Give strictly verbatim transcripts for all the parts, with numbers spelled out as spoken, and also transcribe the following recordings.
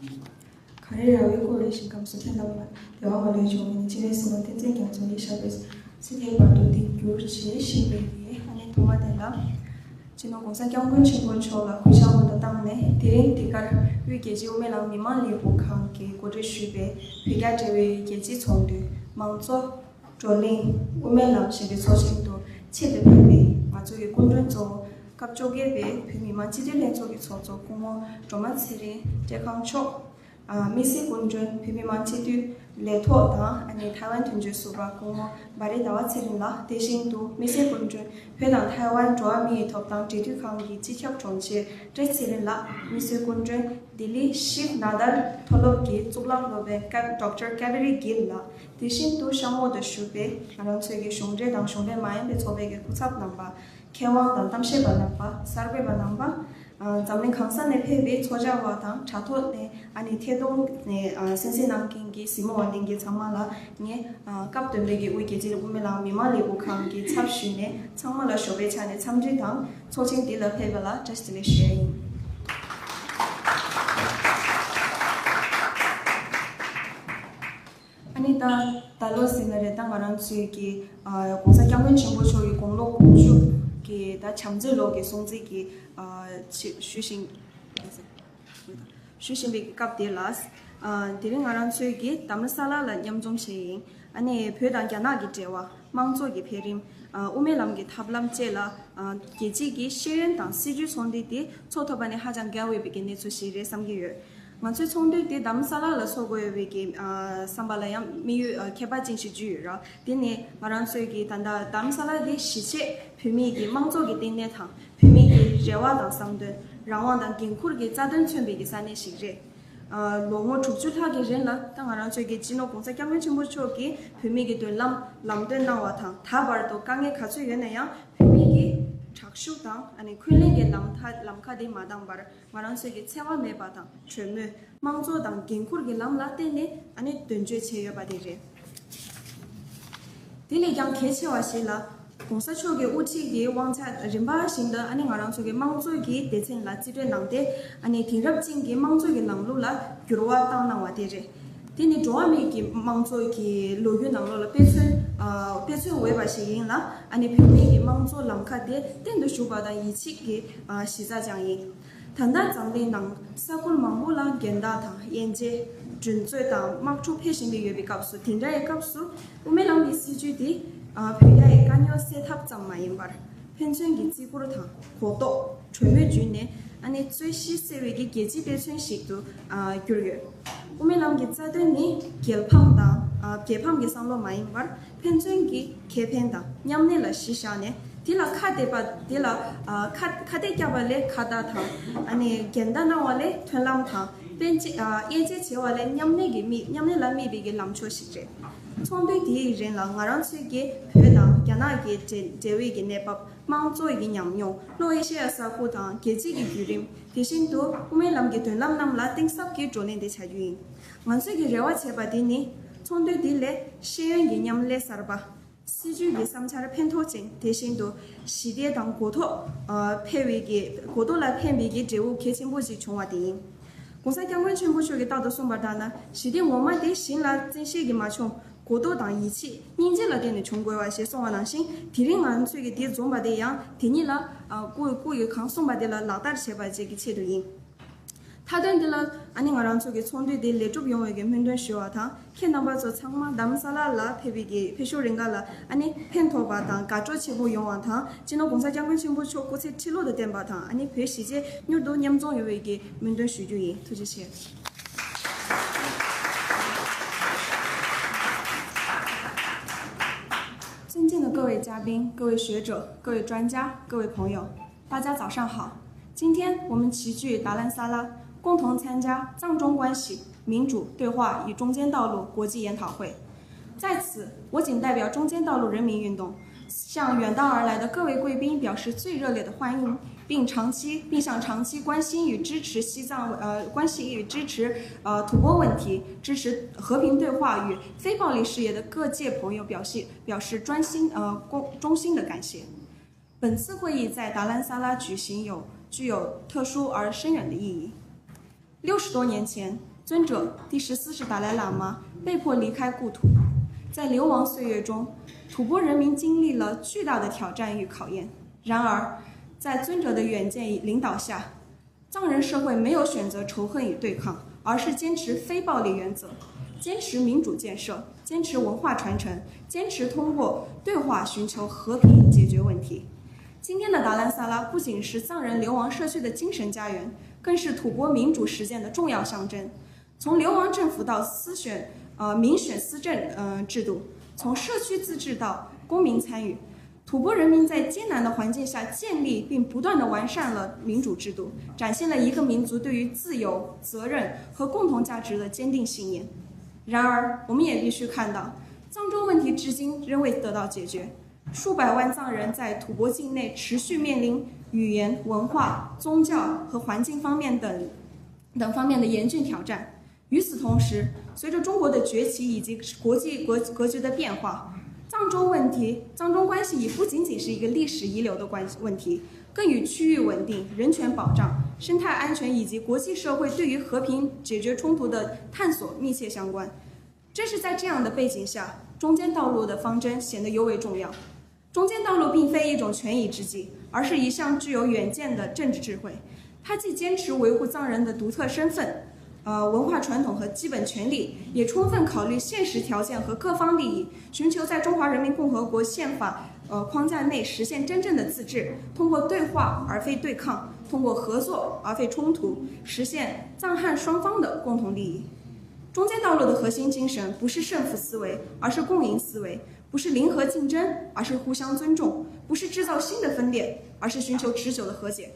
གངས་རི་ར་བའི་སྐོར་ལས་ཞིང་ཁམས་སུ་ཐོན་ལམ་ལ་དེ་བ་མ་ལོས་བྱུང་བའི་ཕྱི་རོལ་སོགས་བསྟན་འཛིན་རྒྱ་མཚོ་ཡི་ཞབས་པད་སྲིད་མཐའི་བར་དུ་འདི་འགྱུར་ཞེས་བཤད་པའི་ཨ་ནི་ཐོག་མ་དེ་ལ། སྤྱི་ནོར་༸གོང་ས་༸སྐྱབས་མགོན་ཆེན་པོ་མཆོག་ལ་གུས་ཕྱག་སྔོན་དུ་བཏང་ནས། དེ་རིང་འདི་གར་དབུས་རྒྱལ་སྤྱིའི་དབུ་མའི་ལམ་མི་མང་ལས་འགུལ་ཁང་གིས་གོ་སྒྲིག་ཞུས་པའི་བོད་རྒྱ་འབྲེལ་བའི་རྒྱལ་སྤྱིའི་ཚོགས་འདུའི་མང་གཙོ་བགྲོ་གླེང་དབུ་མའི་ལམ་ཞེས་པའི་ཚོགས་ཆེན་དུ་ཆེད་དུ་ཕེབས་པའི་ང་ཚོ་གི་སྐུ་མགྲོན་གཙོ་བོ་སྐབས་བཅོ་བརྒྱད་པའི་བོད་མི་མང་སྤྱི་འཐུས་ལྷན་ཚོགས་ཀྱི་ཚོགས་གཙོ་སྐུ་ངོ་སྒྲོལ་མ་ཚེ་རིང་བཀྲས་ཁང་མཆོག་ཨ། དམིགས་བསལ་སྐུ་མགྲོན་བོད་མི་མང་སྤྱི་འཐུས་ལས་ཐོག་དང་ཨ་ནི་ཐའེ་ཝན་དོན་གཅོད་ཟུར་པ་སྐུ་ངོ་བྷ་རི་ཟླ་བ་ཚེ་རིང་ལགས། དེ་བཞིན་དུ་དམིགས་བསལ་སྐུ་མགྲོན་བོད་དང་ཐའེ་ཝན་འགྲོ་བ་མིའི་ཐོབ་ཐང་འབྲེལ་མཐུད་ཁང་གི་སྤྱི་ཁྱབ་དྲུང་ཆེ་བཀྲས་ཚེ་རིང་ལགས། དམིགས་བསལ་སྐུ་མགྲོན་ལྡི་ལི་ཤིབ་ན་དར་མཐོ་སློབ་ཀྱི་གཙུག་ལག་སློབ་དཔོན་ཀ་ཌོག་ཊར་ཀ་བེ་རི་གིལ་ལགས། དེ་བཞིན་དུ་གཤམ་འོག་ཏུ་བཞུགས་པའི་ང་རང་ཚོའི་གི་གཞུང་འབྲེལ་དང་གཞུང་འབྲེལ་མ་ཡིན་པའི་ཚོགས་པའི་གི་སྐུ་ཚབ་རྣམ་པ། མཁས་དབང་དང་གཏམ་བཤད་པ་རྣམ་པ། གསར་འགོད་པ་རྣམ་པ། ཨ། འཛམ་གླིང་གང་ས་ནས་ཕེབས་པའི་ཚོགས་བཅར་བ་དང་དྲ་ཐོག་ནས་ཨ་ནི་ཐད་གཏོང་ནས་ཨ་གསན་གཟིགས་གནང་མཁན་གྱི་གཟིགས་མོ་བ་ལྷན་རྒྱས་ཚང་མ་ལ་ངས་ཨ་སྐབས་དོན་པའི་གི་དབུས་རྒྱལ་སྤྱིའི་དབུ་མའི་ལམ་མི་མང་ལས་འགུལ་ཁང་གི་ཚབ་ཞུས་ནས་ཚང་མ་ལ་ཞོགས་པའི་ཆ་ནས་འཚམས་འདྲི་དང་ཚོགས་ཆེན་འདི་ལ་ཕེབས་པ་ལ་བཀྲ་ཤིས་བདེ་ལེགས་ཞུ་ཡ་ཡིན། ཨ་ནི་ད་ད་ལོ་ཟེར་ན་རེད། ད་ང་རང་ཚོའི་གི་ཨ་༸གོང་ས་༸སྐྱབས་མགོན་ཆེན་པོ་མཆོག་གི་དགུང་ལོ་དགུ་བཅུ་གི་ད་བྱམས་མཛད་ལོ་གི་སྲུང་བརྩི་གི་ཨ་ཞུ་ཞུ་བཞིན་ཞུ་བཞིན་པའི་སྐབས་དེ་ལ། ཨ་དེ་རིང་ང་རང་ཚོའི་གི་དྷ་རམ་ས་ལ་ལ་མཉམ་འཛོམས་བྱས་ཡིན། ཨ་ནི་བོད་དང་རྒྱ་ནག་གི་འབྲེལ་བ། དམངས་གཙོ་གི་འཕེལ་རིམ། ཨ་དབུ་མའི་ལམ་གྱི་ཐབས་ལམ་བཅས་ལ་ཨ་རྒྱལ་སྤྱིའི་གི་ཤེས་ཡོན་དང་སྲིད་བྱུས་ཚོགས་འདུ་དེ་ཚོགས་ཐུབ་པ་ནི་ཧ་ཅང་དགའ་འོས་པའི་གི་གནས་ཚུལ་ཞིག་རེད་བསམ་གྱི་ཡོད། ང་ཚོའི་ཚོགས་འདུ་དེ་དྷ་རམ་ས་ལ་ལ་ཚོགས་དགོས་པའི་གི་ཨ་བསམ་པ་ལ་ཡང་དམིགས་ཡུལ་ཨ་ཁྱད་པར་ཅན་ཞིག་བརྗོད་ཡོད་ར། དེ་ནི་ང་རང་ཚོའི་གི་ད་ལྟ་དྷ་རམ་ས་ལ་དེ་གཞིས་བྱེས་བོད་མིའི་གི་དམངས་གཙོ་གི་བསྟི་གནས་དང་བོད་མིའི་གི་རེ་བ་དང་བསམ་དོན། རང་དབང་དང་འགན་འཁུར་གྱི་རྩ་དོན་མཚོན་པའི་གི་ས་གནས་ཤིག་རེད། ཨ་ལོ་ངོ་དྲུག་ཅུ་ལྷག་གི་རིང་ལ་ད་ང་རང་ཚོའི་གི་སྤྱི་ནོར་༸གོང་ས་༸སྐྱབས་མགོན་ཆེན་པོ་མཆོག་གིས་བོད་མི་གི་མདུན་ལམ་ལམ་སྟོན་གནང་བ་དང་། ད་བར་དུ་དཀའ་ངལ་ག་ཚོད་ཡོད་ན་ཡང་བོད་མི་གི་དྲག་ཤུགས་དང་ཨ་ནི་འཁོན་ལན་གྱི་ལམ་ཐག་ལམ་ཁ་དེ་མ་བཏང་བར་ང་རང་ཚོའི་གི་འཚེ་བ་མེད་པ་དང་གྲོས་མོལ། དམངས་གཙོ་དང་འགན་འཁུར་གྱི་ལམ་ལ་བརྟེན་ནས་ཨ་ནི་མདུན་སྐྱོད་བྱས་ཡོད་པ་དེ་རེད། དེ་ལས་ཀྱང་གལ་ཆེ་བ་ཞིག་ལ། ༸གོང་ས་མཆོག་གི་དབུ་ཁྲིད་ཀྱི་དབང་ཆ་རིམ་པ་བཞིན་དུ་ཨ་ནི་ང་རང་ཚོ་གི་དམངས་གཙོ་གི་སྡེ་ཚན་ལ་རྩིས་སྤྲོད་གནང་སྟེ། ཨ་ནི་དེང་རབས་ཅན་གྱི་དམངས་གཙོ་གི་ལམ་ལུགས་ལ་འགྱུར་བ་བཏང་གནང་བ་དེ་རེད། དེ་ནི་འགྲོ་བ་མིའི་གི་དམངས་གཙོ་གི་ལོ་རྒྱུས་ནང་ལོགས་ལ་དཔེ་མཚོན་ཨ་དཔེ་མཚོན་འོས་པ་ཞིག་ཡིན་ལ། ཨ་ནི་བོད་མིའི་གི་དམངས་གཙོ་ལམ་ཁ་དེ་བརྟན་དུ་ཞུགས་པ་དང་ཡིད་ཆེས་ཀྱི་ཨ་གཞི་རྩ་ཀྱང་ཡིན། ད་ལྟ་འཛམ་གླིང་ནང་ས་ཁུལ་མང་པོ་ལ་རྒན་བདག་དང་དབྱེ་འབྱེད། འགྲན་རྩོད་དང་དམག་འཁྲུག་འཕེལ་བཞིན་དུ་ཡོད་པའི་སྐབས་སུ། དེ་འདྲའི་སྐབས་སུ་དབུ་མའི་ལམ་གྱི་སྲིད་བྱུས་འདི་ཨ་བོད་རྒྱའི་དཀའ་རྙོག་སེལ་ཐབས་ཙམ་མ་ཡིན་པར། ཕན་ཚུན་གྱི་བརྩི་བཀུར་དང་གོ་རྟོགས། གྲོས་མོལ་བརྒྱུད་ནས་ཨ་ནི་རྩོད་གཞི་སེལ་བའི་གི་རྒྱལ་སྤྱིའི་དཔེ་མཚོན་ཞིག་ཏུ་ཨ་གྱུར་ཡོད། དབུ་མའི་ལམ་གྱི་རྩ་དོན་ནི་རྒྱལ་ཕམ་དང་ཨ་རྒྱལ་ཕམ་གྱི་བསམ་བློ་མ་ཡིན་པར། ཕན་ཚུན་གྱི་ཁེ་ཕན་དང་མཉམ་གནས་ལ་གཞི་བཞག་ནས། དེ་ལ་ཁ་གཏད་པ་དེ་ལ་ཨ་ཁ་ཁ་གཏད་བཀྱག་པ་ལས་ཁ་བརྡ་དང་། ཨ་ནི་འགལ་ཟླ་གནང་བ་ལས་མཐུན་ལམ་དང་། དབྱེ་འབྱེད་ཨ་དབྱེ་འབྱེད་བྱེད་པ་ལས་མཉམ་གནས་ཀྱི་དམིགས། མཉམ་གནས་ལ་དམིགས་པའི་གི་ལམ་ཕྱོགས་ཤིག་རེད། ཚོགས་འདུ་དེའི་རིང་ལ་ང་རང་ཚོའི་གི་བོད་དང་རྒྱ་ནག་གི་འབྲེལ་འབྲེལ་བའི་གི་གནས་བབ། དམངས་གཙོ་ཡི་གི་ཉམས་མྱོང་། ལྷོ་ཨེ་ཤེ་ཡ་ས་ཁུལ་དང་རྒྱལ་སྤྱི་གི་བརྒྱུད་རིམ། དེ་བཞིན་དུ་དབུ་མའི་ལམ་གྱི་མདུན་ལམ་རྣམས་ལ་གཏིང་ཟབ་ཀྱི་བགྲོ་གླེང་དེ་བྱ་རྒྱུ་ཡིན། ང་ཚོས་ཀྱི་རེ་བ་བྱེད་པ་དེ་ནི། ཚོགས་འདུ་འདི་ལས་ཤེས་ཡོན་གྱི་མཉམ་ལས་གསར་པ། སྲིད་བྱུས་ཀྱི་བསམ་འཆར་ཕན་ཐོགས་ཅན། དེ་བཞིན་དུ་ཞི་བདེ་དང་གོ་རྟོགས་ཨ་འཕེལ་བའི་གི་གོ་རྟོགས་ལ་ཕན་པའི་གི་འབྲས་བུ་གལ་ཆེན་པོ་ཞིག་བྱུང་བ་དེ་ཡིན། ༸གོང་ས་༸སྐྱབས་མགོན་ཆེན་པོ་མཆོག་གིས་རྟག་ཏུ་གསུངས་པ་ལྟར་ན། ཞི་བདེ་ངོ་མ་དེ་ཞིང་ལ་བཙན་ཤེད་ཀྱིས་མ་བྱུང་། གོ་རྟོགས་དང་ཡིད་ཆེས་སྙིང་རྗེ་ལ་བརྟེན་ནས་བྱུང་དགོས་པ་ཞེས་གསུངས་པ་ནང་བཞིན། དེ་རིང་ང་ཚོས་ཀྱི་འདི་འཛོམས་པ་དེ་ཡང་དེ་ཉིད་ལ་ཨ་སྐུ་སྐུ་ཡི་གང་གསུངས་པ་དེ་ལ་ལག་བསྟར་བྱེད་པ་བཅས་ཀྱི་ཆེད་དུ་ཡིན། མཐའ་དོན་འདི་ལ་ཨ་ནི་ང་རང་ཚོ་གི་ཚོགས་འདུ་འདི་ལེགས་གྲུབ་ཡོང་བའི་གི་སྨོན་འདུན་ཞུ་བ་དང་། ཁྱེད་རྣམ་པ་ཚོ་ཚང་མ་རྡ་རམ་ས་ལ་ལ་ཕེབས་པའི་གི་ཕེབས་ཞུགས་རིང་ག་ལ་ཨ་ནི་ཕན་ཐོགས་པ་དང་དགའ་སྤྲོ་ཆེན་པོ་ཡོང་བ་དང་། སྤྱི་ནོར་༸གོང་ས་༸སྐྱབས་མགོན་ཆེན་པོ་མཆོག་སྐུ་ཚེ་ཁྲི་ལོ་དུ་བརྟན་པ་དང་། ཨ་ནི་བོད་གཞིས་བྱེས་མྱུར་དུ་མཉམ་འཛོམས་ཡོང་བའི་གི་སྨོན་འདུན་ཞུ་རྒྱུ་ཡིན། ཐུགས་རྗེ་ཆེ། 尊敬的各位嘉宾、各位学者、各位专家、各位朋友，大家早上好。今天我们齐聚达兰萨拉，共同参加藏中关系、民主对话与中间道路国际研讨会。在此，我谨代表中间道路人民运动，向远道而来的各位贵宾表示最热烈的欢迎，并长期，并向长期关心与支持西藏，呃，关心与支持，呃，吐蕃问题、支持和平对话与非暴力事业的各界朋友表示，表示专心，呃，衷，衷心的感谢。本次会议在达兰萨拉举行有具有特殊而深远的意义。六十多年前，尊者第十四世达赖喇嘛被迫离开故土。在流亡岁月中，吐蕃人民经历了巨大的挑战与考验。然而，在尊者的远见与领导下，藏人社会没有选择仇恨与对抗，而是坚持非暴力原则，坚持民主建设，坚持文化传承，坚持通过对话寻求和平解决问题。今天的达兰萨拉不仅是藏人流亡社区的精神家园，更是吐蕃民主实践的重要象征。从流亡政府到私选，呃，民选私政，呃，制度，从社区自治到公民参与，吐蕃人民在艰难的环境下建立并不断的完善了民主制度，展现了一个民族对于自由、责任和共同价值的坚定信念。然而，我们也必须看到，藏中问题至今仍未得到解决，数百万藏人在吐蕃境内持续面临语言、文化、宗教和环境方面等等方面的严峻挑战。与此同时，随着中国的崛起以及国际格格局的变化，藏中问题、藏中关系已不仅仅是一个历史遗留的关问题，更与区域稳定、人权保障、生态安全以及国际社会对于和平解决冲突的探索密切相关。正是在这样的背景下，中间道路的方针显得尤为重要。中间道路并非一种权宜之计，而是一项具有远见的政治智慧。它既坚持维护藏人的独特身份、呃文化传统和基本权利，也充分考虑现实条件和各方利益，寻求在中华人民共和国宪法呃框架内实现真正的自治，通过对话而非对抗，通过合作而非冲突，实现藏汉双方的共同利益。中间道路的核心精神不是胜负思维，而是共赢思维。不是零和竞争，而是互相尊重；不是制造新的分裂，而是寻求持久的和解。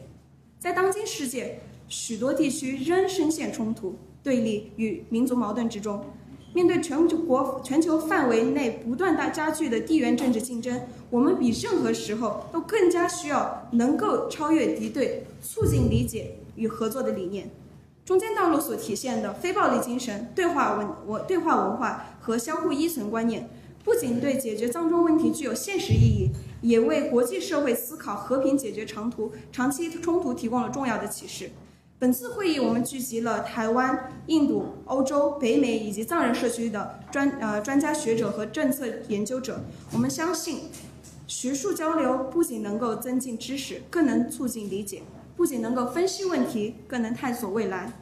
在当今世界，许多地区仍深陷冲突、对立与民族矛盾之中。面对全球国全球范围内不断大加剧的地缘政治竞争，我们比任何时候都更加需要能够超越敌对、促进理解与合作的理念。中间道路所体现的非暴力精神、对话文我对话文化和相互依存观念，不仅对解决藏中问题具有现实意义，也为国际社会思考和平解决长途长期冲突提供了重要的启示。本次会议我们聚集了台湾、印度、欧洲、北美以及藏人社区的专呃专家学者和政策研究者。我们相信，学术交流不仅能够增进知识，更能促进理解，不仅能够分析问题，更能探索未来。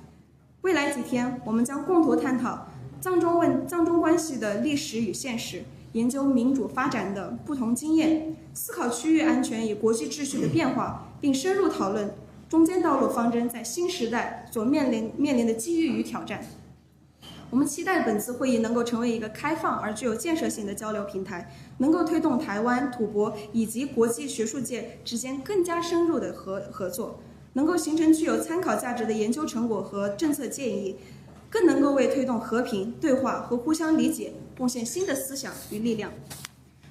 未来几天，我们将共同探讨藏中问藏中关系的历史与现实，研究民主发展的不同经验，思考区域安全与国际秩序的变化，并深入讨论中间道路方针在新时代所面临面临的机遇与挑战。我们期待本次会议能够成为一个开放而具有建设性的交流平台，能够推动台湾、吐蕃以及国际学术界之间更加深入的合合作，能够形成具有参考价值的研究成果和政策建议，更能够为推动和平、对话和互相理解贡献新的思想与力量。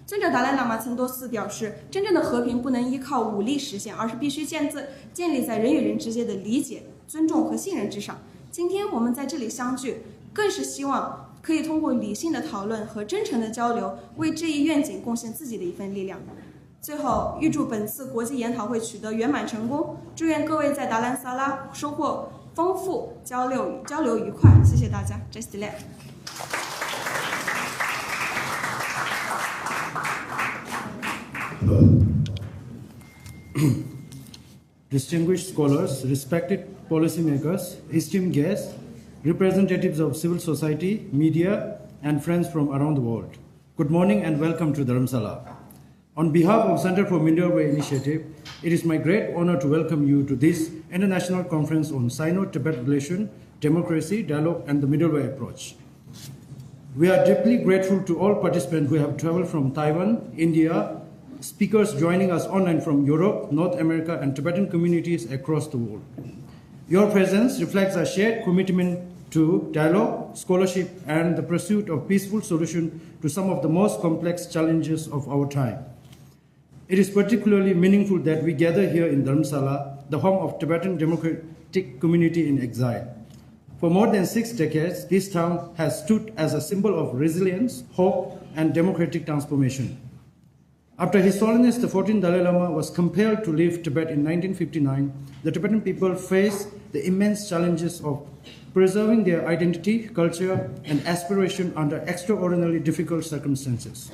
尊者达赖喇嘛曾多次表示，真正的和平不能依靠武力实现，而是必须建自建立在人与人之间的理解、尊重和信任之上。今天我们在这里相聚，更是希望可以通过理性的讨论和真诚的交流，为这一愿景贡献自己的一份力量。最后，预祝本次国际研讨会取得圆满成功，祝愿各位在达兰萨拉收获丰富，交流交流愉快。谢谢大家，Just Delay。Distinguished scholars, respected policymakers, esteemed guests, representatives of civil society, media, and friends from around the world. Good morning and welcome to Dharamsala. On behalf of Center for Middle Way Initiative, it is my great honor to welcome you to this international conference on Sino-Tibet relation, democracy, dialogue, and the Middle Way approach. We are deeply grateful to all participants who have traveled from Taiwan, India, speakers joining us online from Europe, North America, and Tibetan communities across the world. Your presence reflects our shared commitment to dialogue, scholarship, and the pursuit of peaceful solution to some of the most complex challenges of our time. It is particularly meaningful that we gather here in Dharamsala, the home of Tibetan Democratic Community in Exile. For more than six decades, this town has stood as a symbol of resilience, hope, and democratic transformation. After His Holiness the fourteenth Dalai Lama was compelled to leave Tibet in nineteen fifty-nine, the Tibetan people faced the immense challenges of preserving their identity, culture, and aspiration under extraordinarily difficult circumstances.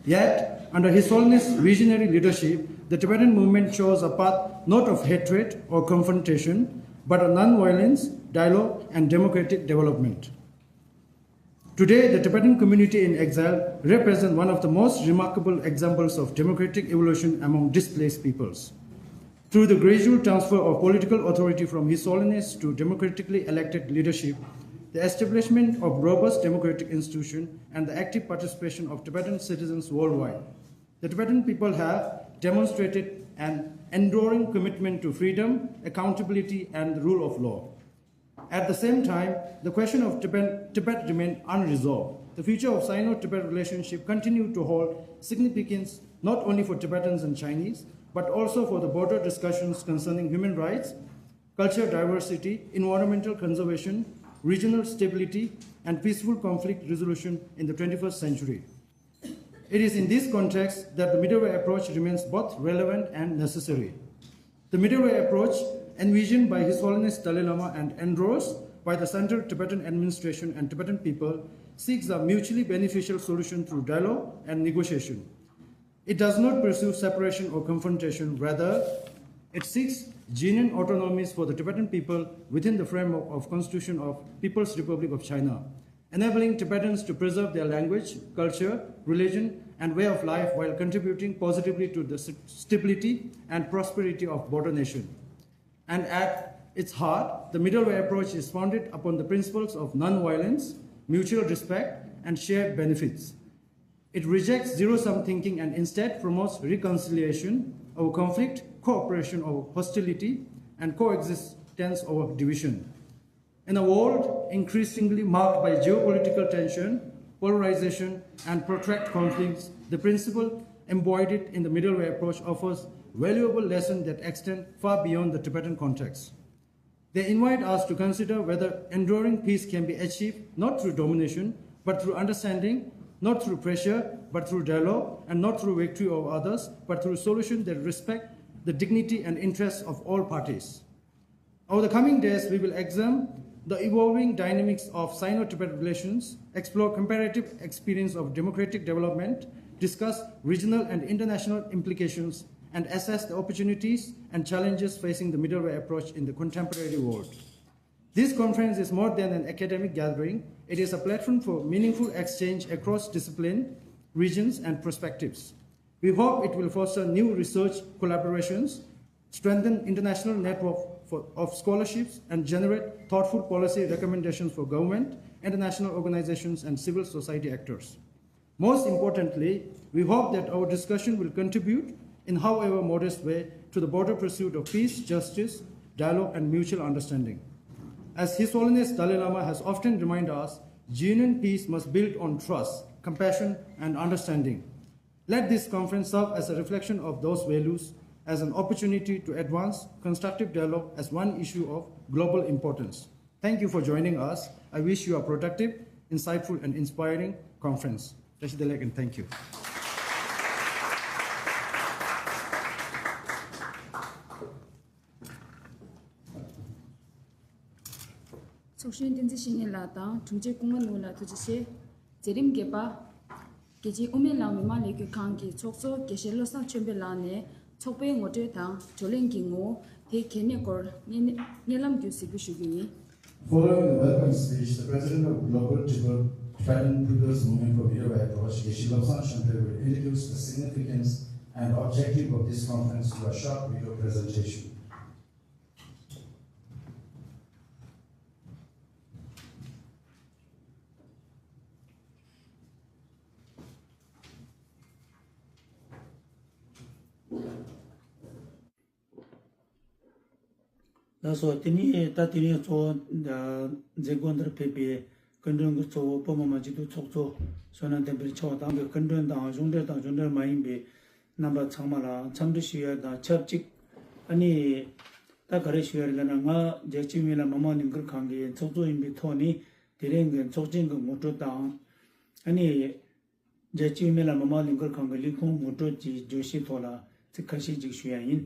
Yet, under His Holiness' visionary leadership, the Tibetan movement chose a path not of hatred or confrontation, but of non-violence, dialogue, and democratic development. Today, the Tibetan community in exile represents one of the most remarkable examples of democratic evolution among displaced peoples. Through the gradual transfer of political authority from His Holiness to democratically elected leadership, the establishment of robust democratic institutions, and the active participation of Tibetan citizens worldwide, the Tibetan people have demonstrated an enduring commitment to freedom, accountability, and the rule of law. At the same time, the question of Tibet, Tibet remained unresolved. The future of Sino-Tibet relationship continued to hold significance not only for Tibetans and Chinese, but also for the broader discussions concerning human rights, cultural diversity, environmental conservation, regional stability, and peaceful conflict resolution in the twenty-first century. It is in this context that the middle way approach remains both relevant and necessary. The middle way approach, envisioned by His Holiness Dalai Lama and endorsed by the Central Tibetan Administration and Tibetan people, seeks a mutually beneficial solution through dialogue and negotiation. It does not pursue separation or confrontation. Rather, it seeks genuine autonomies for the Tibetan people within the framework of Constitution of People's Republic of China, enabling Tibetans to preserve their language, culture, religion, and way of life while contributing positively to the st-, stability and prosperity of border nation. And at its heart, the middle way approach is founded upon the principles of non-violence, mutual respect, and shared benefits. It rejects zero-sum thinking and instead promotes reconciliation over conflict, cooperation over hostility, and coexistence over division. In a world increasingly marked by geopolitical tension, polarization, and protracted conflicts, the principle embodied in the middle way approach offers valuable lessons that extend far beyond the Tibetan context. They invite us to consider whether enduring peace can be achieved not through domination, but through understanding, not through pressure, but through dialogue, and not through victory over others, but through solutions that respect the dignity and interests of all parties. Over the coming days, we will examine the evolving dynamics of Sino-Tibet relations, explore comparative experience of democratic development, discuss regional and international implications, and assess the opportunities and challenges facing the middle way approach in the contemporary world. This conference is more than an academic gathering. It is a platform for meaningful exchange across discipline, regions, and perspectives. We hope it will foster new research collaborations, strengthen international network for, of scholarships, and generate thoughtful policy recommendations for government, international organizations, and civil society actors. Most importantly, we hope that our discussion will contribute, in however modest way, to the broader pursuit of peace, justice, dialogue, and mutual understanding. As His Holiness Dalai Lama has often reminded us, genuine peace must build on trust, compassion, and understanding. Let this conference serve as a reflection of those values, as an opportunity to advance constructive dialogue as one issue of global importance. Thank you for joining us. I wish you a productive, insightful, and inspiring conference. Tashi delek and thank you. ཚོགས་གཞོན་བསྟན་འཛིན་བཤེས་གཉེན་ལགས་དང་དྲུང་ཆེ་ཀུན་དགའ་ནོར་བུ་ལགས་ཐུགས་རྗེ་ཆེ། མཛད་རིམ་བརྒྱད་པ། རྒྱལ་སྤྱིའི་དབུ་མའི་ལམ་མི་མང་ལས་འགུལ་ཁང་གི་ཚོགས་གཙོ་དགེ་བཤེས་བློ་བཟང་ཆོས་འཕེལ་ལགས་ནས་ཚོགས་པའི་ངོ་སྤྲོད་དང་བགྲོ་གླེང་གི་ངོ་བོ་དེའི་གལ་གནད་སྐོར་སྙན་སྙན་ལམ་བརྒྱུད་གཟིགས་འབུལ་ཞུ་རྒྱུ་ཡིན། Following the welcome speech, the President of Global Tibet-, Tibetan People's Movement for Middle Way Approach, Geshe Lobsang Chömpel, will introduce the significance and objective of this conference through a short video presentation. ལགས་སོ། དེ་ནས་ད་དེ་རིང་གཙོ་བོ་མཛད་སྒོ་འདིར་ཕེབས་པའི་སྐུ་མགྲོན་གྱི་གཙོ་བོ་བོད་མི་མང་སྤྱི་འཐུས་ཚོགས་གཙོ་བསོད་ནམས་བསྟན་འཕེལ་མཆོག་དང་གི་སྐུ་མགྲོན་དང་གཞུང་འབྲེལ་དང་གཞུང་འབྲེལ་མ་ཡིན་པའི་རྣམ་པ་ཚང་མ་ལ་འཚམས་འདྲི་ཞུ་ཡ་དང་ཆབས་ཅིག་ཨ་ནི་ད་ག་རེ་ཞུ་ཡ་རེད་ལབ་ན། ང་རྒྱལ་སྤྱིའི་མི་ལ་མི་མང་ལས་འགུལ་ཁང་གི་ཚོགས་གཙོ་ཡིན་པའི་ཐོག་ནས་དེ་རིང་གི་ཚོགས་ཆེན་གྱི་ངོ་སྤྲོད་དང་། ཨ་ནི་རྒྱལ་སྤྱིའི་མི་ལ་མི་མང་ལས་འགུལ་ཁང་གི་ལས་ཁུངས་ངོ་སྤྲོད་ཀྱི་བརྗོད་གཞིའི་ཐོག་ལ་ཚིག་ཁ་ཤས་ཅིག་ཞུ་ཡ་ཡིན།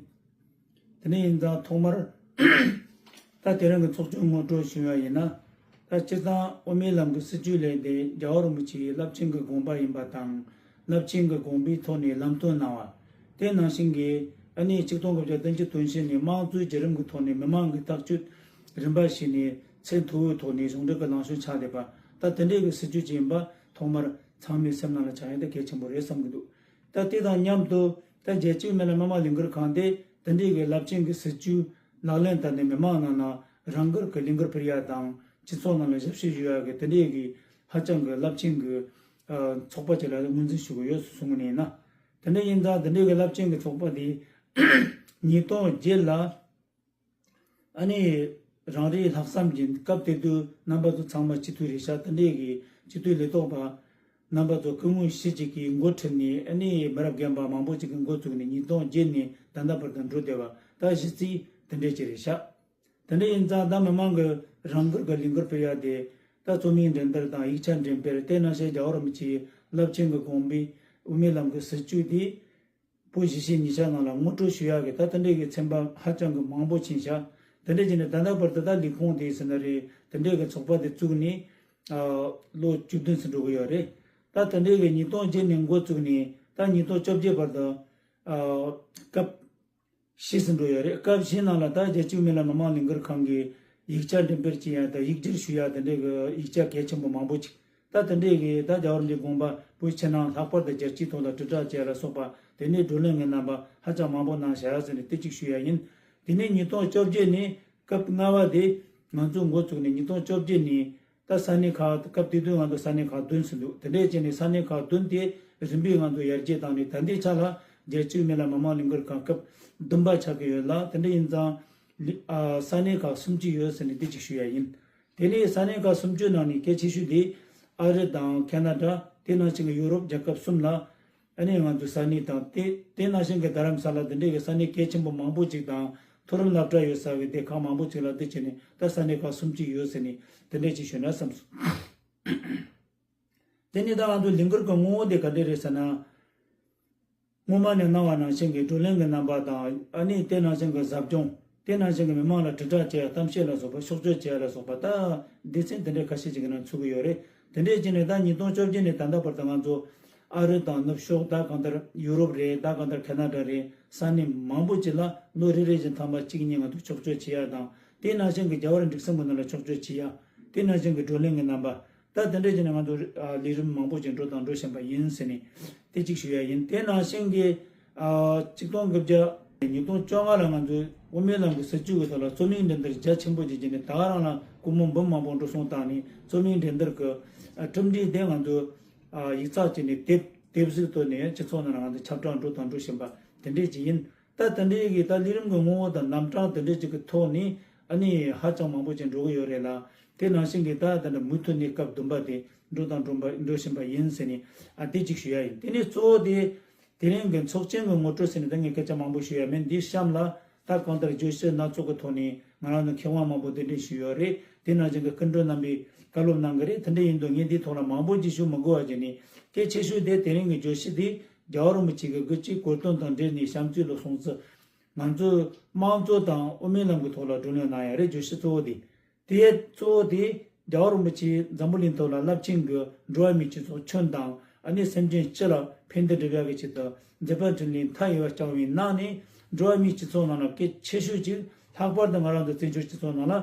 དེ་ནས་ཡིན་ཙང་ཐོག་མར་ད་དེ་རིང་གི་ཚོགས་ཆུང་ངོ་སྤྲོད་ཞུ་ཡ་ཡིན་ན། ད་སྤྱིར་བཏང་དབུ་མའི་ལམ་གྱི་སྲིད་བྱུས་ལས་དེ་རྒྱལ་བ་རིན་པོ་ཆེའི་རླབས་ཆེན་གྱི་དགོངས་པ་ཡིན་པ་དང་། རླབས་ཆེན་གྱི་དགོངས་པའི་ཐོག་ནས་ལམ་སྟོན་གནང་བ། དེ་ནང་བཞིན་གྱི་ཨ་ནི་ཆིག་སྟོང་དགུ་བརྒྱ་བདུན་ཅུ་དོན་བཞི་ནས་དམངས་གཙོའི་བརྒྱུད་རིམ་གྱི་ཐོག་ནས་མི་མང་གི་ཐག་གཅོད་རིམ་པ་ཞིག་ནས་ཚད་མཐོ་བོའི་ཐོག་ནས་གཞུང་འབྲེལ་གྱི་ལངས་ཕྱོགས་ཆགས་བསྡད་པ། ད་དེ་འདྲའི་གི་སྲིད་བྱུས་ཅིག་ཡིན་པ་ཐོག་མར་ཚང་མའི་སེམས་ནང་ལ་ཆགས་ཡ་དེ་གལ་ཆེན་པོ་རེད་བསམ་གྱི་འདུག་ད་དེ་དང་མཉམ་དུ་ད་རྒྱལ་སྤྱིའི་མི་ལ་མི་དམངས་ལས་འགུལ་ཁང་དེ་དེ་འདྲའི་གི་རླབས་ཆེན་གྱི་སྲིད་བྱུས་ལག་ལེན་བསྟར་ནས་མི་མང་ནང་ན་རང་འགུལ་གྱི་ལས་འགུལ་སྤེལ་ཡ་དང་སྤྱི་ཚོགས་ནང་ལ་ཞབས་ཞུ་ཞུ་ཡ་གི་དེ་འདྲའི་གི་ཧ་ཅང་གི་རླབས་ཆེན་གྱི་ཚོགས་པ་ཅིག་ལ་ངོས་འཛིན་ཞུ་གི་ཡོད་གསུང་གི་ཡིན་ན། དེ་འདྲ་ཡིན་ཙང་དེ་འདྲའི་གི་རླབས་ཆེན་གྱི་ཚོགས་པ་དེ་ཉིས་སྟོང་བརྒྱད་ལ། ཨ་ནི། རང་རེའི་ལྷག་བསམ་གྱིས་སྐབས་དེ་དུས་རྣམ་པ་ཚོ་ཚང་མ་སྤྱི་འཐུས་རེད་ཤག་དེ་འདྲའི་གི་སྤྱི་འཐུས་ལས་ཐོག་པ་རྣམ་པ་ཚོ་སྐུ་ངོ་བཞི་ཅིག་གིས་འགོ་ཁྲིད་ནས། ཨ་ནི་མི་རབས་རྒན་པ་མང་པོ་ཅིག་གིས་འགོ་བཙུགས་ནས་ཉིས་སྟོང་བརྒྱད་ནས་ད་ལྟ་བར་དུ་འགྲོ་བསྡད་པ་ད་གཞི་རྩའི་དེ་འདྲའི་ཅིག་རེད་ཤག་དེ་འདྲ་ཡིན་ཙང་ད་མི་མང་གི་རང་འགུལ་གྱི་ལས་འགུལ་སྤེལ་ཡ་དེ། ད་རྩོམ་ཡིག་འགྲན་བསྡུར་དང་ཡིག་ཆ་འགྲེམས་སྤེལ། དེ་ནང་བཞིན་རྒྱལ་བ་རིན་པོ་ཆེའི་རླབས་ཆེན་གྱི་དགོངས་པའི་དབུ་མའི་ལམ་གྱི་སྲིད་བྱུས་དེ། བོད་གཞིས་བྱེས་གཉིས་ཆ་ནང་ལ་ངོ་སྤྲོད་ཞུ་ཡག་གི་ད་དེ་འདྲའི་གི་ཚན་པ་ཧ་ཅང་གི་མང་པོ་ཕྱིན་ཤག་དེ་འདྲ་བྱས་ནས་ད་ལྟ་བར་དུ་ད་ལས་ཁུངས་དེ་ཟེར་ན་རེད། དེ་འདྲའི་གི་ཚོགས་པ་དེ་བཙུགས་ནས་ཨ་ལོ་བཅུ་བདུན་ཙམ་འགྲོ་གི་ཡོད་རེད། ད་དེ་འདྲའི་གི་ཉིས་སྟོང་བརྒྱད་ནས་འགོ་བཙུགས་ནས་ད་ཉིས་སྟོང་བཅོ་བརྒྱད་བར་དུ་ཨ་སྐབས་བཞི་ཙམ་འགྲོ་ཡོད་རེད། སྐབས་བཞི་ནང་ལ་ད་རྒྱལ་སྤྱིའི་མི་ལ་མི་དམངས་ལས་འགུལ་ཁང་གི་ཡིག་ཆ་འགྲེམས་སྤེལ་བྱེད་ཡ་དང་ཡིག་སྒྱུར་ཞུ་ཡ་དེ་འདྲའི་གི་ཡིག་ཆ་གལ་ཆེན་པོ་མང་པོ་ཅིག་ད་དེ་འདྲའི་གི་ད་རྒྱལ་བ་རིན་པོ་ཆེའི་དགོངས་པ་བོད་ཕྱི་ནང་ལྷག་པར་དུ་རྒྱལ་སྤྱིའི་ཐོག་ལ་དྲིལ་བསྒྲགས་བྱས་ལ་སོགས་པ་དེ་ནས་བགྲོ་གླེང་གི་རྣམ་པ་ཧ་ཅང་མང་པོ་གནང་བཞག་ཟེར་ནས་དེ་གཅིག་ཞུ་ཡ་ཡིན། དེ་ནས་ཉིས་སྟོང་བཅོ་བརྒྱད་ནས་སྐབས་ལྔ་པ་དེ་ང་ཚོ་འགོ་བཙུགས་ནས་ཉིས་སྟོང་བཅོ་བརྒྱད་ནས་ད་ས་གནས་ཁག་སྐབས་དེ་དུས་ང་ཚོ་ས་གནས་ཁག་བདུན་ཟིན་འདུག་དེ་འདྲས་བྱས་ནས་ས་གནས་ཁག་བདུན་དེ་རིམ་པས་ང་ཚོ་ཡར་རྒྱས་བཏང་ནས་ད་ལྟའི་ཆ་ལ་རྒྱལ་སྤྱིའི་མི་ལ་མི་དམངས་ལས་འགུལ་ཁང་སྐབས་བདུན་པ་ཆགས་ཀྱི་ཡོད་ལ། དེ་འདྲ་ཡིན་ཙང་ལི་ཨ་ས་གནས་ཁག་སུམ་ཅུ་ཡོད་ཟེར་ནས་དེ་གཅིག་ཞུ་ཡ་ཡིན། དེ་ནས་ས་གནས་ཁག་སུམ་ཅུ་ནང་ནས་གལ་ཆེ་ཤོས་དེ་ཨ་རི་དང་ཁེ་ན་ཌ། དེ་ནང་བཞིན་གྱི་ཡུ་རོབ་རྒྱལ་ཁབ་གསུམ་ལ། ཨ་ནི་ང་ཚོའི་ས་གནས་དང་དེ་དེ་ནང་བཞིན་གྱི་རྡ་རམ་ས་ལ་འདི་འདྲའི་གི་ས་གནས་གལ་ཆེན་པོ་མང་པོ་ཅིག་དང་། མཐོ་རིམ་སློབ་གྲྭ་ཡོད་ས་གི་སྡེ་ཁག་མང་པོ་ཅིག་ལ་འདི་བྱས་ནས་ད་ས་གནས་ཁག་སུམ་ཅུ་ཡོད་ཟེར་ནས་དེ་འདྲས་ཅིག་ཞུས་ན་བསམ་སོང་། དེ་ནས་ད་ང་ཚོའི་ལས་འགུལ་གྱི་ངོ་བོ་དེ་ག་འདྲས་རེད་ཟེར་ན། སྔོན་མ་ནས་གནང་བ་ནང་བཞིན་གྱི་བགྲོ་གླེང་གི་རྣམ་པ་དང་། ཨ་ནི་དེ་ནང་བཞིན་གྱི་ཟབ་སྦྱོང་། དེ་ནང་བཞིན་གྱི་མི་མང་ལ་དྲིལ་བསྒྲགས་བྱས། གཏམ་བཤད་ལ་སོགས་པ། ཕྱོགས་བསྐྱོད་བྱས་ལ་སོགས་པ། ད་སྡེ་ཚན་དེ་འདྲའི་ཁ་ཤས་ཅིག་གི་ནང་ཚུད་ཀྱི་ཡོད་རེད། དེ་འདྲས་བྱས་ནས་ད་ཉིས་སྟོང་བཅོ་བརྒྱད་ནས་ད་ལྟ་བར་དུ་ང་ཚོ་ཨ་རི་དང་ནུབ་ཕྱོགས། ད་གང་ལྟར་ཡུ་རོབ་རེད། ད་གང་ལྟར་ཁེ་ན་ཌ་རེད། ས་གནས་མང་པོ་ཅིག་ལ་ལོ་རེ་རེ་བཞིན་ཐེངས་མ་གཅིག་གཉིས་ང་ཚོ་ཕྱོགས་བསྐྱོད་བྱེད་ཡ་དང་། དེ་ནང་བཞིན་གྱི་རྒྱལ་བ་རིན་འབྲིང་གསུམ་གྱི་ནང་ལ་ཕྱོགས་བསྐྱོད་བྱེད་ཡ། དེ་ནང་བཞིན་གྱི་བགྲོ་གླེང་གི་རྣམ་པ། ད་དེ་འདྲས་བྱས་ནས་ང་ཚོ་ཨ་ལས་རིམ་མང་པོ་ཅིག་འགྲོ་དང་འགྲོ་བཞིན་པ་ཡིན་ཟེར་ནས་དེ་གཅིག་ཞུ་ཡ་ཡིན། དེ་ནང་བཞིན་གྱི་ཨ་ཆིག་སྟོང་དགུ་བརྒྱ། ཉིས་སྟོང་བཅོ་ལྔ་ལ་ང་ཚོས་དབུ་མའི་ལམ་གྱི་སྲིད་བྱུས་ཀྱི་ཐོག་ལ་རྩོམ་ཡིག་འགྲན་བསྡུར་རྒྱ་ཆེན་པོ་ཅིག་བྱས་ནས་ད་ག་རང་ལ་སྒོར་མོ་འབུམ་མང་པོ་འགྲོ་སོང་བཏང་ནས་རྩོམ་ཡིག་འགྲན་བསྡུར་གྱི་ཨ་གྲུབ་འབྲས་དེ་ང་ཚོས་ཨ་ཡིག་ཚགས་བྱས་ནས་དེབ་དེབ་གཟུགས་བཏོན་ནས་སྤྱི་ཚོགས་ནང་ལ་ང་ཚོས་ཁྱབ་བསྒྲགས་འགྲོ་དང་འགྲོ་བཞིན་པ་དེ་འདྲས་ཅིག་ཡིན། ད་དེ་འདྲའི་གི་ད་ལས་རིམ་གི་ངོ་བོ་དང་རྣམ་གྲངས་དེ་འདྲ་ཅིག་གི་ཐོག་ནས་ཨ་ནི་ཧ་ཅང་མང་པོ་ཅིག་འགྲོ་གི་ཡོད་རེད་ལ། དེ་ནང་བཞིན་གི་ད་ད་ལྟ་མུ་མཐུད་ནས་སྐབས་བདུན་པ་དེ་འགྲོ་དང་འགྲོ་བ་འགྲོ་བཞིན་པ་ཡིན་ཟེར་ནས་ཨ་དེ་གཅིག་ཞུ་ཡ་ཡིན། དེ་ནས་གཙོ་བོ་དེ་དེ་རིང་གི་ཚོགས་ཆེན་གི་ངོ་སྤྲོད་ཟེར་ནས་ད་ངས་སྐད་ཆ་མང་པོ་ཞུ་ཡ་མིན། འདིའི་གཤམ་ལ་ད་གང་ལྟར་བརྗོད་གཞི་སྣ་ཚོགས་ཀྱི་ཐོག་ནས་ང་རང་ཚོ་མཁས་དབང་མང་པོ་གདན་འདྲེན་ཞུས་ཡོད་རེད། དེ་ནང་བཞིན་གི་སྐུ་མགྲོན་རྣམ་པས་བཀའ་སློབ་གནང་གི་རེད། དེ་འདྲ་ཡིན་དུས་ངས་འདིའི་ཐོག་ལ་མང་པོ་ཅིག་ཞུ་མི་དགོས་པ་བྱས་ནས་གལ་ཆེ་ཤོས་དེ་དེ་རིང་གི་བརྗོད་གཞི་དེ། རྒྱལ་བ་རིན་པོ་ཆེ་གི་དགུ་བཅུའི་གོ་སྟོན་དང་འབྲེལ་ནས་བྱམས་བརྩེའི་ལོ་སྲུང་བརྩི། ང་ཚོས་དམངས་གཙོ་དང་དབུ་མའི་ལམ་གྱི་ཐོག་ལ་བགྲོ་གླེང་གནང་ཡ་རེད། བརྗོད་གཞི་གཙོ་བོ་དེ། དེའི་གཙོ་བོ་དེ་རྒྱལ་བ་རིན་པོ་ཆེས་འཛམ་བུ་གླིང་ཐོག་ལ་རླབས་ཆེན་གྱི་འགྲོ་བ་མིའི་སྤྱི་ཚོགས་ཁྱོན་དང་ཨ་ནི་སེམས་ཅན་སྤྱི་ལ་ཕན་བདེ་སྒྲུབ་ཡ་གི་ཆེད་དུ་མཛད་པ་འཕྲིན་ལས་མཐའ་ཡས་པ་བསྐྱངས་པའི་ནང་ནས། འགྲོ་བ་མིའི་སྤྱི་ཚོགས་ནང་ལ་གལ་ཆེ་ཤོས་ཅིག་ལྷག་པར་དུ་ང་རང་ཚོ་བཙན་བྱོལ་སྤྱི་ཚོགས་ནང་ལ་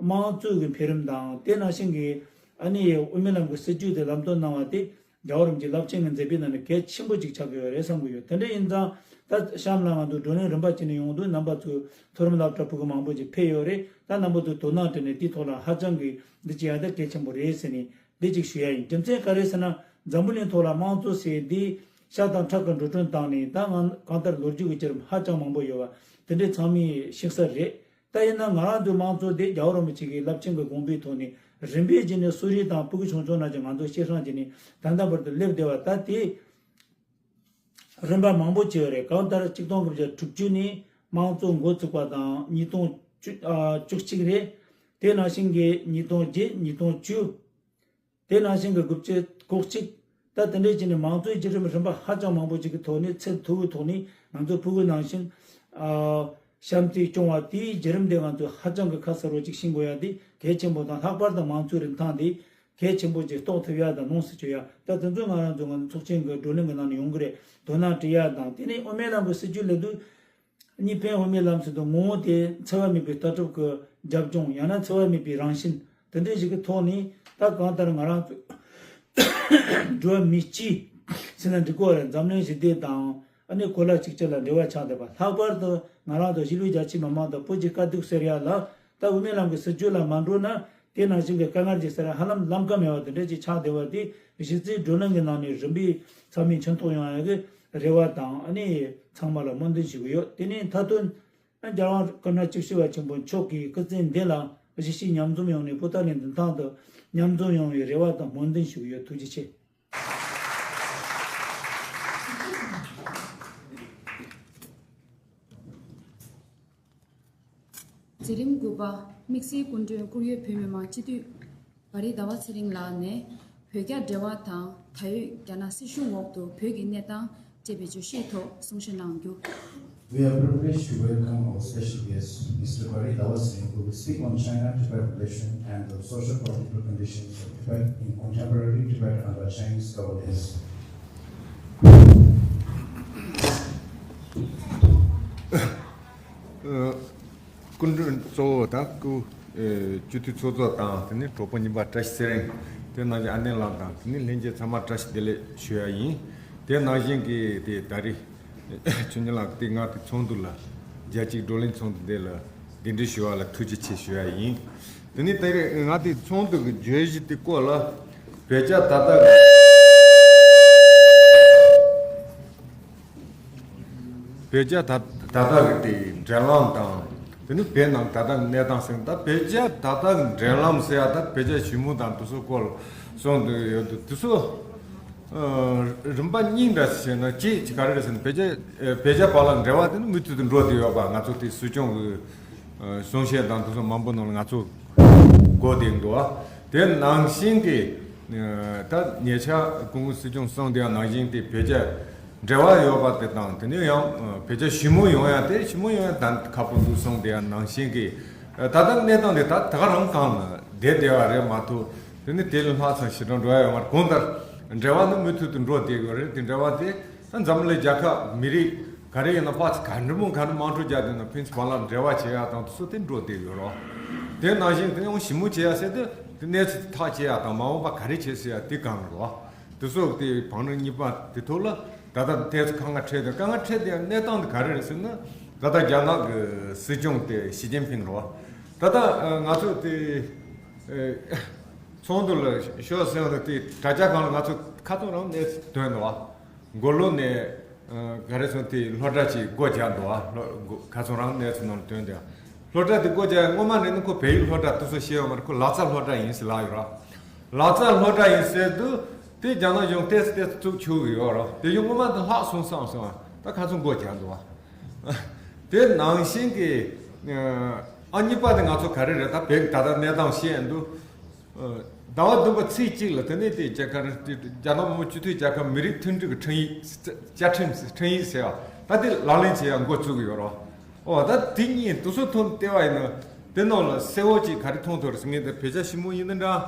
དམངས་གཙོའི་གི་འཕེལ་རིམ་དང་། དེ་ནང་བཞིན་གྱི་ཨ་ནི་དབུ་མའི་ལམ་གྱི་སྲིད་བྱུས་དེ་ལམ་སྟོན་གནང་བ་དེ། རྒྱལ་བ་རིན་པོ་ཆེའི་རླབས་ཆེན་གྱི་མཛད་པའི་ནང་ནས་གལ་ཆེན་པོ་ཅིག་ཆགས་ཀྱི་ཡོད་རེད་བསམ་གྱི་ཡོད། དེ་འདྲ་ཡིན་ཙང་ད་གཤམ་ལ་ང་ཚོ་བགྲོ་གླེང་རིམ་པ་བྱས་ནས་ཡོང་དུས། རྣམ་པ་ཚོས་མཐོ་རིམ་སློབ་གྲྭ་ཕྲུ་གུ་མང་པོ་ཅིག་ཕེབས་ཡོད་རེད། ད་རྣམ་པ་ཚོས་དོ་སྣང་སྤྲད་ནས་དེའི་ཐོག་ལ་ཧ་ཅང་གི་འདི་བྱེད་ཡ་ད་གལ་ཆེན་པོ་རེད་ཟེར་ནས་འདི་གཅིག་ཞུ་ཡ་ཡིན། རྒྱུ་མཚན་ག་རེ་ཟེར་ན། འཛམ་བུ་གླིང་ཐོག་ལ་དམངས་གཙོ་ཟེར་འདི་ཤ་དང་ཁྲག་གི་འགྲོ་གྲོན་བཏང་ནས། ད་ང་གང་ལྟར་ལོ་རྒྱུས་ཀྱི་བརྒྱུད་རིམ་ཧ་ཅང་མང་པོ་ཡོད་པ་དེ་འདྲའི་ཚང་མས་ཤེས་གསལ་རེད། ད་ཡིན་ན་ང་རང་ཚོའི་དམངས་གཙོ་དེ་རྒྱལ་བ་རིན་པོ་ཆེ་གི་རླབས་ཆེན་གྱི་དགོངས་པའི་ཐོག་ནས་རིམ་པས་བྱས་ནས་གསོ་རིག་དང་ཕྲུ་གུ་ཆུང་ཆུང་ནང་བཞིན་ང་ཚོ་སྐྱེད་སྲིང་བྱས་ནས་ད་ལྟ་བར་དུ་སླེབས་བསྡད་པ། ད་དེ་རིམ་པ་མང་པོ་བྱས་ཡོད་རེད། གང་ལྟར་ཆིག་སྟོང་དགུ་བརྒྱ་དྲུག་ཅུ་ནས་དམངས་གཙོ་འགོ་བཙུགས་པ་དང་། ཉིས་སྟོང་བཅུ་ཨ་བཅུ་གཅིག་རེད། དེ་ནང་བཞིན་གྱི་ཉིས་སྟོང་བརྒྱད། ཉིས་སྟོང་བཅུ། དེ་ནང་བཞིན་གྱི་དགུ་བཅུ་གོ་གཅིག་ད་དེ་འདྲའི་བྱས་ནས་དམངས་གཙོའི་བརྒྱུད་རིམ་རིམ་པ་ཧ་ཅང་མང་པོ་ཅིག་གི་ཐོག་ནས། ཚད་མཐོ་བོའི་ཐོག་ནས་ང་ཚོ་ཕྲུ་གུ་ནང་བཞིན། ཨ། བྱམས་བརྩེས་སྐྱོང་བ་དེའི་བརྒྱུད་རིམ་དེ་ང་ཚོས་ཧ་ཅང་གི་ཁ་གསལ་པོ་ཅིག་ཤེས་དགོས་ཡ་དེ་གལ་ཆེན་པོ་དང་། ལྷག་པར་དུ་མང་གཙོའི་རིན་ཐང་དེ་གལ་ཆེན་པོ་ཅིག་རྟོགས་ཐུབ་ཡ་དང་ནོངས་སུ་གཅོད་ཡ། ད་དེ་ཚོ་ང་རང་ཚོ་ང་ཚོ་ཚོགས་ཆེན་གྱི་བགྲོ་གླེང་གི་ནང་ནས་ཡོང་གི་རེད། དོ་སྣང་སྤྲད་ཡ་དང་། དེ་ནས་དབུ་མའི་ལམ་གྱི་སྲིད་བྱུས་ལབ་དུས། གཉིས་ཕན་དབུ་མའི་ལམ་ཟེར་དུས་ངོ་བོ་དེ་འཚེ་བ་མེད་པའི་ལྟ་གྲུབ་ཀྱི་རྒྱབ་ལྗོངས། ཡང་ན་འཚེ་བ་མེད་པའི་རང་བཞིན། དེ་འདྲ་ཞིག་གི་ཐོག་ནས། ད་གང་ལྟར་ང་རང་ཚོ་འགྲོ་བ་མིའི་སྤྱི་ཟེར་ན་འགྲིག་གོ་རེད། འཛམ་གླིང་ཞི་བདེ་དང་ཨ་ནི་གོ་ལ་གཅིག་གྱུར་ལ་འབྲེལ་བ་ཆགས་བསྡད་པ། ལྷག་པར་དུ་ང་རང་ཚོ་གཞིས་ལུས་རྒྱ་ཆེའི་མི་མང་དང་བོད་ཀྱི་དཀའ་སྡུག་སེལ་ཡ་ལ། ད་དབུ་མའི་ལམ་གྱི་སྲིད་བྱུས་ལ་མ་འགྲོ་ན། དེ་ནང་བཞིན་གྱི་དཀའ་ངལ་ཅིག་སེལ་ཡ་ཧ་ལམ་ལམ་ཁ་མེད་པ་དེ་འདྲ་ཅིག་ཆགས་བསྡད་པ་དེ། གཞི་རྩའི་བགྲོ་གླེང་གི་ནང་ནས་རིམ་པས་ཚང་མས་མཁྱེན་རྟོགས་ཡོང་ཡ་གི་རེ་བ་དང་། ཨ་ནི་ཚང་མ་ལ་སྨོན་འདུན་ཞུ་གི་ཡོད། དེ་ནས་མཐའ་དོན། རྒྱལ་དབང་ཀུན་ལེགས་བཅུ་བཞི་པ་ཆེན་པོ་མཆོག་གི་སྐུ་ཚེ་འདི་ལ་གཞིས་བྱེས་མཉམ་འཛོམས་ཡོང་ནས། བོད་དར་ལ་འཛིན་སྟངས་དུ་མཉམ་འཛོམས་ཡོང་བའི་རེ་བ་དང་སྨོན་འདུན་ཞུ་གི་ཡོད། ཐུགས་རྗེ་ཆེ། མཛད་རིམ་དགུ་པ། དམིགས་བསལ་སྐུ་མགྲོན་བཀུར་འོས་བོད་མི་མང་སྤྱི་འཐུས་བྷ་རི་ཟླ་བ་ཚེ་རིང་ལགས་ནས། བོད་རྒྱ་འབྲེལ་བ་དང་ད་ཡོད་རྒྱ་ནག་སྲིད་གཞུང་འོག་ཏུ་བོད་ཀྱི་གནས་སྟངས་བཅས་པའི་བརྗོད་གཞིའི་ཐོག་གསུང་བཤད་གནང་རྒྱུ། We are privileged to welcome our special guest, Mister Bari Dawa Singh, who will speak on China-Tibet relation and the socio-political conditions of Tibet in contemporary Tibet under Chinese governance. སྐུ་མགྲོན་གཙོ་བོ་དང་སྐུ། ཨེ། སྤྱི་འཐུས་ཚོགས་གཙོ་དང་། དེ་ནས་གྲོགས་པོ་རྙིང་པ་བཀྲ་ཤིས་ཚེ་རིང་། དེ་ནང་བཞིན་ཨ་ནེ་ལགས་དང་། དེ་ནས་ལྷན་རྒྱས་ཚང་མ་བཀྲ་ཤིས་བདེ་ལེགས་ཞུ་ཡ་ཡིན། དེ་ནང་བཞིན་གྱི་དེ་ད་རེས་ཆོས་ཉིད་ལགས་དེ་ང་དེ་ཚོགས་འདུ་ལ། རྒྱལ་སྤྱིའི་བགྲོ་གླེང་ཚོགས་འདུ་འདི་ལ་གདན་འདྲེན་ཞུ་བ་ལ་ཐུགས་རྗེ་ཆེ་ཞུ་ཡ་ཡིན། དེ་ནས་ད་རེས་ང་དེ་ཚོགས་འདུ་གི་བརྗོད་གཞི་དེ་སྐོར་ལ། བོད་རྒྱ་ད་ལྟ་གི། བོད་རྒྱ་ད་ད་ལྟ་གི་དེ་འབྲེལ་ལམ་དང་། དེ་ནི་བོད་ནང་ད་ལྟ་གི་གནས་སྟངས་ཟེར། ད་བོད་རྒྱ་ད་ལྟ་གི་འབྲེལ་ལམ་ཟེར་ཡ། ད་བོད་རྒྱ་ཞི་མོལ་དང་དེ་ཚོ་སྐོར་གསུངས་འདུག་ཡོད་འདུག་དེ་ཚོ། ཨ། རིམ་པ་གཉིས་འདྲ་ཞིག་བྱས་ན། གཅིག་ག་རེ་རེད་ཟེར་ན། བོད་རྒྱ། ཨ། བོད་རྒྱ་བར་ལ་འབྲེལ་བ་དེ་ནི་མུ་མཐུད་དུ་འགྲོ་བསྡད་ཡོད་པ། ང་ཚོ་དེ་སྲིད་སྐྱོང་གི། ཨ། གསུང་བཤད་དང་དེ་ཚོ་མང་པོ་ནང་ལ་ང་ཚོ་གོ་བསྡད་འདུག་དེ་ནང་བཞིན་གྱི། ཨ། ད་ཉེ་ཆར་སྐུ་ངོ་སྲིད་སྐྱོང་གསུངས་དེ་ནང་བཞིན་དེ་བོད་རྒྱ་འབྲེལ་བ་ཡོད་པ་དེ་དང་། དེ་ནས་ཡང་བོད་རྒྱ་ཞི་མོལ་ཡོང་ཡ་དེ། ཞི་མོལ་ཡོང་ཡ་ད་ཁག་པོ་འདུག་གསུངས་དེ་ནང་བཞིན་གྱི། ཨ། ད་ལྟ་གནས་སྟངས་དེ་ད་ད་ག་རང་སྒང་ལ་བསྡད་བསྡད་པ་རེད་མ་གཏོགས། དེ་ནི་དེ་ལས་ལྷག་ཙམ་ཞེ་དྲག་འགྲོ་ཡ་ཡོད་མ་རེད། གང་ལྟར་འབྲེལ་བ་ནི་མུ་མཐུད་དུ་འགྲོ་བསྡད་ཡོད་རེད། དེ་འབྲེལ་བ་དེ་ད་འཛམ་གླིང་རྒྱལ་ཁབ་མི་རིགས་ག་རེ་ཡིན་ན། ཕར་ག་འདྲ་མོ་ག་འདྲ་དམག་འཁྲུག་རྒྱག་དུས་ན་ཕན་ཚུན་བར་ལ་འབྲེལ་བ་བྱེད་ཡ་དང་དེ་ཚོ་དེ་འགྲོ་བསྡད་ཡོད་རེད། དེ་ནང་བཞིན་དེ་ཡང་ཞི་མོལ་བྱེད་ཡ་ཟེར་དུས་དེ་གནས་ཚུལ་ཐག་བཅད་ཡ་དང་། མ་འོངས་པ་ག་རེ་བྱེད་ཟེར་ཡ་དེ་སྒང་རེད། དེ་ཚོ་དེ་བང་རིམ་གཉིས་པ་དེ་ཐོག་ལ་ད་ལྟ་དེ་ཚོ་དཀའ་ངལ་འཕྲད་དེ། དཀའ་ངལ་འཕྲད་དེ་གནས་སྟངས་དེ་ག་རེ་རེད་ཟེར་ན། ད་ལྟ་རྒྱ་ནག་གི་སྲིད་སྐྱོང་དེ་ཞི་ཅིན་ཕིང་རེད། ད་ལྟ་ང་ཚོ་དེ། ཨེ། ཚོགས་འདུ་ལ་ཤོག་ཟེར་བ་དེ་དྲ་རྒྱ་སྒང་ལ་ང་ཚོ་ཁ་ཐུག་རང་གནས་ཚུལ་ཐོན་འདུག་བ། མགོ་ལོག་ནས། ཨ། ག་རེ་ཟེར་དེ་སློབ་གྲྭ་ཅིག་སྒོ་རྒྱག་འདུག་བ། སློབ་ཁ་སང་རང་གནས་ཚུལ་ནང་ལ་ཐོན་འདུག་སློབ་གྲྭ་དེ་སྒོ་རྒྱག་ཡ་སྔོན་མ་ནས་ནི་ཁོ་བལ་ཡུལ་སློབ་གྲྭ་དེ་ཚོ་བཤད་ཡོད་མ་རེད། ཁོ་ལག་རྩལ་སློབ་གྲྭ་ཡིན་ཟེར་ལབ་ཡོད་ར། ལག་རྩལ་སློབ་གྲྭ་ཡིན་ཟེར་དུས་དེ་རྒྱ་ནག་གཞུང་ཏོག་ཙམ་ཏོག་ཙམ་བཙུགས་བཅུག་གི་ཡོད་ར། དེ་གཞུང་སྔོན་མ་དེ་ལྷག་སོང་བསམ་སོང་བ། ད་ཁ་སང་སྒོ་རྒྱག་འདུག་བ། དེ་ནང་བཞིན་གྱི། ཨ། གཉིས་པ་དེ་ང་ཚོ་ག་རེ་རེད། ད་བོད་ད་ལྟ་གནས་སྟངས་བཤད་འདུག་ཟླ་བ་བདུན་པ་ཚེས་གཅིག་ལ་དེ་ནས་དེ་རྒྱ་གར་དེ་རྒྱ་ནག་མི་དམངས་སྤྱི་མཐུན་རྒྱལ་ཁབ་མི་རིགས་མཐུན་སྒྲིལ་གྱི་ཁྲིམས་ཡིག་བཅའ་ཁྲིམས་ཁྲིམས་ཡིག་ཟེར་བ། ད་དེ་ལག་ལེན་བྱེད་ཡ་འགོ་བཙུགས་ཡོད་རེད། ཨོ། ད་དེ་གཉིས་དེ་ཚོ་ཐོག་བལྟས་པ་ཡིན་ན། དེ་ནང་ལ་གསལ་བོ་ཅིག་ག་རེ་མཐོང་ཐུབ་རེད་ཟེར། ངས་དེ་བོད་རྒྱ་ཞི་མོལ་ཡིན་ན་འདྲ།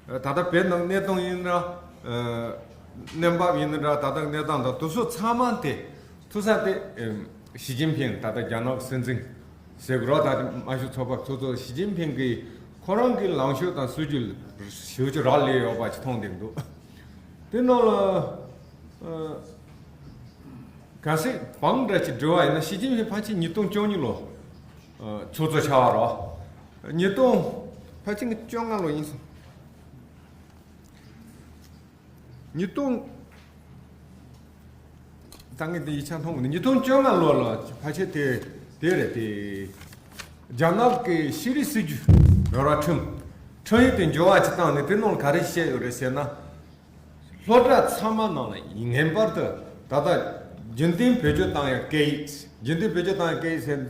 ད་ལྟ་བོད་ནང་གནས་སྟངས་ཡིན་ན་འདྲ། ཨ། གནས་བབ་ཡིན་ན་འདྲ། ད་ལྟ་གནས་སྟངས་དང་དེ་ཚོ་ཚང་མ་དེ། ཐུག་ས་དེ། ཨེམ། ཞི་ཅིན་ཕིང་ད་ལྟ་རྒྱ་ནག་སྲིད་འཛིན་ཟེར་དགོས་རེད། ད་ལྟ་དམར་ཤོག་ཚོགས་པ་ཚོགས་གཙོ་ཞི་ཅིན་ཕིང་གིས་ཁོ་རང་གི་ལངས་ཕྱོགས་དང་སྲིད་ཇུས་ཞེ་པོ་ཅིག་རག་ལས་ཡོད་པ་ཅིག་མཐོང་བསྡད་འདུག་དེ་ནང་ལ། ཨ། གལ་སྲིད་བང་འདྲ་ཅིག་འབྲི་བ་ཡིན་ན། ཞི་ཅིན་ཕིང་ཕལ་ཆེར་ཉིས་སྟོང་བཅུ་གཉིས་ལོ། ཨ། ཚོགས་གཙོ་ཆགས་པ་རེད། ཉིས་སྟོང་། ཕལ་ཆེར་བཅོ་ལྔ་ལོ་ཡིན་སོང་། ཉིས་སྟོང་། ད་ངས་འདི་ཡིག་ཆ་མཐོང་གི་འདུག་ཉིས་སྟོང་བཅོ་ལྔ་ལོ་ལ་ཕལ་ཆེར་དེ་དེ་རེད་དེ། རྒྱ་ནག་གི་ཤེས་རིག་སྲིད་ཇུས་ཡོད་ར། ཁྲིམས། ཁྲིམས་ཡིག་དེ་འགྱུར་བ་ཅིག་བཏང་ནས་དེ་ནང་ལ་ག་རེ་བཤད་ཡོད་རེད་ཟེར་ན། སློབ་གྲྭ་ཚང་མ་ནང་ལ་ངེས་པར་དུ་ད་ལྟ་རྒྱུན་གཏན་བེད་སྤྱོད་བཏང་ཡ་སྐད་ཡིག་རྒྱུན་གཏན་བེད་སྤྱོད་བཏང་ཡ་སྐད་ཡིག་ཟེར་ན།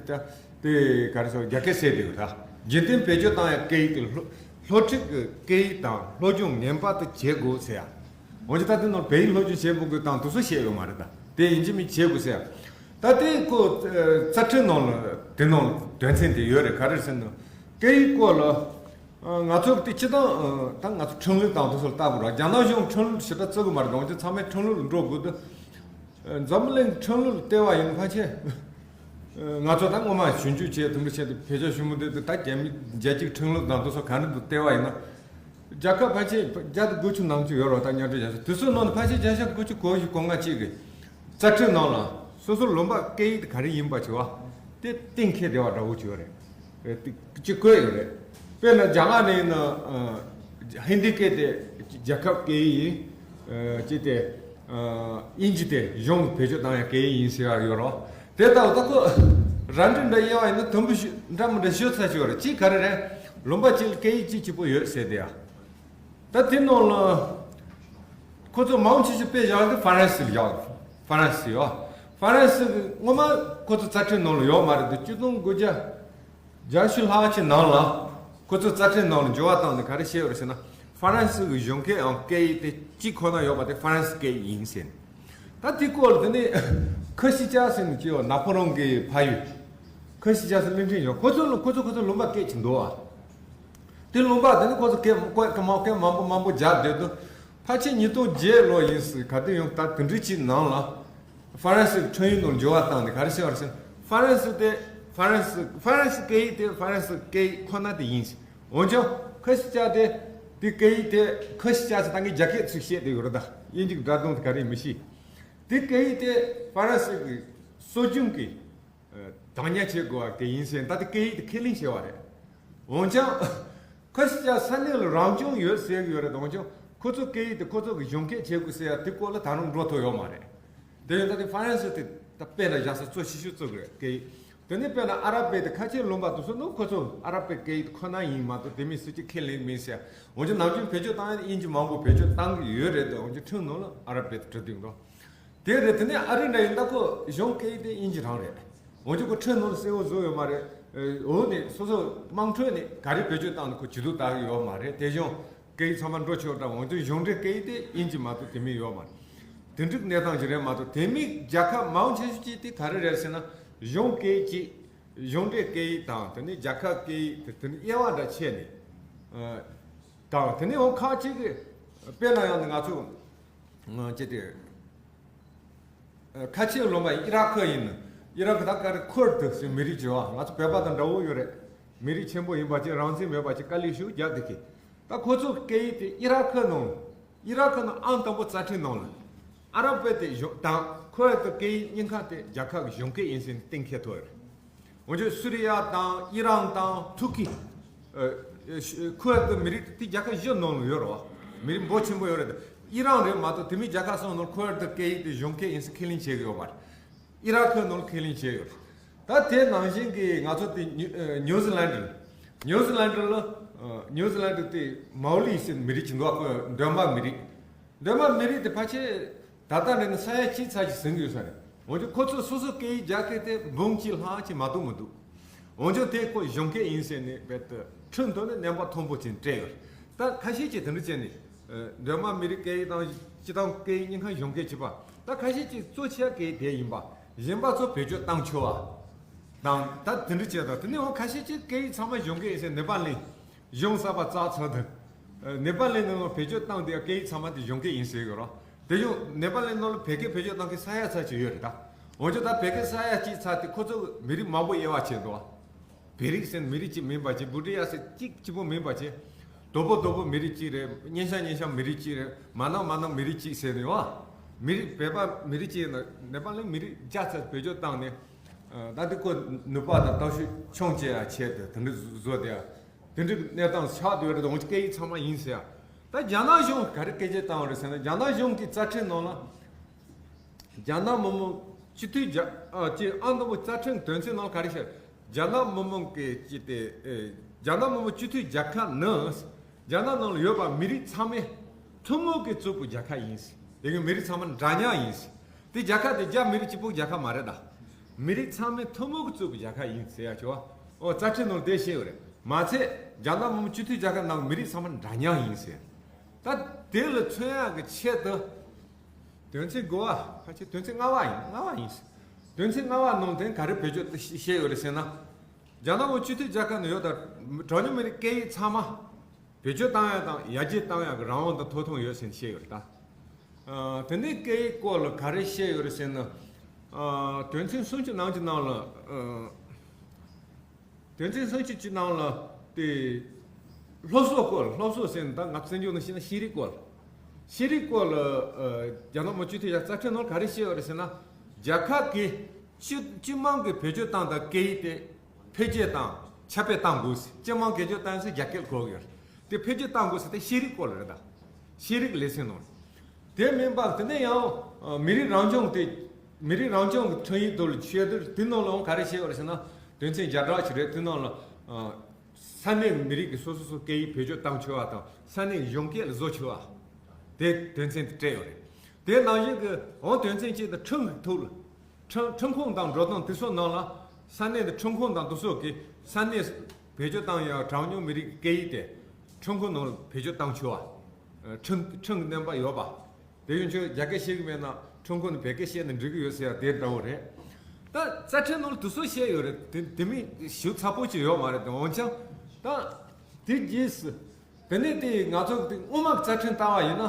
དེ་ག་རེ་ཟེར། རྒྱ་སྐད་ཟེར་དེ་ཡོད་ད། རྒྱུན་གཏན་བེད་སྤྱོད་བཏང་ཡ་སྐད་ཡིག་དེ་སློབ་སློབ་ཁྲིད་ཀྱི་སྐད་ཡིག་དང་སློབ་སྦྱོང་ངེས་པར་དུ་བྱེད་དགོས་ཟེར་ཡ། འོན་ཀྱང་ད་དེ་ནང་བལ་ཡུལ་སློབ་སྦྱོང་བྱེད་མི་དགོས་དང་དེ་ཚོ་བཤད་ཡོད་མ་རེད་ད། དེ་ཡིན་གཅིག་མིན་གཅིག་བྱེད་དགོས་ཟེར་ཡ། ད་དེ་ཁོ་རྩ་ཁྲིམས་ནང་ལ་དེ་ནང་དོན་ཚན་དེ་ཡོད་རེད། ག་རེ་ཟེར་ན་སྐད་ཡིག་སྐོར་ལ་ང་ཚོ་དེ་སྤྱི་བཏང་ད་ང་ཚོ་ཁྲིམས་ལུགས་དང་དེ་ཚོ་ལ་ལྟ་དགོས་ར། རྒྱ་ནག་གཞུང་ཁྲིམས་ལུགས་ཞེ་དྲག་བརྩི་གི་མ་རེད། འོན་ཀྱང་ཚང་མས་ཁྲིམས་ལུགས་ལ་འགྲོ་དགོས་དུས། འཛམ་བུ་གླིང་ཁྲིམས་ལུགས་ལ་བལྟས་པ་ཡིན་ཕལ་ཆེར། ང་ཚོ་ད་སྔོན་མ་ཞིབ་འཇུག་བྱས་དུམ་བུ་བྱས་ཏེ་བེད་སྤྱོད་ཞུ་མི་འདུག་ད་རྒྱ་མི་རྒྱལ་སྤྱིའི་ཁྲིམས་ལུགས་དང་དེ་ཚོ་ག་རེ་འདུག་བལྟས་པ་ཡིན་ན། རྒྱལ་ཁབ་ཕལ་ཆེར་བརྒྱ་དང་དགུ་བཅུ་ནང་ཚུད་ཡོད་རེད་ད་མཉམ་འབྲེལ་རྒྱལ་ཚོགས་དེ་ཚོའི་ནང་ནས་ཕལ་ཆེར་བརྒྱ་ཆ་དགུ་བཅུ་གོ་བཞི་གོ་ལྔ་གཅིག་གི་རྩ་ཁྲིམས་ནང་ལ་སོ་སོ་ལུང་པ་སྐད་ཡིག་དེ་ག་རེ་ཡིན་པ་བྱས་པ་དེ་གཏན་འཁེལ་བསྡད་པ་འདྲ་བོ་ཅིག་ཡོད་རེད། དེ་ཅིག་བཀོད་ཡོད་རེད། དཔེར་ན་རྒྱ་གར་ནས་ཡིན་ན་ཧིན་དི་སྐད་དེ་རྒྱལ་ཁབ་སྐད་ཡིག་ཡིན། ཅིག་དེ་དབྱིན་ཇི་དེ་གཞུང་བེད་སྤྱོད་བཏང་ཡ་སྐད་ཡིག་ཡིན་ཟེར་ཡ་ཡོད་རེད། དེ་ལྟ་བུ་ད་ཁོ་ར་འདྲི་འདྲ་དབྱེ་བ་ཡིན་ན་དུམ་བུ་ཞིག་འདྲ་མི་འདྲ་ཤོད་ཚ་ཅིག་ཡོད་རེད། གཅིག་ག་རེ་རེད། ལུང་པ་གཅིག་ལ་སྐད་ཡིག་གཅིག་གཅིག་པོ་ཡོད་ཟེར་དེ་ཡ། ད་དེ་ནང་ལ་ཁོ་ཚོ་མང་ཆེ་ཤོས་དཔེ་བཞག་དེ་ཧྥ་རན་སི་ལ་བཞག་ཧྥ་རན་སི་ཡོད། ཧྥ་རན་སི་གི་སྔོན་མ་ཁོ་ཚོ་རྩ་ཁྲིམས་ནང་ལ་ཡོད་མ་རེད་དེ་ཆིག་སྟོང་དགུ་བརྒྱ་བརྒྱད་ཅུ་ལྷག་ཅིག་ནང་ལ་ཁོ་ཚོ་རྩ་ཁྲིམས་ནང་ལ་འགྱུར་བ་བཏང་ནས་ག་རེ་བཤད་ཡོད་རེད་ཟེར་ན། ཧྥ་རན་སི་གི་གཞུང་སྐད་ཡང་སྐད་ཡིག་དེ་གཅིག་ཁོ་ན་ཡོད་པ་དེ་ཧྥ་རན་སི་སྐད་ཡིན་ཟེར། ད་དེ་སྐོར་ལ་དེ་ནས་ཁ་ཤི་ཅཱ་ཟེར་ནས་ཅིག་ཡོད། ན་ཕོ་ལོན་གི་ཕ་ཡུལ་ཁ་ཤི་ཅཱ་ཟེར་གླིང་ཕྲན་ཡོད། ཁོ་ཚོ་ལ་ཁོ་ཚོ་ཁོ་ཚོ་ལུང་པ་སྐད་ཅིག་འདུག་བ། དེ་ལུང་པ་དེ་ནི་ཁོ་ཚོ་སྐད་སྐད་སྐད་མང་སྐད་མང་པོ་མང་པོ་རྒྱག་བསྡད་དུས། ཕལ་ཆེར་ཉིས་སྟོང་བརྒྱད་ལོ་ཡིན་སྲིད་ག་དུས་ཡོང་ད་དེ་འདྲ་ཅིག་ནང་ལ་ཧྥ་རན་སི་ཁྲིམས་ཡིག་ནང་འགྱུར་བ་བཏང་ནས་ག་རེ་བཤད་པ་རེད་ཟེར་ན། ཧྥ་རན་སི་དེ་ཧྥ་རན་སི་ཧྥ་རན་སི་སྐད་ཡིག་དེ་ཧྥ་རན་སི་སྐད་ཡིག་ཁོ་ན་དེ་ཡིན་ཟེར། འོན་ཀྱང་ཁ་ཤི་ཅཱ་དེ་དེ་སྐད་ཡིག་དེ་ཁ་ཤི་ཅཱ་ཟེར་ད་ངས་རྒྱ་སྐད་ཚིག་བཤད་དེ་ཡོད་རེད་ད། དབྱིན་ཇི་གི་སྒྲ་གདངས་དེ་ག་རེ་མི་ཤེས། དེ་སྐད་ཡིག་དེ་ཧྥ་རན་སི་གི་སྲོལ་རྒྱུན་གྱི་བདག་ཉར་བྱེད་དགོས་པ་གི་ཡིན་ཟེར་ད་ལྟ་སྐད་ཡིག་དེ་ཁས་ལེན་བྱས་པ་རེད། འོན་ཀྱང་ཁ་ཤི་ཅཱ་ས་གནས་ལ་རང་སྐྱོང་ཡོད་ཟེར་གྱི་ཡོད་རེད། འོན་ཀྱང་ཁོ་ཚོ་སྐད་ཡིག་དེ་ཁོ་ཚོ་གི་གཞུང་སྐད་བྱེད་དགོས་ཟེར་ཡ་དེ་སྐོར་ལ་ད་རུང་འགྲོ་ཐུབ་ཡོད་མ་རེད། དེ་ཡིན་ད་དེ་ཧྥ་རན་སི་དེ་ད་དཔེ་ལ་བཞག་ས་གཙོ་ཆེ་ཤོས་བརྩི་གི་རེད་སྐད་ཡིག་དེ་ནས་དཔེར་ན་ཨ་ར་པའི་དེ་ཁ་ཆེ་ལུང་པ་དེ་ཚོ་ནི་ཁོ་ཚོ་ཨ་ར་པའི་སྐད་ཡིག་ཁོ་ན་ཡིན་མ་གཏོགས་དེ་མིན་སུ་གཅིག་ཁས་ལེན་མིན་ཟེར། འོན་ཀྱང་ནམ་རྒྱུན་བེད་སྤྱོད་བཏང་ཡ་དབྱིན་ཇི་མང་པོ་བེད་སྤྱོད་བཏང་གི་ཡོད་རེད་དེ། འོན་ཀྱང་ཁྲིམས་ནང་ལ་ཨ་ར་པའི་དེ་བྲིས་འདུག་འགྲོ། དེ་རེད། དེ་ནས་ཨ་རི་འདྲ་ཡིན་ད་ཁོ་གཞུང་སྐད་ཡིག་དེ་དབྱིན་ཇི་རང་རེད། འོན་ཀྱང་ཁོ་ཁྲིམས་ནང་གསལ་བོ་བཟོ་ཡོད་མ་རེད། འོ་ནས་སོ་སོ་དམངས་ཁྲོད་ནས་ག་རེ་བེད་སྤྱོད་བཏང་ནས་ཁོ་བྱེད་དུ་བཏང་གི་ཡོད་མ་རེད། དེ་གཞུང་སྐད་ཡིག་ཚང་མ་འགྲོ་ཆོག་འདྲ། འོན་ཀྱང་གཞུང་འབྲེལ་སྐད་ཡིག་དེ་དབྱིན་ཇི་མ་གཏོགས་དེ་མིན་ཡོད་མ་རེད། དེ་འདྲའི་གནས་སྟངས་ཅིག་རེད་མ་གཏོགས་དེ་མིན་རྒྱལ་ཁབ་མང་ཆེ་ཤོས་ཅིག་དེ་ག་རེ་རེད་ཟེར་ན། གཞུང་སྐད་ཡིག་གཅིག་གཞུང་འབྲེལ་སྐད་ཡིག་དང་དེ་ནས་རྒྱལ་ཁབ་སྐད་ཡིག་དེ་དེ་ནས་དབྱེ་བ་འདྲ་ཕྱེ་ནས་དང་དེ་ནས་འོ་ཁག་ཅིག་གི་དཔེར་ན་ཡང་ང་ཚོ་ཅི་སྟེ། ཁ་ཆེ་ལུང་པ་ཨི་རག་ཁུ་ཡིན་ནི། ཨི་རག་ཁུ་ད་ག་རེ་ཁུར་དུ་ཟེར་མི་རིགས་ཅིག་ཡོད། ང་ཚོ་བོད་པ་དང་འདྲ་བོ་ཡོད་རེད། མི་རིགས་ཆེན་པོ་ཡིན་པ་ཅིག་རང་བཙན་མེད་པ་ཅིག་དཀའ་ལས་ཤུགས་རྒྱག་བསྡད་ཀི། ད་ཁོ་ཚོ་སྐད་ཡིག་དེ་ཨི་རག་ཁུ་ནང་ཨི་རག་ཁུ་ནང་ཨང་དང་པོ་རྩ་ཁྲིམས་ནང་ལ་ཨ་ར་པེ་དེ་གཞུང་དང་ཁོ་ཡ་དེ་སྐད་ཡིག་གཉིས་ཀ་དེ་རྒྱལ་ཁབ་ཀྱི་གཞུང་སྐད་ཡིན་ཟེར་ནས་གཏན་འཁེལ་ཐུབ་ཡོད་རེད། འོན་ཀྱང་སུ་རི་ཡ་དང་ཨི་རན་དང་ཐུར་ཀི། ཁོ་ཡ་དེ་མི་རིགས་དེ་རྒྱལ་ཁབ་བཞི་ནང་ལ་ཡོད་རེད་བ། མི་རིགས་འབོར་ཆེན་པོ་ཡོད་རེད་དེ། ཨི་རན་རེད་མ་གཏོགས་དེ་མིན་རྒྱལ་ཁབ་གསུམ་ནང་ཁོ་ཡ་དེ་སྐད་ཡིག་དེ་གཞུང་སྐད་ཡིན་ཟེར་ཁས་ལེན་བྱེད་ཀྱི་ཡོད་མ་རེད། ཨི་རག་ཁུ་ནང་ལ་ཁས་ལེན་བྱས་ཡོད་རེད། ད་དེ་ནང་བཞིན་གྱི་ང་ཚོ་དེ་ཉུ་ཨ་ཉུ་ཟི་ལན་ཌི་རེད། ཉུ་ཟི་ལན་ཌི་ལ་ཨ་ཉུ་ཟི་ལན་ཌི་དེ་མའོ་ལི་ཟེར་མི་རིགས་ཅིག་འདུག་ཁོ་འདོད་མ་མི་རིགས། འདོད་མ་མི་རིགས་དེ་ཕལ་ཆེར་ད་ལྟ་རེད་ན་ས་ཡ་གཅིག་ཙམ་ཞིག་ཟིན་གྱི་ཡོད་ས་རེད། འོན་ཀྱང་ཁོ་ཚོ་སོ་སོ་སྐད་ཡིག་རྒྱག་མཁན་དེ་འབུམ་གཅིག་ལྷག་ཅིག་མ་གཏོགས་མི་འདུག་འོན་ཀྱང་དེ་ཁོ་གཞུང་སྐད་ཡིན་ཟེར་ནས་རྦད་དེ་ཁྲིམས་ཐོག་ནས་གནས་བབ་མཐོན་པོ་ཅིག་སྤྲད་ཡོད་རེད། ད་ཁ་ཤས་ཀྱིས་དེ་འདྲ་བྱས་ནས་ཨ་འདོད་མ་མི་རིགས་སྐད་ཡིག་དང་སྤྱི་བཏང་སྐད་ཡིག་གཉིས་ཀ་གཞུང་སྐད་བྱེད་པ། ད་ཁ་ཤས་ཀྱིས་གཙོ་ཆེ་བ་སྐད་ཡིག་དེ་ཡིན་པ། གཞན་པ་ཚོ་བེད་སྤྱོད་བཏང་ཆོག་པ་དང་ད་དེ་འདྲ་བྱས་དང་། དེ་ནས་འོ་ཁ་ཤས་ཀྱིས་སྐད་ཡིག་ཚང་མ་གཞུང་སྐད་ཡིན་ཟེར་ནེ་པ་ལི་གཞུང་གསར་པ་བཙུགས་ཚར་དུས། ནེ་པ་ལི་ནང་བེད་སྤྱོད་བཏང་དེ་སྐད་ཡིག་ཚང་མ་དེ་གཞུང་སྐད་ཡིན་ཟེར་གི་རོ། དེ་ཡང་ནེ་པ་ལི་ནང་ལ་བོད་སྐད་བེད་སྤྱོད་བཏང་མཁན་ས་ཡ་ཚ་ཅིག་ཡོད་རེད་ད། འོན་ཀྱང་ད་བོད་སྐད་ས་ཡ་གཅིག་ཚ་དེ་ཁོ་ཚོ་མི་རིགས་མང་པོ་དབྱེ་བ་ཕྱེ་འདུག་བ། བོད་རིགས་ཟེར་མི་རིགས་གཅིག་མིན་པ་ཅིག་བྷུ་ཊི་ཡ་ཟེར་གཅིག་གཅིག་པོ་མིན་པ་ཅིག་དོ་པོ་དོ་པོ་མི་རིགས་གཅིག་རེད། སྙན་ཤ་སྙན་ཤ་མི་རིགས་གཅིག་རེད། མ་ནང་མ་ནང་མི་རིགས་གཅིག་ཟེར་ནས་བ། མི་རིགས་བོད་པ་མི་རིགས་གཅིག་ཡིན་ན་ནེ་པ་ལི་མི་རིགས་བརྒྱ་ཚ་བེད་སྤྱོད་བཏང་ནས། ད་དེ་ཁོ་ནུས་པ་དང་སྟོབས་ཤུགས་ཆུང་ཆེ་ཡ་ཆེད་དུ་དེ་འདྲ་བཟོ་དེ་དེ་འདྲའི་གནས་སྟངས་ཆགས་བསྡད་ཡོད་རེད། འོན་ཀྱང་སྐད་ཡིག་ཚང་མ་ཡིན་ཟེར་ཡ། ད་རྒྱ་ནག་གཞུང་གིས་ག་རེ་སྐད་ཆ་བཏང་བ་རེད་ཟེར་ན། རྒྱ་ནག་གཞུང་གི་རྩ་ཁྲིམས་ནང་ལ་རྒྱ་ནག་མི་དམངས་སྤྱི་འཐུས་རྒྱ་ཨ་ཅེ་ཨང་དང་པོ་རྩ་ཁྲིམས་དོན་ཚན་ནང་ལ་ག་རེ་བཤད། རྒྱ་ནག་མི་དམངས་ཀྱི་ཅི་སྟེ་ཨེ་རྒྱ་ནག་མི་དམངས་སྤྱི་འཐུས་རྒྱལ་ཁབ་ནི་རྒྱ་ནག་ནང་ལ་ཡོད་པ་མི་རིགས་ཚང་མས་ཐུན་མོང་གིས་བཙུགས་པའི་རྒྱལ་ཁབ་ཡིན། དེ་གི་མི་རིགས་ཚང་མ་འདྲ་མཉམ་ཡིན། དེ་རྒྱལ་ཁབ་དེ་རྒྱ་མི་རིགས་གཅིག་པོའི་རྒྱལ་ཁབ་མ་རེད་ད། མི་རིགས་ཚང་མས་ཐུན་མོང་གིས་བཙུགས་པའི་རྒྱལ་ཁབ་ཡིན་ཟེར་ཡ་ཆོ། ཨོ་རྩ་ཁྲིམས་ནང་དེ་བཤད་ཡོད་རེད། མ་ཚད་རྒྱ་ནག་མི་དམངས་སྤྱི་འཐུས་རྒྱལ་ཁབ་ནང་མི་རིགས་ཚང་མ་འདྲ་མཉམ་ཡིན་ཟེར། ད་དེ་ལ་མཚོན་ཡག་གི་ཆེད་དུ། དོན་ཚན་དགུ་པ་ཕལ་ཆེར་དོན་ཚན་ལྔ་པ་ཡིན་ལྔ་པ་ཡིན། དོན་ཚན་ལྔ་པ་ནང་དེ་ག་རེ་བེད་སྤྱོད་བྱས་ཡོད་རེད་ཟེར་ན། རྒྱ་ནག་པ་སྤྱི་མཐུན་རྒྱལ་ཁབ་ནང་ཡོད་དང་གྲངས་ཉུང་མི་རིགས་སྐད་ཡིག་ཚང་མ་བེད་སྤྱོད་བཏང་ཡ་དང་ཡར་རྒྱས་བཏང་ཡ་གི་རང་དབང་དང་ཐོབ་ཐང་ཡོད་ཟེར་བཤད་ཡོད་རེད་ད། ཨ། དེ་ནས་སྐད་ཡིག་སྐོར་ལ་ག་རེ་བཤད་ཡོད་རེད་ཟེར་ན། ཨ། དོན་ཚན་སུམ་ཅུ་ནང་གི་ནང་ལ། ཨ། དོན་ཚན་སུམ་ཅུ་གཅིག་ནང་ལ་དེ། སློབ་གསོ་སྐོར། སློབ་གསོ་ཟེར་ན་ད་ང་བཙན་བྱོལ་ནང་བཤད་ན་ཤེས་རིག་སྐོར། ཤེས་རིག་སྐོར་ལ། ཨ། རྒྱ་ནག་མི་སྤྱི་འཐུས་ཡ་རྩ་ཁྲིམས་ནང་ག་རེ་བཤད་ཡོད་རེད་ཟེར་ན། རྒྱལ་ཁབ་ཀྱི་སྤྱི་སྤྱི་དམངས་ཀྱི་བེད་སྤྱོད་བཏང་དང་སྐད་ཡིག་དེ་འཕེལ་རྒྱས་དང་ཁྱབ་སྤེལ་གཏང་དགོས་ཟེར། སྤྱི་དམངས་བེད་སྤྱོད་བཏང་ཟེར་རྒྱ་སྐད་གོ་གི་ཡོད་རེད། དེ་འཕེལ་རྒྱས་གཏང་དགོས་ཟེར་དེ་ཤེས་རིག་སྐོར་ལ་རེད་ད། ཤེས་རིག་ལེ་ཚན་ནང་། དེ་མིན་པ་དེ་ནས་ཡང་། ཨ། མི་རིགས་རང་སྐྱོང་དེ། མི་རིགས་རང་སྐྱོང་གི་ཁྲིམས་ཡིག་དེ་ལ་བཤད་དུས་དེ་ནང་ལའང་ག་རེ་བཤད་ཡོད་རེད་ཟེར་ན། དོན་ཚན་བརྒྱ་ཕྲག་ཅིག་རེད། དེ་ནང་ལ། ཨ། ས་གནས་མི་རིགས་ཀྱི་སོ་སོ་སོ་སྐད་ཡིག་བེད་སྤྱོད་བཏང་ཆོག་པ་དང་ས་གནས་གཞུང་སྐད་ལ་བཟོ་ཆོག་པ། དེ་དོན་ཚན་དེ་སྤྲད་ཡོད་རེད། དེ་ནང་བཞིན་གྱི་འོང་དོན་ཚན་གཅིག་དེ་ཁྲིམས་ཀྱི་ཐོག་ལ། ཁྲིམས་ཁྲིམས་ཁང་དང་འགྲོ་སྟངས་དེ་ཚོ་ནང་ལ་ས་གནས་དེ་ཁྲིམས་ཁང་དང་དེ་ཚོ་གི་ས་གནས་བེད་སྤྱོད་བཏང་ཡ་གྲངས་ཉུང་མི་རིགས་སྐད་ཡིག་དེ་ཁྲིམས་ཁང་ནང་ལ་བེད་སྤྱོད་བཏང་ཆོག་པ། ཁྲིམས་ཁྲིམས་ཀྱི་བདེན་པ་ཡོད་པ། དེ་ཡང་ཁྱོད་རྒྱ་སྐད་ཤེས་ཀྱི་མེད་ན་ཁྲིམས་ཁང་ནས་བོད་སྐད་བཤད་ན་འགྲིག་གི་ཡོད་ཟེར་ཡ་དེ་འདྲ་བོ་རེད། ད་རྩ་ཁྲིམས་ནང་ལ་དེ་ཚོ་བཤད་ཡོད་རེད། དེ་དེ་མིན་ཞིབ་ཚགས་པོ་ཅིག་ཡོད་མ་རེད། དེ་འོན་ཀྱང་ད་དེ་རྗེས་སུ། དེ་ནས་དེ་ང་ཚོ་དེ་སྔོན་མ་གི་རྩ་ཁྲིམས་བལྟ་བ་ཡིན་ན།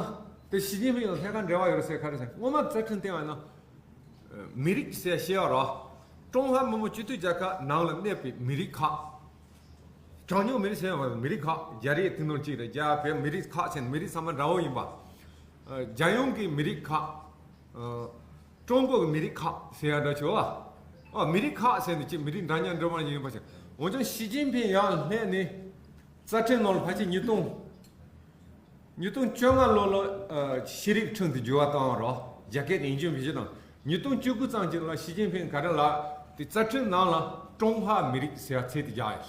དེ་ཞི་ཅིན་ཕིང་ལ་ལྷན་ཁ་འབྲེལ་བ་ཡོད་རེད་ཟེར་ག་རེ་ཟེར། སྔོན་མ་གི་རྩ་ཁྲིམས་བལྟས་པ་ཡིན་ན། མི་རིགས་ཟེར་བཤད་པ་རེད། ཀྲུང་ཧྭ་མི་དམངས་སྤྱི་མཐུན་རྒྱལ་ཁབ་ནང་ལ་གནས་པའི་མི་རིགས་ཁག་གྲངས་ཉུང་མི་རིགས་ཟེར་བ་མི་རིགས་ཁག་རྒྱ་རིགས་དེ་ནང་གཅིག་རེད། རྒྱ་བོད་མི་རིགས་ཁག་ཟེར་ན་མི་རིགས་ཚང་མ་འདྲ་བོ་ཡིན་པ། རྒྱལ་ཡོངས་ཀྱི་མི་རིགས་ཁག་ཀྲུང་གོ་གི་མི་རིགས་ཁག་ཟེར་ཡ་འདྲ་བྱུང་བ། ཨ། མི་རིགས་ཁག་ཟེར་ནས་ཅིག་མི་རིགས་འདྲ་མཉམ་འདྲ་མཉམ་ཡིན་པ་ཞིག་འོན་ཀྱང་ཞི་ཅིན་ཕིང་ཡར་སླེབས་ནས་རྩ་ཁྲིམས་ནང་ལ་ཕལ་ཆེར་ཉིས་སྟོང་ཉིས་སྟོང་བཅོ་ལྔ་ལོ་ལ། ཨ། ཤེས་རིག་ཁྲིམས་དེ་འགྱུར་བ་བཏང་བ་རེད། རྒྱ་སྐད་དེ་ཡིན་རྒྱུ་མི་བྱེད་དང་། ཉིས་སྟོང་བཅུ་དགུ་ཙམ་ཅིག་ལ་ཞི་ཅིན་ཕིང་ག་རེ་ལབ་དེ་རྩ་ཁྲིམས་ནང་ལ་ཀྲུང་ཧྭ་མི་རིགས་ཟེར་བ་ཚིག་དེ་རྒྱག་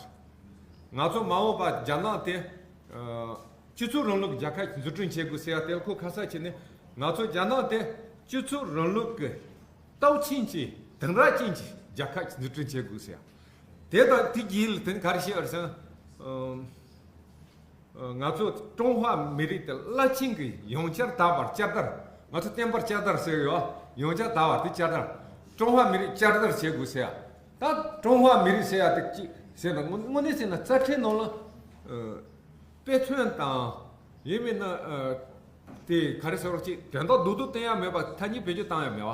ཡོད། ང་ཚོ་མ་འོངས་པ་རྒྱ་ནག་དེ། ཨ། སྤྱི་ཚོགས་རིང་ལུགས་རྒྱལ་ཁབ་འཛུགས་སྐྲུན་བྱེད་དགོས་ཟེར་བ་དེ་ལ་ཁོ་ཁ་གསལ་བྱས་ནས་ང་ཚོ་རྒྱ་ནག་དེ་སྤྱི་ཚོགས་རིང་ལུགས་ཀྱི་སྟོབས་ཆེན་གྱི་དེང་རབས་ཅན་གྱི་རྒྱལ་ཁབ་འཛུགས་སྐྲུན་བྱེད་དགོས་ཟེར། དེ་དང་དེ་རྗེས་ལ་དེ་ནི་ག་རེ་བཤད་པ་རེད་ཟེར་ན། ཨམ། ང་ཚོ་ཀྲུང་ཧྭ་མི་རིགས་དེ་རླབས་ཆེན་གྱི་ཡང་བསྐྱར་དར་བར་བསྐྱར་དར། ང་ཚོ་བསྟན་པར་བསྐྱར་དར་ཟེར་ཡོད། ཡང་བསྐྱར་དར་བར་དེ་བསྐྱར་དར། ཀྲུང་ཧྭ་མི་རིགས་བསྐྱར་དར་བྱེད་དགོས་ཟེར། ད་ཀྲུང་ཧྭ་མི་རིགས་ཟེར་ཡ་དེ་ཅི་ཟེར་ན་དངོས་དངོས་གནས་ཟེར་ན་རྩ་ཁྲིམས་ནང་ལ། ཨ། དཔེ་མཚོན་དང་། ཡིན་མིན་ན། ཨ། དེ་ག་རེ་ཟེར་རོགས་ཅིག་དོན་དག་རྡོག་རྡོག་བསྟན་ཡ་མེད་པ་ཐ་སྙད་བེད་སྤྱོད་བཏང་ཡ་མེད་པ།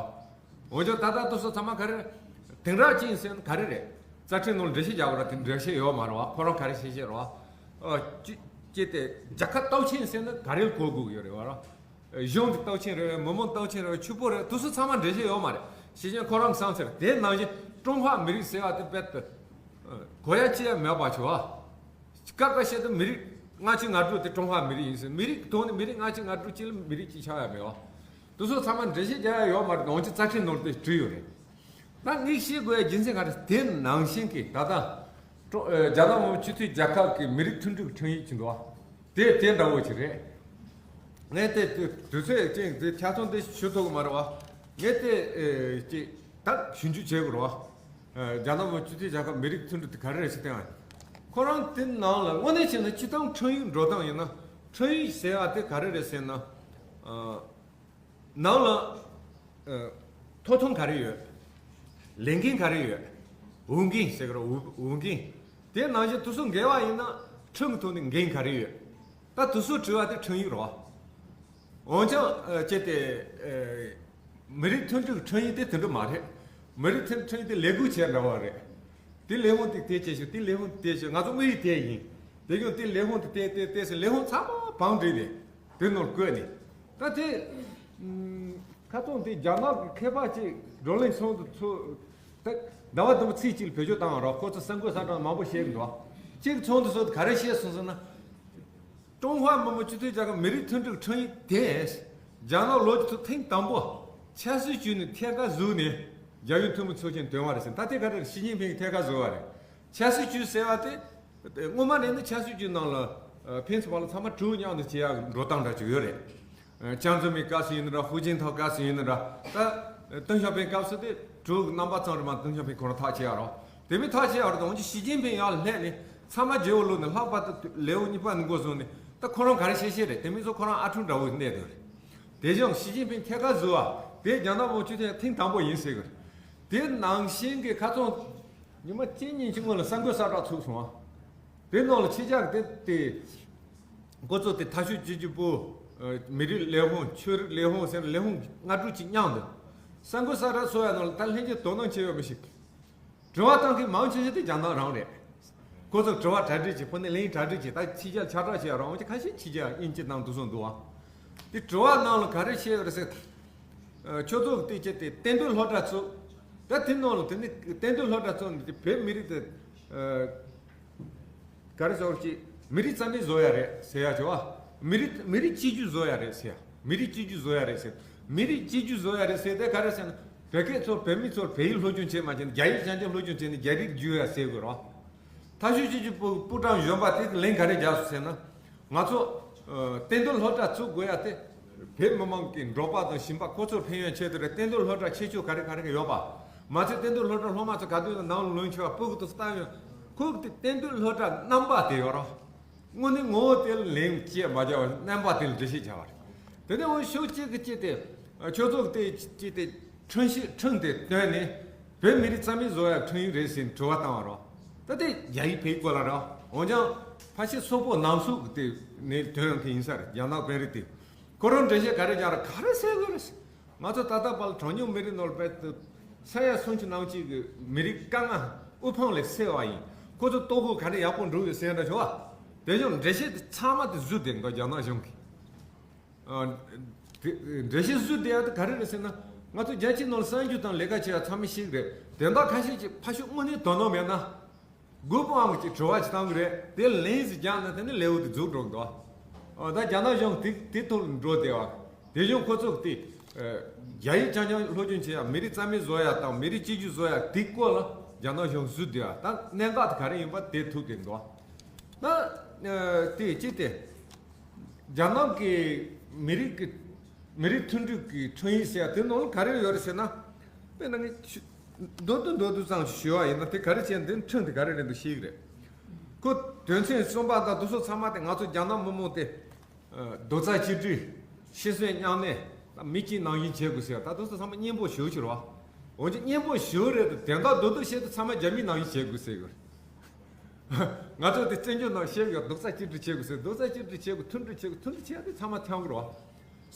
འོན་ཀྱང་ད་ལྟ་དུ་སོ་ཚང་མ་ག་རེ་རེད། དེང་རབས་ཅན་ཟེར་ན་ག་རེ་རེད། རྩ་ཁྲིམས་ནང་འགྲེལ་བཤད་རྒྱག་དགོས་ར་དེ་འགྲེལ་བཤད་ཡོད་མ་རེད་བ། ཁོ་རང་ག་རེ་བཤད་བཤད་རེད་བ། ཨ། ཅི་ཅི་སྟེ་རྒྱལ་ཁབ་སྟོབས་ཆེན་ཟེར་ན་ག་རེ་ལ་གོ་དགོས་ཀྱི་ཡོད་རེད་བ་ར། གཞུང་གི་སྟོབས་ཆེན་རེད་བས། མི་མང་སྟོབས་ཆེན་རེད་བས། ཕྱུག་པོ་རེད། དུ་སུ་ཚང་མ་འགྲེལ་བཤད་ཡོད་མ་རེད། ཤེས་ཀྱང་ཁོ་རང་བསམ་ཚུལ་དེ་ནང་བཞིན་ཀྲུང་ཧྭ་མི་རིགས་ཟེར་བ་དེ་རྦད་དེ་གོ་ཡ་ཅི་ཡ་མེད་པ་བྱུང་བ། སྐབས་འགའ་ཤས་དུ་མི་རིགས་ལྔ་བཅུ་ང་དྲུག་དེ་ཀྲུང་ཧྭ་མི་རིགས་ཡིན་ཟེར། མི་རིགས་ཐོག་ནས་མི་རིགས་ལྔ་བཅུ་ང་དྲུག་གཅིག་ལ་མི་རིགས་གཅིག་ཆགས་ཡ་མེད་བ། དུ་སུ་ཚང་མ་འགྲེལ་བཤད་རྒྱག་ཡ་ཡོད་མ་རེད། འོན་ཀྱང་རྩ་ཁྲིམས་ནང་དེ་བྲིས་ཡོད་རེད། ད་ངས་ཤེས་དགོས་ཡ་རྒྱུ་མཚན་ག་རེ། དེ་ནང་བཞིན་གྱི་ད་ལྟ་ཀྲུང་ཨ་རྒྱ་ནག་མི་དམངས་སྤྱི་མཐུན་རྒྱལ་ཁབ་ཀྱི་མི་རིགས་མཐུན་སྒྲིལ་གྱི་ཁྲིམས་ཡིག་ཅིག་འདུག་བ། དེ་དེ་འདྲ་བོ་ཅིག་རེད། ངས་དེ་དུས་ཚོད་ཅིག་དེ་ཆ་ཚང་དེ་ཞུ་ཐུབ་ཀྱི་མ་རེད་བ། ངས་དེ་ཨེ་ཅིག་ད་ཞིབ་འཇུག་བྱེད་དགོས་རེད་བ། ཨ། རྒྱ་ནག་མི་དམངས་སྤྱི་མཐུན་རྒྱལ་ཁབ་མི་རིགས་མཐུན་སྒྲིལ་དེ་ག་རེ་རེད་ཟེར་བསྟན་པ། ཁོ་རང་དེ་ནང་ལ་དངོས་གནས་བྱས་ན་སྤྱི་བཏང་ཁྲིམས་ཡིག་འགྲོ་སྟངས་ཡིན་ན། ཁྲིམས་ཡིག་ཟེར་བ་དེ་ག་རེ་རེད་ཟེར་ན། ཨ། ནང་ལ། ཨ། ཐོབ་ཐང་ག་རེ་ཡོད། ལས་འགན་ག་རེ་ཡོད། འོས་འགན་ཟེར་གི་རེད། འོས་འོས་འགན། དེ་ནང་བཞིན་དུ་སུ་འགལ་བ་ཡིན་ན་ཁྲིམས་ཀྱི་ཐོག་ནས་འགན་ག་རེ་ཡོད། ད་དུ་སུ་བྲིས་པ་དེ་ཁྲིམས་ཡིག་རེད་བ། འོན་ཀྱང་། ཨ། ཅེ་སྟེ། ཨ། མི་རིགས་མཐུན་སྒྲིལ་ཁྲིམས་ཡིག་དེ་དེ་འདྲ་མ་རེད། མི་རིགས་མཐུན་ཁྲིམས་ཡིག་དེ་ལས་འགུལ་བྱས་འདྲ་བ་རེད། དེ་ལས་ཁུངས་དེ་དེ་བྱས་ཤིག་དེ་ལས་ཁུངས་དེ་བྱས། ང་ཚོ་དངོས་ཡིག་དེ་ཡིན། དེ་ཀྱང་དེ་ལས་ཁུངས་དེ་དེ་དེ་དེ་ཟེར་ལས་ཁུངས་ཚང་མ་བང་བསྒྲིགས་ནས་དེ་ནང་བཀོད་ནས། ད་དེ། ཨམ། ཁ་སང་དེ་རྒྱ་ནག་གི་མཁས་པ་ཅིག་བགྲོ་གླེང་ཚོགས་འདུ་ཚོགས། ད་ཟླ་བ་དུ་མ་ཚིག་གཅིག་ལ་བེད་སྤྱོད་བཏང་བ་རེད། ཁོ་ཚོ་གསར་འགོད་གསར་གྲགས་མང་པོ་བཤད་གི་འདུག་གཅིག་ཚོགས་འདུ་ཚོགས་དུས་ག་རེ་བཤད་སོང་ཟེར་ན། ཀྲུང་ཧྭ་མི་དམངས་སྤྱི་མཐུན་རྒྱལ་ཁབ་མི་རིགས་མཐུན་སྒྲིལ་ཁྲིམས་ཡིག་དེ་རྒྱ་ནག་ལོ་རྒྱུས་ཐོག་ཐེངས་དང་པོ་ཆབ་སྲིད་ཅུས་ནས་ཐད་ཀར་བཟོས་ནས་རྒྱལ་ཡོངས་འཐུས་མི་ཚོགས་ཆེན་བཏོན་པ་རེད་ཟེར། ད་དེ་ག་རེ་རེད། ཞི་ཅིན་ཕིང་གིས་ཐད་ཀར་བཟོས་པ་རེད། ཆབ་སྲིད་ཅུས་ཟེར་བ་དེ། སྔོན་མ་ནས་ནི་ཆབ་སྲིད་ཅུས་ནང་ལ། ཨ། ཕན་ཚུན་བར་ལ་ཚང་མ་གྲོས་མཉམ་དུ་བྱེད་ཡག་འགྲོ་སྟངས་འདྲ་ཅིག་ཡོད་རེད། ཨ། ཅང་ཙེ་མིན་སྐབས་སུ་ཡིན་ན་འདྲ། ཧུའུ་ཅིན་ཐའོ་སྐབས་སུ་ཡིན་ན་འདྲ། ད་ཏེང་ཞའོ་ཕིང་སྐབས་སུ་དེ་གྲོས་ཀྱི་རྣམ་པ་ཙམ་རེད་མ། ཏེང་ཞའོ་ཕིང་ཁོ་རང་ཐག་བཅད་ཡག་རེད། དེ་མིན་ཐག་བཅད་ཡག་རེད། འོན་ཀྱང་ཞི་ཅིན་ཕིང་ཡར་སླེབས་ནས་ཚང་མ་རྗེ་བོ་ལོ་ནས་ལྷག་པར་དུ་ལེའོ་གཉིས་པ་ནས་འགོ་བཟུང་ནས་ད་ཁོ་རང་ག་རེ་བཤད་བཤད་རེད། དེ་མིན་ཚོ་ཁོ་རང་ཨ་ཁྲུང་འདྲ་བོ་གནས་འདུག་རེད། དེ་བཞིན་ཞི་ཅིན་ཕིང་ཐད་ཀར་བཟོས་པ་དེ་རྒྱ་ནག་མི་དམངས་སྤྱི་མཐུན་ཐེངས་དང་པོ་ཡིན་ཟེར་གི་རེད། དེ་ནང་བཞིན་གྱི་ཁ་སང་ཉི་མ་གཅིག་གཉིས་ཀྱི་སྔོན་ལ་གསར་འགོད་གསལ་བསྒྲགས་ཚུགས་སོང་ཨ། དེ་ནང་ལ་ཕྱི་རྒྱལ་དེ་དེ་འགོ་གཙོ་དེ་ཐ་ཤུ་སྤྱི་རྒྱུ་པོ་མི་རིགས་ལས་ཁུངས་ཆོས་རིག་ལས་ཁུངས་ཟེར་ན་ལས་ཁུངས་ལྔ་དྲུག་ཅིག་མཉམ་དུ་གསར་འགོད་གསལ་བསྒྲགས་ཚུགས་ཡ་ནང་ལ་ད་ལྷན་རྒྱས་དོ་སྣང་བྱེད་ཡོད་མི་ཞིག་དྲི་བ་བཏང་མཁན་མང་ཆེ་ཤོས་དེ་རྒྱ་ནག་རང་རེད། ཁོ་ཚོ་དྲི་བ་གྲ་སྒྲིག་བྱེད་ཁོ་ནས་ལན་གྲ་སྒྲིག་བྱེད་ད་ཕྱི་རྒྱལ་ཁྱབ་བསྒྲགས་བྱེད་ཡ་རང་ཅི་ཁ་ཤས་ཕྱི་རྒྱལ་དབྱིན་ཇི་ནང་དུ་སོང་འདུག་ཨ། དེ་དྲི་བ་ནང་ལ་ག་རེ་བཤད་ཡོད་རེད་ཟེར། ཨ། ཁྱོད་ཚོ་དེ་ཅི་སྟེ་གཏན་སྡོད་སློབ་གྲྭ་ཚུགས། ད་དེ་ནང་ལ་དེ་ནི་གཏན་སྡོད་སློབ་གྲྭ་ཚུགས་ནས་དེ་བོད་མི་རིགས་དེ། ཨ། ག་རེ་ཟེར་གྱི། མི་རིགས་རྩ་མེད་བཟོ་ཡ་རེད་ཟེར་ཡ་བྱོས་བ། མི་རིགས་མི་རིགས་གཅིག་གྱུར་བཟོ་ཡ་རེད་ཟེར་ཡ། མི་རིགས་གཅིག་གྱུར་བཟོ་ཡ་རེད་ཟེར། མི་རིགས་གཅིག་གྱུར་བཟོ་ཡ་རེད་ཟེར་དེ་ག་རེ་ཟེར་ན། བོད་སྐད་ཚོར་བོད་མི་ཚོར་བོད་ཡིག་སློབ་སྦྱོང་བྱེད་མ་བྱེད་ན་རྒྱ་ཡིག་རྐྱང་རྐྱང་སློབ་སྦྱོང་བྱེད་ན་རྒྱ་རིགས་བསྒྱུར་ཡ་ཟེར་དགོས་རོ། ཐ་ཤུ་སྤྱི་རྒྱུ་པུ་པུ་ཀྲང་གཞོན་པ་དེ་གི་ལན་ག་རེ་རྒྱག་སོང་ཟེར་ན། ང་ཚོ་ཨ། གཏན་སྡོད་སློབ་གྲྭ་བཙུགས་དགོས་ཡ་དེ། བོད་མི་མང་གི་འབྲོག་པ་དང་ཞིང་པ་ཁོ་ཚོར་ཕན་ཡོན་ཆེད་དུ་རེད། གཏན་སྡོད་སློབ་གྲྭ་ཁྱད་ཆོས་ག་རེ་ག་རེ་ག་ཡོད་པ། མ་ཚད་གཏན་སྡོད་སློབ་གྲྭ་སློབ་མ་ཚོ་ག་དུས་ནང་ལ་ལོན་ཆོག་པ་སྤུ་གུ་དང་ལྟ་ཡོད། ཁོ་གི་དེ་གཏན་སྡོད་སློབ་གྲྭ་རྣམ་པ་དེ་ཡོད་རོ། དངོས་གནས་ངོ་བོ་དེ་ལ་ལན་བཅད་མ་བྱ་བར་རྣམ་པ་དེ་ལ་འགྲེལ་བཤད་བྱ་བ་རེད། དེ་ནས་འོ་ཤོག་གཅིག་གི་གཅིག་དེ། ཨ། ཁྱོད་ཚོ་གི་དེ་གཅིག་དེ་ཁྲིམས་ཞིབ་ཁྲིམས་དེ་བཏོན་ནས་བོད་མི་རིགས་རྩ་མེད་བཟོ་ཡ་ཁྲིམས་ཡིག་རེད་ཟེར་ནས་དྲི་བ་བཏང་བ་རོ། ད་དེ་རྒྱ་ཡིག་བོད་ཡིག་སྐོར་ལ་རོ། འོན་ཀྱང་ཕལ་ཆེར་སོག་པོ་ནང་སོག་གི་དེ་ནས་ཐོན་མཁན་ཡིན་ས་རེད། རྒྱ་ནག་དཔོན་རིགས་དེ། ཁོ་རང་འགྲེལ་བཤད་ག་རེ་རྒྱག་ར་ག་རེ་ཟེར་དགོས་རེད། ང་ཚོ་ད་ལྟ་བར་ལ་གྲངས་ཉུང་མི་རིགས་ནང་ལ་བལ་དུ་ས་ཡ་སུམ་ཅུ་ནང་གཅིག་གི་མི་རིགས་དཀའ་ངལ་དབུལ་ཕོངས་ལས་སེལ་བ་ཡིན། ཁོ་ཚོ་ལྟོ་གོས་ག་རེ་ཡག་པོ་འགྲོ་ཡོད་ཟེར་འདྲ་བྱུང་བ། དེ་བཞིན་འགྲེལ་བཤད་དེ་ཚང་མ་དེ་བཟོས་བསྡད་འདུག་རྒྱ་ནག་གཞུང་གིས། ཨ། དེ་འགྲེལ་བཤད་བཟོས་བསྡད་ཡ་དེ་ག་རེ་རེད་ཟེར་ན། ང་ཚོ་རྒྱལ་སྤྱིའི་ནང་ལ་གསར་འགྱུར་དང་ལས་ཀ་བྱེད་ཡ་ཚང་མ་ཤེས་ཀྱི་རེད། དེ་འདྲ་ཁ་ཤས་ཀྱིས་ཕ་ཤུལ་དངོས་གནས་དོ་སྣང་མེད་ན། དགོས་པའམ་གྱི་དྲི་བ་ཅིག་བཏང་གི་རེད། དེ་ལན་ཞིག་རྒྱག་ན་དེ་ནི་ལེའུ་དེ་རྫོགས་འགྲོ་གི་འདུག་ཨ། ད་རྒྱ་ནག་གཞུང་དེ་དེ་ཐོག་ལ་འགྲོ་བསྡད་པ། དེ་གཞུང་ཁོ་ཚོ་དེ། ཨ། རྒྱ་ཡིག་རྐྱང་རྐྱང་སློབ་སྦྱོང་བྱེད་ཡ་མི་རིགས་རྩ་མེད་བཟོ་ཡ་དང་མི་རིགས་གཅིག་གྱུར་བཟོ་ཡ་དེ་སྐོར་ལ་རྒྱ་ནག་གཞུང་བཟོས་བསྡད་པ་ད་གནད་འགག་དེ་ག་རེ་ཡིན་པ་དེ་ཐུག་བསྡད་འདུག་ད། ཨ། དེ་གཅིག་དེ། རྒྱ་ནག་གི་མི་རིགས་ཀྱི་མི་རིགས་མཐུན་སྒྲིལ་གྱི་ཁྲིམས་ཡིག་ཟེར་ཡ་དེ་ནང་ལ་ག་རེ་ཡོད་རེད་ཟེར་ན། དཔེར་ན་ངས་ཆུ་མདོར་བསྡུས་མདོར་བསྡུས་ཙམ་ཞིག་ཞུ་བ་ཡིན་ན་དེ་ག་རེ་བྱས་ན་དེ་ཁྲིམས་དེ་ག་རེ་རེད་འདུག་ཤེས་ཀྱི་རེད། ཁོ་དོན་ཚན་གསུམ་པ་དང་དེ་ཚོ་ཚང་མ་དེ་ང་ཚོ་རྒྱ་ནག་མི་མང་དེ། ཨ། རྡོག་རྩ་གཅིག་སྒྲིལ། ཤི་གསོན་མཉམ་གནས། མི་གཅིག་ནང་བཞིན་བྱེད་དགོས་ཟེར་བ་ད་དེ་ཚོ་ཚང་མ་སྙན་པོ་ཞེ་པོ་ཅིག་རེད་བ། འོན་ཀྱང་སྙན་པོ་ཞེ་པོ་རེད་དེ་དོན་དག་མདོར་བསྡུས་བཤད་དུས་ཚང་མ་རྒྱ་མིའི་ནང་བཞིན་བྱེད་དགོས་ཟེར་གི་རེད། ང་ཚོ་དེ་བཙན་བྱོལ་ནང་བཤད་ཡོད། རྡོག་རྩ་གཅིག་སྒྲིལ་བྱེད་དགོས་ཟེར། རྡོག་རྩ་གཅིག་སྒྲིལ་བྱེད་དགོས། མཐུན་སྒྲིལ་བྱེད་དགོས། མཐུན་སྒྲིལ་བྱེད་ཡ་དེ་ཚང་མ་ཐང་གི་རེད་བ།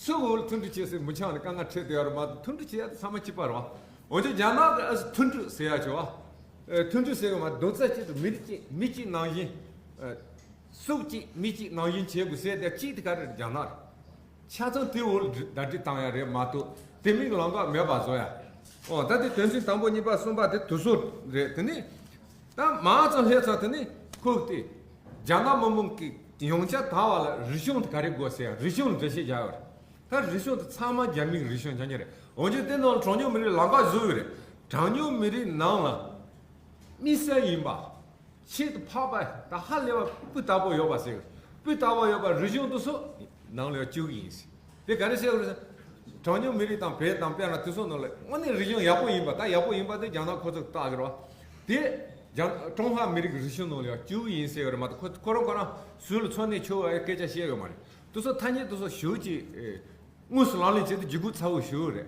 སུ་འོ་ལ་མཐུན་སྒྲིལ་བྱེད་ཟེར་མི་ཆང་ལ་དཀའ་ངལ་འཕྲད་བསྡད་ཡོད་རེད་མ་གཏོགས་མཐུན་སྒྲིལ་བྱེད་ཡ་དེ་ཚང་མ་གཅིག་པ་རེད་བ། འོན་ཀྱང་རྒྱ་ནག་གི་ཨ་སི་མཐུན་སྒྲིལ་ཟེར་ཡ་བྱེད་བ། ཨ། མཐུན་སྒྲིལ་ཟེར་ཡོད་མ་རྡོག་རྩ་གཅིག་ཏུ་མི་རིགས་གཅིག་མི་གཅིག་ནང་བཞིན། ཨ། སུ་གཅིག་མི་གཅིག་ནང་བཞིན་བྱེད་དགོས་ཟེར་དེ་གཅིག་དེ་ག་རེ་རེད་རྒྱ་ནག་རེད། ཆ་ཚང་དེ་འོ་ལ་ཟླ་སྒྲིལ་བཏང་ཡ་རེད་མ་གཏོགས་དེ་མིན་ལམ་ཁ་མེད་པ་བཟོ་ཡ། ཨོ་ད་དེ་དོན་ཚན་དང་པོ་གཉིས་པ་གསུམ་པ་དེ་དུ་སོ་རེད། དེ་ནི་ད་མང་ཙམ་སླེབས་ཚར། དེ་ནི་ཁོ་དེ་རྒྱ་ནག་མི་མང་གི་ཡོང་ཆ་དར་བ་ལ་རིག་གཞུང་དེ་ག་རེ་དགོས་ཟེར་ཡ་རིག་གཞུང་ལ་འགྲེལ་བཤད་རྒྱག་ཡོད་རེད། ད་རིག་གཞུང་དེ་ཚང་མ་རྒྱ་མིའི་རིག་གཞུང་རྐྱང་རྐྱང་རེད། འོན་ཀྱང་དེ་ནང་ལ་གྲངས་ཉུང་མི་རིགས་ལམ་ཁ་བཟོས་ཡོད་རེད། གྲངས་ཉུང་མི་རིགས་ནང་ལ་དམིགས་བསལ་ཡིན་པ། ཆེད་དུ་འཕགས་པ་ད་ཧ་ལས་པ་སྤུས་དག་པོ་ཡོད་པ་ཟེར། སྤུས་དག་པོ་ཡོད་པ་རིག་གཞུང་དེ་ཚོ་ནང་ལ་བཅུག་གི་ཡིན་ཟེར། དེ་ག་རེ་བཤད་དགོས་རེད་ཟེར། གྲངས་ཉུང་མི་རིགས་དང་བོད་དང་དཔེར་ན་དེ་ཚོ་ནང་ལ་དངོས་གནས་རིག་གཞུང་ཡག་པོ་ཡིན་པ་ད་ཡག་པོ་ཡིན་པ་དེ་རྒྱ་ནག་ཁོ་ཚོ་བལྟ་གི་རེད་བ། དེ་རྒྱ་ཀྲུང་ཧྭ་མི་རིགས་ཀྱི་རིག་གཞུང་ནང་ལ་ཡང་བཅུག་གི་ཡིན་ཟེར་གི་རེད་མ་གཏོགས་ཁོ་ཁོ་རང་ཁོ་རང་ཟུར་ལ་འཚོ་གནས་བྱེད་པའི་སྐད་ཆ་བཤད་ཡོད་མ་རེད། དེ་ཚོ་ཐ་སྙད་དེ་ཚོ་ཞེ་པོ་ཅིག་དངོས་སུ་ལག་ལེན་བྱེད་དུ་འཇུག་དགོས་ཚ་བོ་ཞེ་པོ་རེད།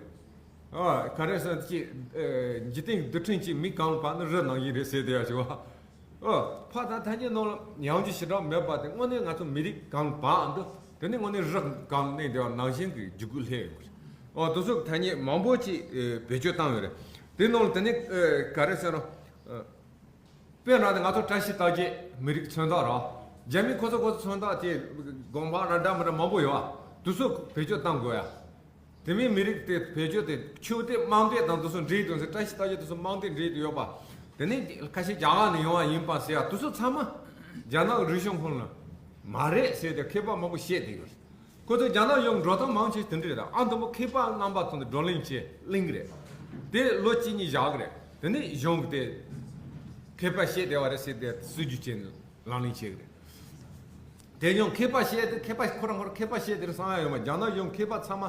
ཨ། ག་རེ་ཟེར་ན་ཅིག་ཨ། འཇིག་རྟེན་གྱི་རྡུལ་ཕྲན་གཅིག་མི་གང་བར་ནི་རི་ནང་བཞིན་རེད་ཟེར་བསྡད་ཡ་ཞིག་བ། ཨ། ཕ་ད་ཐ་སྙད་ནང་ལ་ཡང་ཅིག་ཞེ་དྲག་མེད་པ་དེ་དངོས་གནས་ང་ཚོ་མི་རིགས་གང་བར་འདུག་དེ་ནི་དངོས་གནས་རི་གང་གནས་བསྡད་པ་ནང་བཞིན་གྱི་འཇུག་སྒོ་སླེབས་ཡོད་པ་རེད། ཨོ་དེ་ཚོ་ཐ་སྙད་མང་པོ་ཅིག་ཨ། བེད་སྤྱོད་བཏང་ཡོད་རེད། དེ་ནང་ལ་དེ་ནི་ཨ། ག་རེ་ཟེར་ན། ཨ། དཔེར་ན་ང་ཚོ་བཀྲ་ཤིས་རྟགས་བརྒྱད་མི་རིགས་མཚོན་རྟགས་རེད། རྒྱ་མི་ཁོ་ཚོ་ཁོ་ཚོ་མཚོན་རྟགས་དེ་གོང་འཕང་ར་འདྲ་མི་འདྲ་མང་པོ་ཡོད་ཨ། དེ་ཚོ་བེད་སྤྱོད་བཏང་དགོས་ཡ། དེ་མིན་མི་རིགས་དེ་བེད་སྤྱོད་དེ་ཆོས་དད་དམངས་དད་དང་དེ་ཚོ་འདྲེས་དང་ཟེར། བཀྲ་ཤིས་རྟགས་བརྒྱད་དེ་ཚོ་དམངས་དད་འདྲེས་དུ་ཡོད་པ། དེ་ནས་ཁ་ཤས་རྒྱ་གར་ནས་ཡོང་བ་ཡིན་པ་ཟེར་ཡ་དེ་ཚོ་ཚང་མ་རྒྱ་ནག་རིག་གཞུང་ཁོངས་ལ་མ་རེད་ཟེར་ཏེ་མཁས་པ་མང་པོ་བཤད་དེ་ཡོད། ཁོ་ཚོ་རྒྱ་ནག་ཡོང་འགྲོ་སྟངས་མང་ཆེ་དེ་འདྲ་རེད། ཨ་མདོ་མོ་མཁས་པ་རྣམ་པ་ཚོ་ནས་བགྲོ་གླེང་བྱེད་གླེང་གི་རེད། དེ་ལོ་གཅིག་གཉིས་བཞག་གི་རེད། དེ་ནས་གཞུང་གི་དེ་མཁས་པ་བཤད་བསྡད་པ་རེད་ཟེར་ཏེ་སྲིད་ཇུས་བྱས་ནས་ལག་ལེན་བྱེད་གི་རེད། དེ་ཡང་མཁས་པ་བཤད་དེ་མཁས་པ་ཁོ་རང་ཁོ་རང་མཁས་པ་བཤད་དེ་རེད་བསམ་ཡ་ཡོད་མ། རྒྱ་ནག་གཞུང་མཁས་པ་ཚང་མ་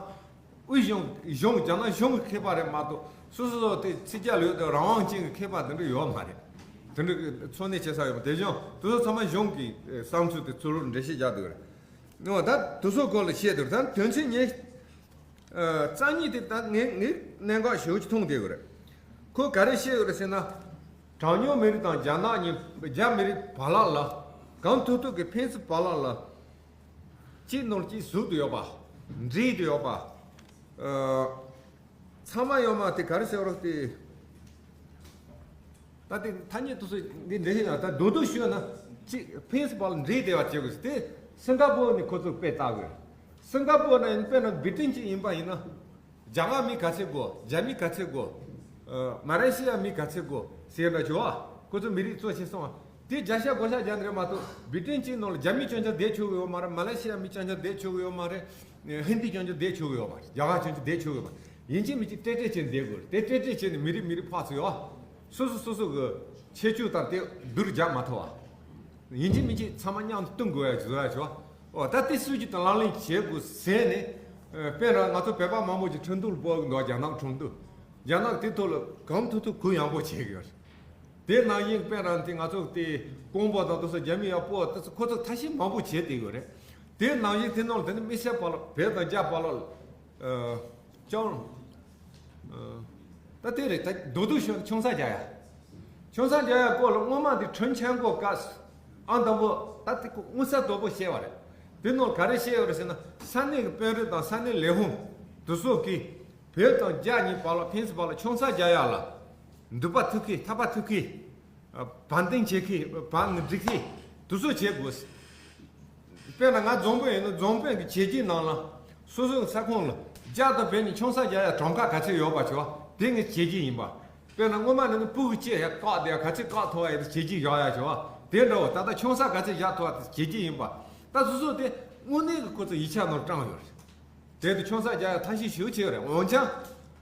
དབུས་གཞུང་གཞུང་རྒྱ་ནག་གཞུང་གི་མཁས་པ་རེད་མ་གཏོགས་སོ་སོ་སོ་དེ་ཕྱི་རྒྱལ་ལ་ཡོད་དེ་རང་དབང་ཅན་གྱི་མཁས་པ་དེ་འདྲ་ཡོད་མ་རེད། དེ་འདྲ་གི་འཚོ་གནས་བྱེད་ས་ཡོད་མ། དེ་གཞུང་དེ་ཚོ་ཚང་མ་གཞུང་གི་བསམ་ཚུལ་དེ་ཚུར་འགྲེལ་བཤད་རྒྱག་དགོས་རེད། ཨོ་ད་དེ་ཚོ་སྐོར་ལ་བཤད་དེ་རེད། ད་དོན་ཚན་ཉེ་ཨ། རྩ་གཉིས་དེ་ད་ངས་ངས་གནད་འགག་ཞེ་པོ་ཅིག་མཐོང་བསྡད་ཡོད་རེད། ཁོས་ག་རེ་བཤད་ཡོད་རེད་ཟེར་ན། གྲངས་ཉུང་མི་རིགས་དང་རྒྱ་ནག་གཉིས། རྒྱ་མི་རིགས་བར་ལ་ལ། གང་ཐུབ་ཐུབ་ཀྱི་ཕན་ཚུན་བར་ལ་ལ། གཅིག་ནང་གཅིག་ཟུག་ཏུ་ཡོད་པ། འདྲེས་ཏུ་ཡོད་པ། ཨ། ཚང་མ་ཡོད་མ་དེ་ག་རེ་ཟེར་རོགས་དེ། ད་དེ་ཐ་སྙད་དུ་སུ་འདི་འདྲ་ཞིག་ན་ད་རྡོག་རྡོག་ཞུས་ན། གཅིག་ཕན་ཚུན་བར་ལ་འདྲེས་བསྡད་པ་བྱེད་དགོས་ཟེར། དེ་སིང་ག་པོར་ནས་ཁོ་ཚོས་དཔེ་བལྟ་དགོས། སིང་ག་པོར་ན་ཡིན་དཔེར་ན་བི་ཏིན་གཅིག་ཡིན་པ་ཡིན་ན། རྒྱ་གར་མི་ག་ཚད་དགོས། རྒྱ་མི་ག་ཚད་དགོས། ཨ། མ་ལེ་ཤི་ཡ་མི་ག་ཚད་དགོས་ཟེར་འདྲ་བྱུང་བ། ཁོ་ཚོ་མི་རིགས་གཙོ་བྱས་སོང་བ། དེ་བརྒྱ་ཆ་བགོ་བཤའ་རྒྱག་ནི་རེད་མ་གཏོགས། བི་ཏིན་གཅིག་ནང་ལ་རྒྱ་མི་རྐྱང་རྐྱང་བསྡད་ཆོག་གི་ཡོད་མ་རེད། མ་ལེ་ཤི་ཡ་མི་རྐྱང་རྐྱང་བསྡད་ཆོག་གི་ཡོད་མ་རེད། ཧིན་དི་རྐྱང་རྐྱང་བསྡད་ཆོག་གི་ཡོད་མ་རེད། རྒྱ་གར་རྐྱང་རྐྱང་བསྡད་ཆོག་གི་ཡོད་མ་རེད། ཡིན་གཅིག་མིན་གཅིག་ཏྲེ་ཏྲེ་བྱས་བསྡད་དགོས་རེད། དེ་ཏྲེ་ཏྲེ་བྱས་ནས་མི་རིགས་མི་རིགས་ཕར་ཚུར་ཡོད། སོ་སོ་སོ་སོ་གི་ཁྱད་ཆོས་དང་དེ་བསྡུར་རྒྱག་མ་ཐུབ་བ། ཡིན་གཅིག་མིན་གཅིག་ཚང་མ་མཉམ་དུ་བསྟུན་དགོས་ཡ་བཟོ་ཡ་བྱོས། ཨོ་ད་དེ་སྲིད་ཇུས་དང་ལག་ལེན་བྱེད་དགོས་ཟེར་ནས། ཨ། དཔེར་ན་ང་ཚོ་བོད་པ་མང་པོ་ཅིག་ཁྲིན་ཏུའུ་ལ་སྤོ་གི་འདུག་རྒྱ་ནག་ཁྲིན་ཏུའུ། རྒྱ་ནག་དེ་ཐོག་ལ་གང་ཐུབ་ཐུབ་གུ་ཡངས་པོ་བྱེད་གི་ཡོད་རེད། དེ་ནང་བཞིན་དཔེར་ན་དེ་ང་ཚོ་དེ་ཀོང་པོ་དང་དེ་ཚོ་རྒྱ་མི་ཡར་སྤོ་དེ་ཚོ་ཁོ་ཚོ་ཐབས་ཤེས་མང་པོ་བྱེད་བསྡད་ཡོད་རེད། དེ་ནང་བཞིན་དེ་ནང་ལ་དེ་ནི་དམིགས་བསལ་བར་ལ་བོད་དང་རྒྱ་བར་ལ། ཨ། ཅང་། ཨ། ད་དེ་རེད། ད་རྡོག་རྡོག་ཞུ་ན་ཆུང་ས་རྒྱག་ཡ། ཆུང་ས་རྒྱག་ཡ་སྐོར་ལ་སྔོན་མ་དེ་ཁྲིན་ཆན་གོ་སྐབས་སུ་ཨང་དང་པོ་ད་དེ་ཁོ་དངུལ་ས་དོད་པོ་བཤད་པ་རེད། དེ་ནང་ག་རེ་བཤད་ཡོད་རེད་ཟེར་ན། ས་གནས་ཀྱི་དཔོན་རིགས་དང་ས་གནས་ལས་ཁུངས་དེ་ཚོ་གིས་བོད་དང་རྒྱ་གཉིས་བར་ལ་ཕན་ཚུན་བར་ལ་ཆུང་ས་རྒྱག་ཡ་ལ་འདུན་པ་མཐུག་གི། ཐག་པ་མཐུག་གི། ཨ། བར་འདེམས་བྱེད་མཁན། བར་ནི་སྒྲིག་མཁན་དེ་ཚོ་བྱེད་དགོས། དཔེར་ན་ང་རྫོང་དཔོན་ཡིན་ན་རྫོང་དཔོན་གྱི་བྱས་རྗེས་ནང་ལ་སོ་སོའི་ས་ཁོངས་ལ་རྒྱ་དང་བོད་གཉིས་ཆུང་ས་རྒྱག་ཡ་གྲངས་ཀ་ག་ཚད་ཡོད་པ་བྱོས། དེ་ངའི་བྱས་རྗེས་ཡིན་པ། དཔེར་ན་སྔོན་མ་ནས་ནི་སྤུ་གུ་སྐྱེས་ཡ་བཀག་བསྡད་ཡ་ག་ཚད་བཀག་ཐུབ་པ་ཡིན་ན་བྱས་རྗེས་བཞག་ཡ་བྱོས། དེ་འདྲ་བོ་ད་ལྟ་ཆུང་ས་ག་ཚད་བཞག་ཐུབ་པ་དེ་བྱས་རྗེས་ཡིན་པ། ད་སོ་སོ་དེ་དངོས་གནས་ཀྱི་ཁོ་ཚོ་ཡིག་ཆ་ནང་བཀྲམ་ཡོད་རེད། དེ་དུ་ཆུང་ས་རྒྱག་ཡ་ཐབས་ཤེས་ཞེ་པོ་ཅིག་ཡོད་རེད། འོན་ཀྱང་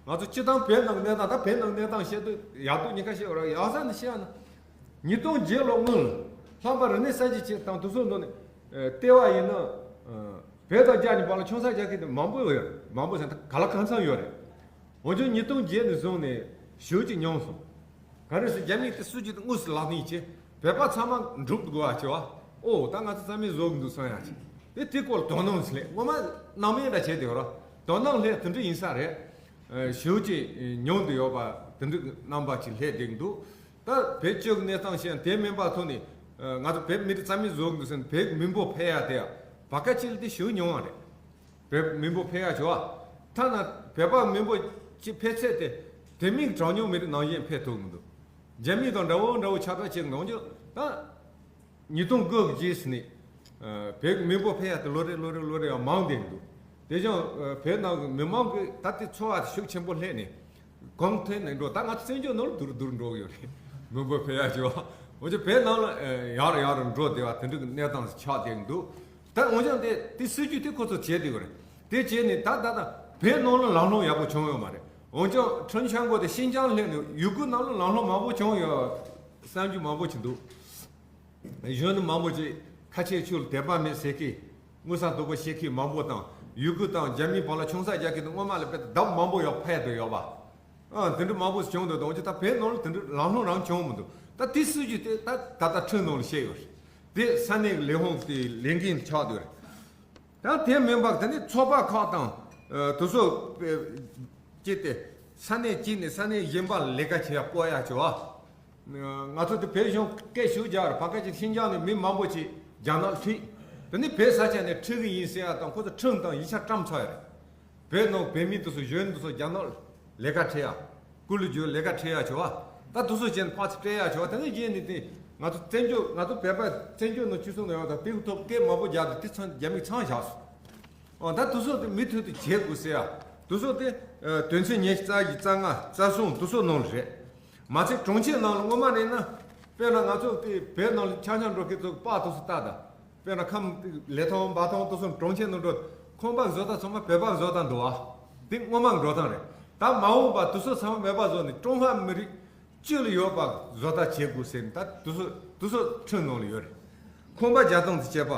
ང་ཚོ་སྤྱི་བཏང་བོད་ནང་གི་གནས་སྟངས། ད་བོད་ནང་གནས་སྟངས་བཤད་དུས་ཡག་སྡུག་གཉིས་ཀ་བཤད་ཡོད་རེད། ཡག་ས་ནས་བཤད་ཡ་ན། ཉིས་སྟོང་བརྒྱད་ལོ་སྔོན་ལ་ལྷག་པར་རིག་གནས་གསར་བརྗེ་བྱེད་སྟངས་དེ་ཚོ་འདི་ནས་ཨ་བལྟས་པ་ཡིན་ན། ཨ། བོད་དང་རྒྱ་གཉིས་བར་ལ་ཆུང་ས་རྒྱག་མཁན་དེ་མང་པོ་ཡོད་རེད། མང་པོ་ཟེར་ན་ད་ག་ལ་གང་འཚམ་ཡོད་རེད། འོན་ཀྱང་ཉིས་སྟོང་བརྒྱད་ནས་བཟུང་ནས་ཞེ་པོ་ཅིག་ཉུང་སོང་། ག་རེ་ཟེར། རྒྱ་མིས་དེ་སྲིད་ཇུས་དེ་དངོས་སུ་ལག་ལེན་བྱས། བོད་པ་ཚང་མ་འགྲོ་དགོས་པ་བྱས་པ། ཨོ་ད་ང་ཚོ་རྩ་མེད་བཟོ་གི་འདུག་བསམ་ཡ་ཅིག་དེ་དེ་སྐོར་དོ་སྣང་སླེབས། སྔོན་མ་སྣང་མེད་འདྲ་བྱས་དེ་ར། དོ་སྣང་སླེབས། དེ་འདྲ་ཡིན་ས་རེད། ཨ། ཞེ་པོ་ཅིག་ཉུང་དུ་ཡོད་པ་དེ་འདྲའི་རྣམ་པ་ཅིག་སླེབས་བསྡད་འདུག་ད་བེད་སྤྱོད་ཀྱི་གནས་སྟངས་བཤད་ན་དེ་མིན་པ་ཐོག་ནས། ཨ། ང་ཚོ་བོད་མི་རིགས་རྩ་མེད་བཟོ་གི་འདུག་ཟེར་ནས་བོད་མི་འབོར་འཕེལ་ཡ་དེ་བར་སྐབས་ཅིག་ལ་དེ་ཞེ་པོ་ཉུང་བ་རེད། བོད་མི་འབོར་འཕེལ་ཡ་བྱུང་བ། ཐ་ན་བོད་པ་མི་འབོར་གྱི་འཕེལ་ཚད་དེ་དེ་མིན་གྲངས་ཉུང་མི་རིགས་ནང་བཞིན་འཕེལ་ཐུབ་མི་འདུག་རྒྱ་མི་དང་འདྲ་བོ་འདྲ་བོ་ཆགས་ཚར་བྱེད་གི་འདུག་འོན་ཀྱང་ད་ཉིས་སྟོང་དགུ་གི་རྗེས་སུ་ནས། ཨ། བོད་མི་འབོར་འཕེལ་ཡ་དེ་ལོ་རེ་ལོ་རེ་ལོ་རེ་ཡང་མང་བསྡད་འདུག་དེ་བཞིན། ཨ། བོད་ནང་གི་མི་མང་གི་ད་ལྟའི་འཚོ་བ་ཤུགས་ཆེན་པོ་སླེབས་ནས། གོང་ཐོན་ནས་འགྲོ། ད་ང་ཚོ་བཙན་བྱོལ་ནང་ལ་དུར་དུར་འགྲོ་གི་ཡོད་རེད། མི་འབོར་འཕེལ་ཡ་བྱས་པ། འོན་ཀྱང་བོད་ནང་ལ། ཨ། ཡར་ཡར་འགྲོ་བསྡད་པ་དེ་འདྲ་གི་གནས་སྟངས་ཆགས་བསྡད་འདུག་ད་འོན་ཀྱང་དེ་དེ་སྲིད་ཇུས་དེ་ཁོ་ཚོ་བྱས་བསྡད་ཡོད་རེད། དེ་བྱས་ནས་ད་ད་ད་བོད་ནང་ལ་ལམ་ལྷོང་ཡག་པོ་བྱུང་ཡོད་མ་རེད། འོན་ཀྱང་ཁྲིན་ཆན་གོ་དེ་ཤིན་ཅང་སླེབས་ནས་ཡུ་གུར་ནང་ལ་ལམ་ལྷོང་མང་པོ་བྱུང་ཡོད་བསམ་རྒྱུ་མང་པོ་ཅིག་འདུག་གཞོན་ནུ་མང་པོ་ཅིག་ཁ་ཆེ་ཆུ་ལ་དད་པ་མེད་ཟེར་མཁན། དངུལ་ས་དོད་པོ་བཤད་མཁན་མང་པོ་དང་། ཡུ་གུར་དང་རྒྱ་མིའི་བར་ལ་ཆུང་ས་རྒྱག་མཁན་དེ་སྔོན་མ་ལས་དཔེ་ལྡབ་མང་པོ་ཡར་འཕེལ་བསྡད་ཡོད་པ། ཨ། དེ་འདྲ་མང་པོ་ཞིག་བྱུང་འདུག་འོན་ཀྱང་ད་བོད་ནང་ལ་དེ་འདྲ་ལམ་ལྷོང་རང་བྱུང་མི་འདུག་ད་དེ་སྲིད་ཇུས་དེ་ད་ད་ལྟ་ཁྲིན་ནང་ལ་བཤད་ཡོད་རེད། དེ་ས་གནས་ཀྱི་ལས་ཁུངས་དེ་ལས་འགན་ཆགས་བསྡད་ཡོད་རེད། ད་དེ་མིན་པ་དེ་ནི་ཚོགས་པ་ཁག་དང་། ཨ། དེ་ཚོ་དཔེ་སྐྱིད་དེ་ས་གནས་གཅིག་ནས་ས་གནས་གཞན་པ་ལ་ལས་ཀ་བྱེད་ཡ་སྤོ་ཡ་བྱས་པ། ང་ཚོ་དེ་བོད་གཞུང་སྐད་ཞུ་རྒྱག་རེད། བར་སྐབས་ཅིག་ཤིན་ཅང་ནས་མི་མང་པོ་ཅིག་རྒྱ་ནག་ཁྲིད། དེ་ནི་བོད་ས་ཆ་ནས་ཁྲིད་གི་ཡིན་ཟེར་ཡ་དང་། ཁོ་ཚོ་ཁྲིད་དང་ཡིག་ཆ་བཀྲམ་ཚར་ཡ་རེད། བོད་ནང་བོད་མི་དེ་ཚོ་གཞོན་དེ་ཚོ་རྒྱ་ནག་ལས་ཀ་ཁྲིད་ཡ། སྐུ་ལུས་རྒྱུ་ལས་ཀ་ཁྲིད་ཡ་བྱས་པ། ད་དེ་ཚོ་བྱས་ནས་ཕར་ཚུར་སྤྲད་ཡ་བྱས་པ། དེ་ནས་རྗེས་ནས་དེ་ང་ཚོ་བཙན་བྱོལ། ང་ཚོ་བོད་པ་བཙན་བྱོལ་ནང་ཆོས་སྲུང་ནང་ཡོད་དང་། དེ་གི་ཐོག་སྐད་མང་པོ་རྒྱག་དུས་དེ་ཚང་རྒྱ་མིས་ཚང་བཞག་སོང་། ཨོ། ད་དེ་ཚོ་དེ་མུ་མཐུད་དུ་བྱེད་དགོས་ཟེར་ཡ། དེ་ཚོ་དེ། ཨ། དོན་ཚན་ཉི་ཤུ་རྩ་བཞི་རྩ་ལྔ་རྩ་གསུམ་དེ་ཚོ་ནང་ལ་རེད། མ་ཚད་གྲོང་ཁྱེར་ནང་ལ་སྔོན་མ་ནས་ན། དཔེར་ན་ང་ཚོ་དེ་བོད་ནང་ལ་འཆམ་འཆམ་འགྲོ་མཁན་ཚོ་པར་དེ་ཚོ་ལྟ་དང་། དཔེར་ན་ཁམས་ལི་ཐང་འབའ་ཐང་དེ་ཚོ་གྲོང་ཁྱེར་ནང་འགྲོ། ཁང་པ་བཟོ་སྟངས་ཚང་མ་བོད་པ་བཟོ་སྟངས་འདུག་ཨ། དེ་སྔོན་མ་འགྲོ་སྟངས་རེད། ད་མ་འོངས་པ་དེ་ཚོ་ཚང་མ་མེད་པ་བཟོ་ནས་ཀྲུང་ཧྭ་མི་རིགས་སྤྱི་ལ་ཡོད་པ་བཟོ་ལྟ་བྱེད་དགོས་ཟེར་ནས། ད་དེ་ཚོ་དེ་ཚོ་ཁྲིམས་ནང་ལ་ཡོད་རེད། ཁང་པ་རྒྱག་སྟངས་དང་བཅས་པ།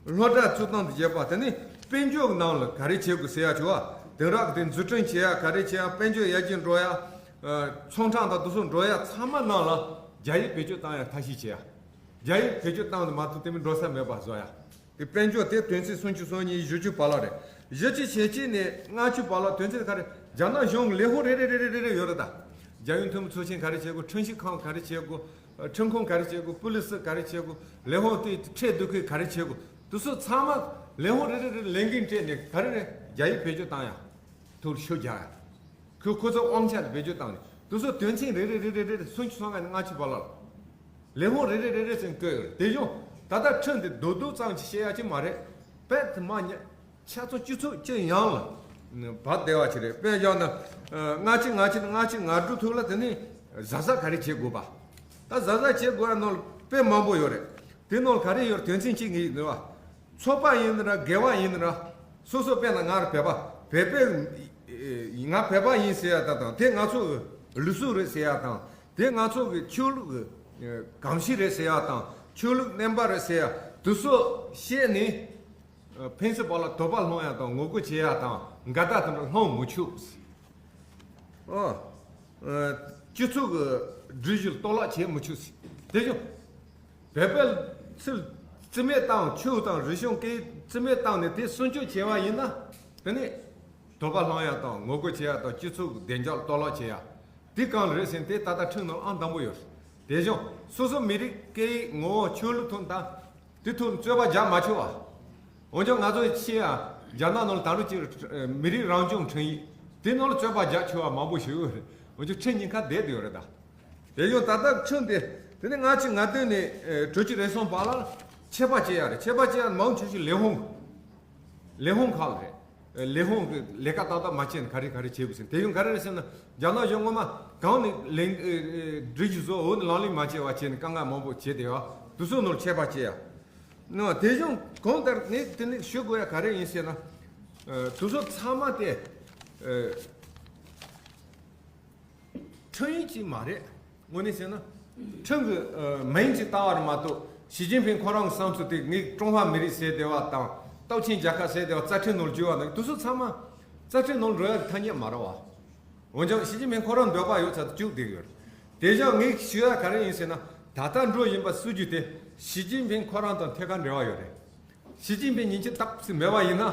སློབ་གྲྭ་བཙུགས་སྟངས་དང་བཅས་པ། དེ་ནས་དཔལ་འབྱོར་གྱི་ནང་ལ་ག་རེ་བྱེད་དགོས་ཟེར་ཡ་བྱས་པ། དེང་རབས་དེ་འཛུགས་སྐྲུན་བྱེད་ཡ་ག་རེ་བྱེད་ཡ། དཔལ་འབྱོར་ཡར་རྒྱས་འགྲོ་ཡ། ཨ། ཚོང་ཁྲོམ་དང་དེ་ཚོ་འགྲོ་ཡ་ཚང་མ་ནང་ལ་རྒྱ་ཡིག་བེད་སྤྱོད་བཏང་ཡ་ཐབས་ཤེས་བྱེད་ཡ། རྒྱ་ཡིག་བེད་སྤྱོད་བཏང་དུ་མ་ཐུབ་དེ་མིན་འགྲོ་ས་མེད་པ་བཟོ་ཡ། དེ་དཔལ་འབྱོར་དེ་དོན་ཚན་སུམ་ཅུ་སོ་གཉིས། བཞི་བཅུ་བར་ལ་རེད། བཞི་བཅུ་ཞེ་གཅིག་ནས་ལྔ་བཅུ་བར་ལ་དོན་ཚན་ག་རེ། རྒྱ་ནག་གཞུང་གི་ལས་ཁུངས་རེ་རེ་རེ་རེ་རེ་རེ་ཡོད་རེད་ད། རྒྱལ་ཡོངས་འཐུས་མི་ཚོགས་ཆེན་ག་རེ་བྱེད་དགོས། ཁྲིམས་ཞིབ་ཁང་ག་རེ་བྱེད་དགོས། ཁྲིམས་ཁང་ག་རེ་བྱེད་དགོས། པུ་ལི་སི་ག་རེ་བྱེད་དགོས། ལས་ཁུངས་དེ་ཁྲལ་བསྡུ་མཁན་ག་རེ་བྱེད་དགོས། དེ་ཚོ་ཚང་མ་ལས་ཁུངས་རེ་རེ་རེ་ལས་འགན་སྤྲད་ནས་ག་རེ་རེ་རྒྱ་ཡིག་བེད་སྤྱོད་བཏང་ཡ། ཐུར་ཤོད་རྒྱག་ཡ། ཁོ་ཁོ་ཚོ་དབང་ཆ་དེ་བེད་སྤྱོད་བཏང་ནས་དེ་ཚོ་དོན་ཚན་རེ་རེ་རེ་རེ་རེ་རེ་སུམ་ཅུ་སོ་ལྔ་ནས་ལྔ་བཅུ་བར་ལ། ལས་ཁུངས་རེ་རེ་རེ་རེ་ཚོས་བཀོད་ཡོད་རེད། དེ་བཞིན་ད་ལྟ་ཁྲིམས་དེ་རྡོག་རྡོག་ཙམ་ཅིག་བཤད་ཡ་ཅིག་མ་རེད། དཔེ་དེ་མ་ཉེ་ཆ་ཚང་སྤྱི་ཚོགས་སྤྱི་ཡོངས་ལ་བབས་བསྡད་པ་ཅིག་རེད། དཔེ་བཞག་ན་ལྔ་བཅུ་ང་བཅུ་ནས་ལྔ་བཅུ་ང་དྲུག་ཐོག་ལ་དེ་ནས་གཟབ་གཟབ་ག་རེ་བྱེད་དགོས་པ། ད་གཟབ་གཟབ་བྱེད་དགོས་ཡ་ནང་ལ་དཔེ་མང་པོ་ཡོད་རེད། དེ་ནང་ལ་ག་རེ་ཡོད་རེད། དོན་ཚན་གཅིག་ངས་ཡིག་འདི་བ། ཚོགས་པ་ཡིན་ན་ར་སྒེར་བ་ཡིན་ན་ར། སོ་སོ་དཔེར་ན་ང་ར་བོད་པ་བོད་པའི་ང་བོད་པ་ཡིན་ཟེར་ཡ་དང་དང་དེ་ང་ཚོ་གི་ལུགས་སྲོལ་རེད་ཟེར་ཡ་དང་དེ་ང་ཚོ་གི་ཆོས་ལུགས་ཀྱི་གོམས་གཤིས་རེད་ཟེར་ཡ་དང་ཆོས་ལུགས་རྣམ་པ་རེད་ཟེར་ཡ་དེ་ཚོ་བཤད་ནས་ཕན་ཚུན་བར་ལ་དོགས་པ་སློང་ཡ་དང་ངོ་རྒོལ་བྱེད་ཡ་དང་འགལ་ཟླ་དེ་འདྲ་སློང་མི་ཆོག་ཨོ། སྤྱི་ཚོགས་ཀྱི་སྒྲིག་གཞི་གཏོར་བརླག་བྱེད་མི་ཆོག་ཟེར། དེ་བཞིན་བོད་པའི་ཚུལ་རྩིས་མེད་བཏང་ཆོས་དང་རིག་གཞུང་སྐད་རྩིས་མེད་བཏང་ནས་དེ་སྲུང་སྐྱོབ་བྱས་པ་ཡིན་ན། དེ་ནས་དོགས་པ་སློང་ཡ་དང་ངོ་རྒོལ་བྱེད་ཡ་དང་སྤྱི་ཚོགས་ཀྱི་བདེ་འཇགས་གཏོར་བརླག་བྱེད་ཡ། དེ་གང་རེད་ཟེར་ན་དེ་ད་ལྟ་ཁྲིམས་ནང་ཨང་དང་པོ་ཡོད་རེད། དེ་བཞིན་སོ་སོ་མི་རིགས་སྐད་ཡིག་ངོ་བོ་ཆོས་ལུགས་དང་ད། དེ་ཐོག་ནས་རྩོད་པ་རྒྱག་མ་ཆོག་བ། འོན་ཀྱང་ང་ཚོ་ཆེ་ཡ་རྒྱ་ནག་ནང་ལ་ད་ལོ་ཅིག་མི་རིགས་རང་སྐྱོང་ཁྲིམས་ཡིག་དེ་ནང་ལ་རྩོད་པ་རྒྱག་ཆོག་བ་མང་པོ་ཞིག་ཡོད་རེད། འོན་ཀྱང་ཁྲིམས་ཉེན་ཁ་བསྡད་དེ་ཡོད་རེད་ད། དེ་ཡང་ད་ལྟ་ཁྲིམས་དེ་དེ་ནས་ལྔ་བཅུ་ང་བདུན་ནས་དྲུག་ཅུ་རེ་གསུམ་བར་ལ་ཆད་པ་བཅད་ཡ་རེད། ཆད་པ་བཅད་ཡ་མང་ཆེ་ཤོས་ལས་ཁུངས་ལས་ཁུངས་ཁག་ལ་རེད། ལས་ཁུངས་ཀྱི་ལས་ཀ་ཏག་ཏག་མ་བྱས་ན་ག་རེ་ག་རེ་བྱེད་དགོས་ཟེར། དེ་ཡང་ག་རེ་རེད་ཟེར་ན་རྒྱ་ནག་གཞུང་སྔོན་མ་གང་ནས་ལས་སྒྲིག་གཞི་བཟོ་འོག་ནས་ལམ་ལྷོང་མ་བྱས་པ་བྱས་ནས་དཀའ་ངལ་མང་པོ་བྱས་ཏེ་ཡོད་དུ་སོ་ནོར་ཆད་པ་བཅད་ཡ། ནོ་དེ་གཞུང་གང་ལྟར་ངས་དེ་ནས་ཞུ་དགོས་ཡ་ག་རེ་ཡིན་ཟེར་ན། དུ་སོ་ཚང་མ་དེ། ཁྲིམས་ཡིག་ཅིག་མ་རེད། དངོས་གནས་བཤད་ན། ཁྲིམས་ཀྱི་མིང་ཅིག་བཏགས་པ་རེད་མ་གཏོགས་ཞི་ཅིན་ཕིང་ཁོ་རང་གི་བསམ་ཚུལ་དེ་ངས་ཀྲུང་ཧྭ་མི་རིགས་ཟེར་བསྡད་པ་དང་སྟོབས་ཆེན་རྒྱལ་ཁབ་ཟེར་བསྡད་པ་རྩ་ཁྲིམས་ནང་བཅུག་པ་དང་དུ་སོ་ཚང་མ་རྩ་ཁྲིམས་ནང་འགྲོ་ཡ་གི་ཐ་སྙད་མ་རེད་བ། འོན་ཀྱང་ཞི་ཅིན་ཕིང་ཁོ་རང་འདོད་པ་ཡོད་ཚད་དུ་བཅུག་བསྡད་ཡོད་རེད། དེ་བཞིན་ངས་ཞུ་ཡ་ག་རེ་ཡིན་ཟེར་ན་ད་ལྟ་འགྲོ་བཞིན་པ་སྲིད་ཇུས་དེ་ཞི་ཅིན་ཕིང་ཁོ་རང་དང་ཐད་ཀར་འབྲེལ་བ་ཡོད་རེད། ཞི་ཅིན་ཕིང་ཉིན་གཅིག་སྟབས་སུ་མེད་པ་ཡིན་ན་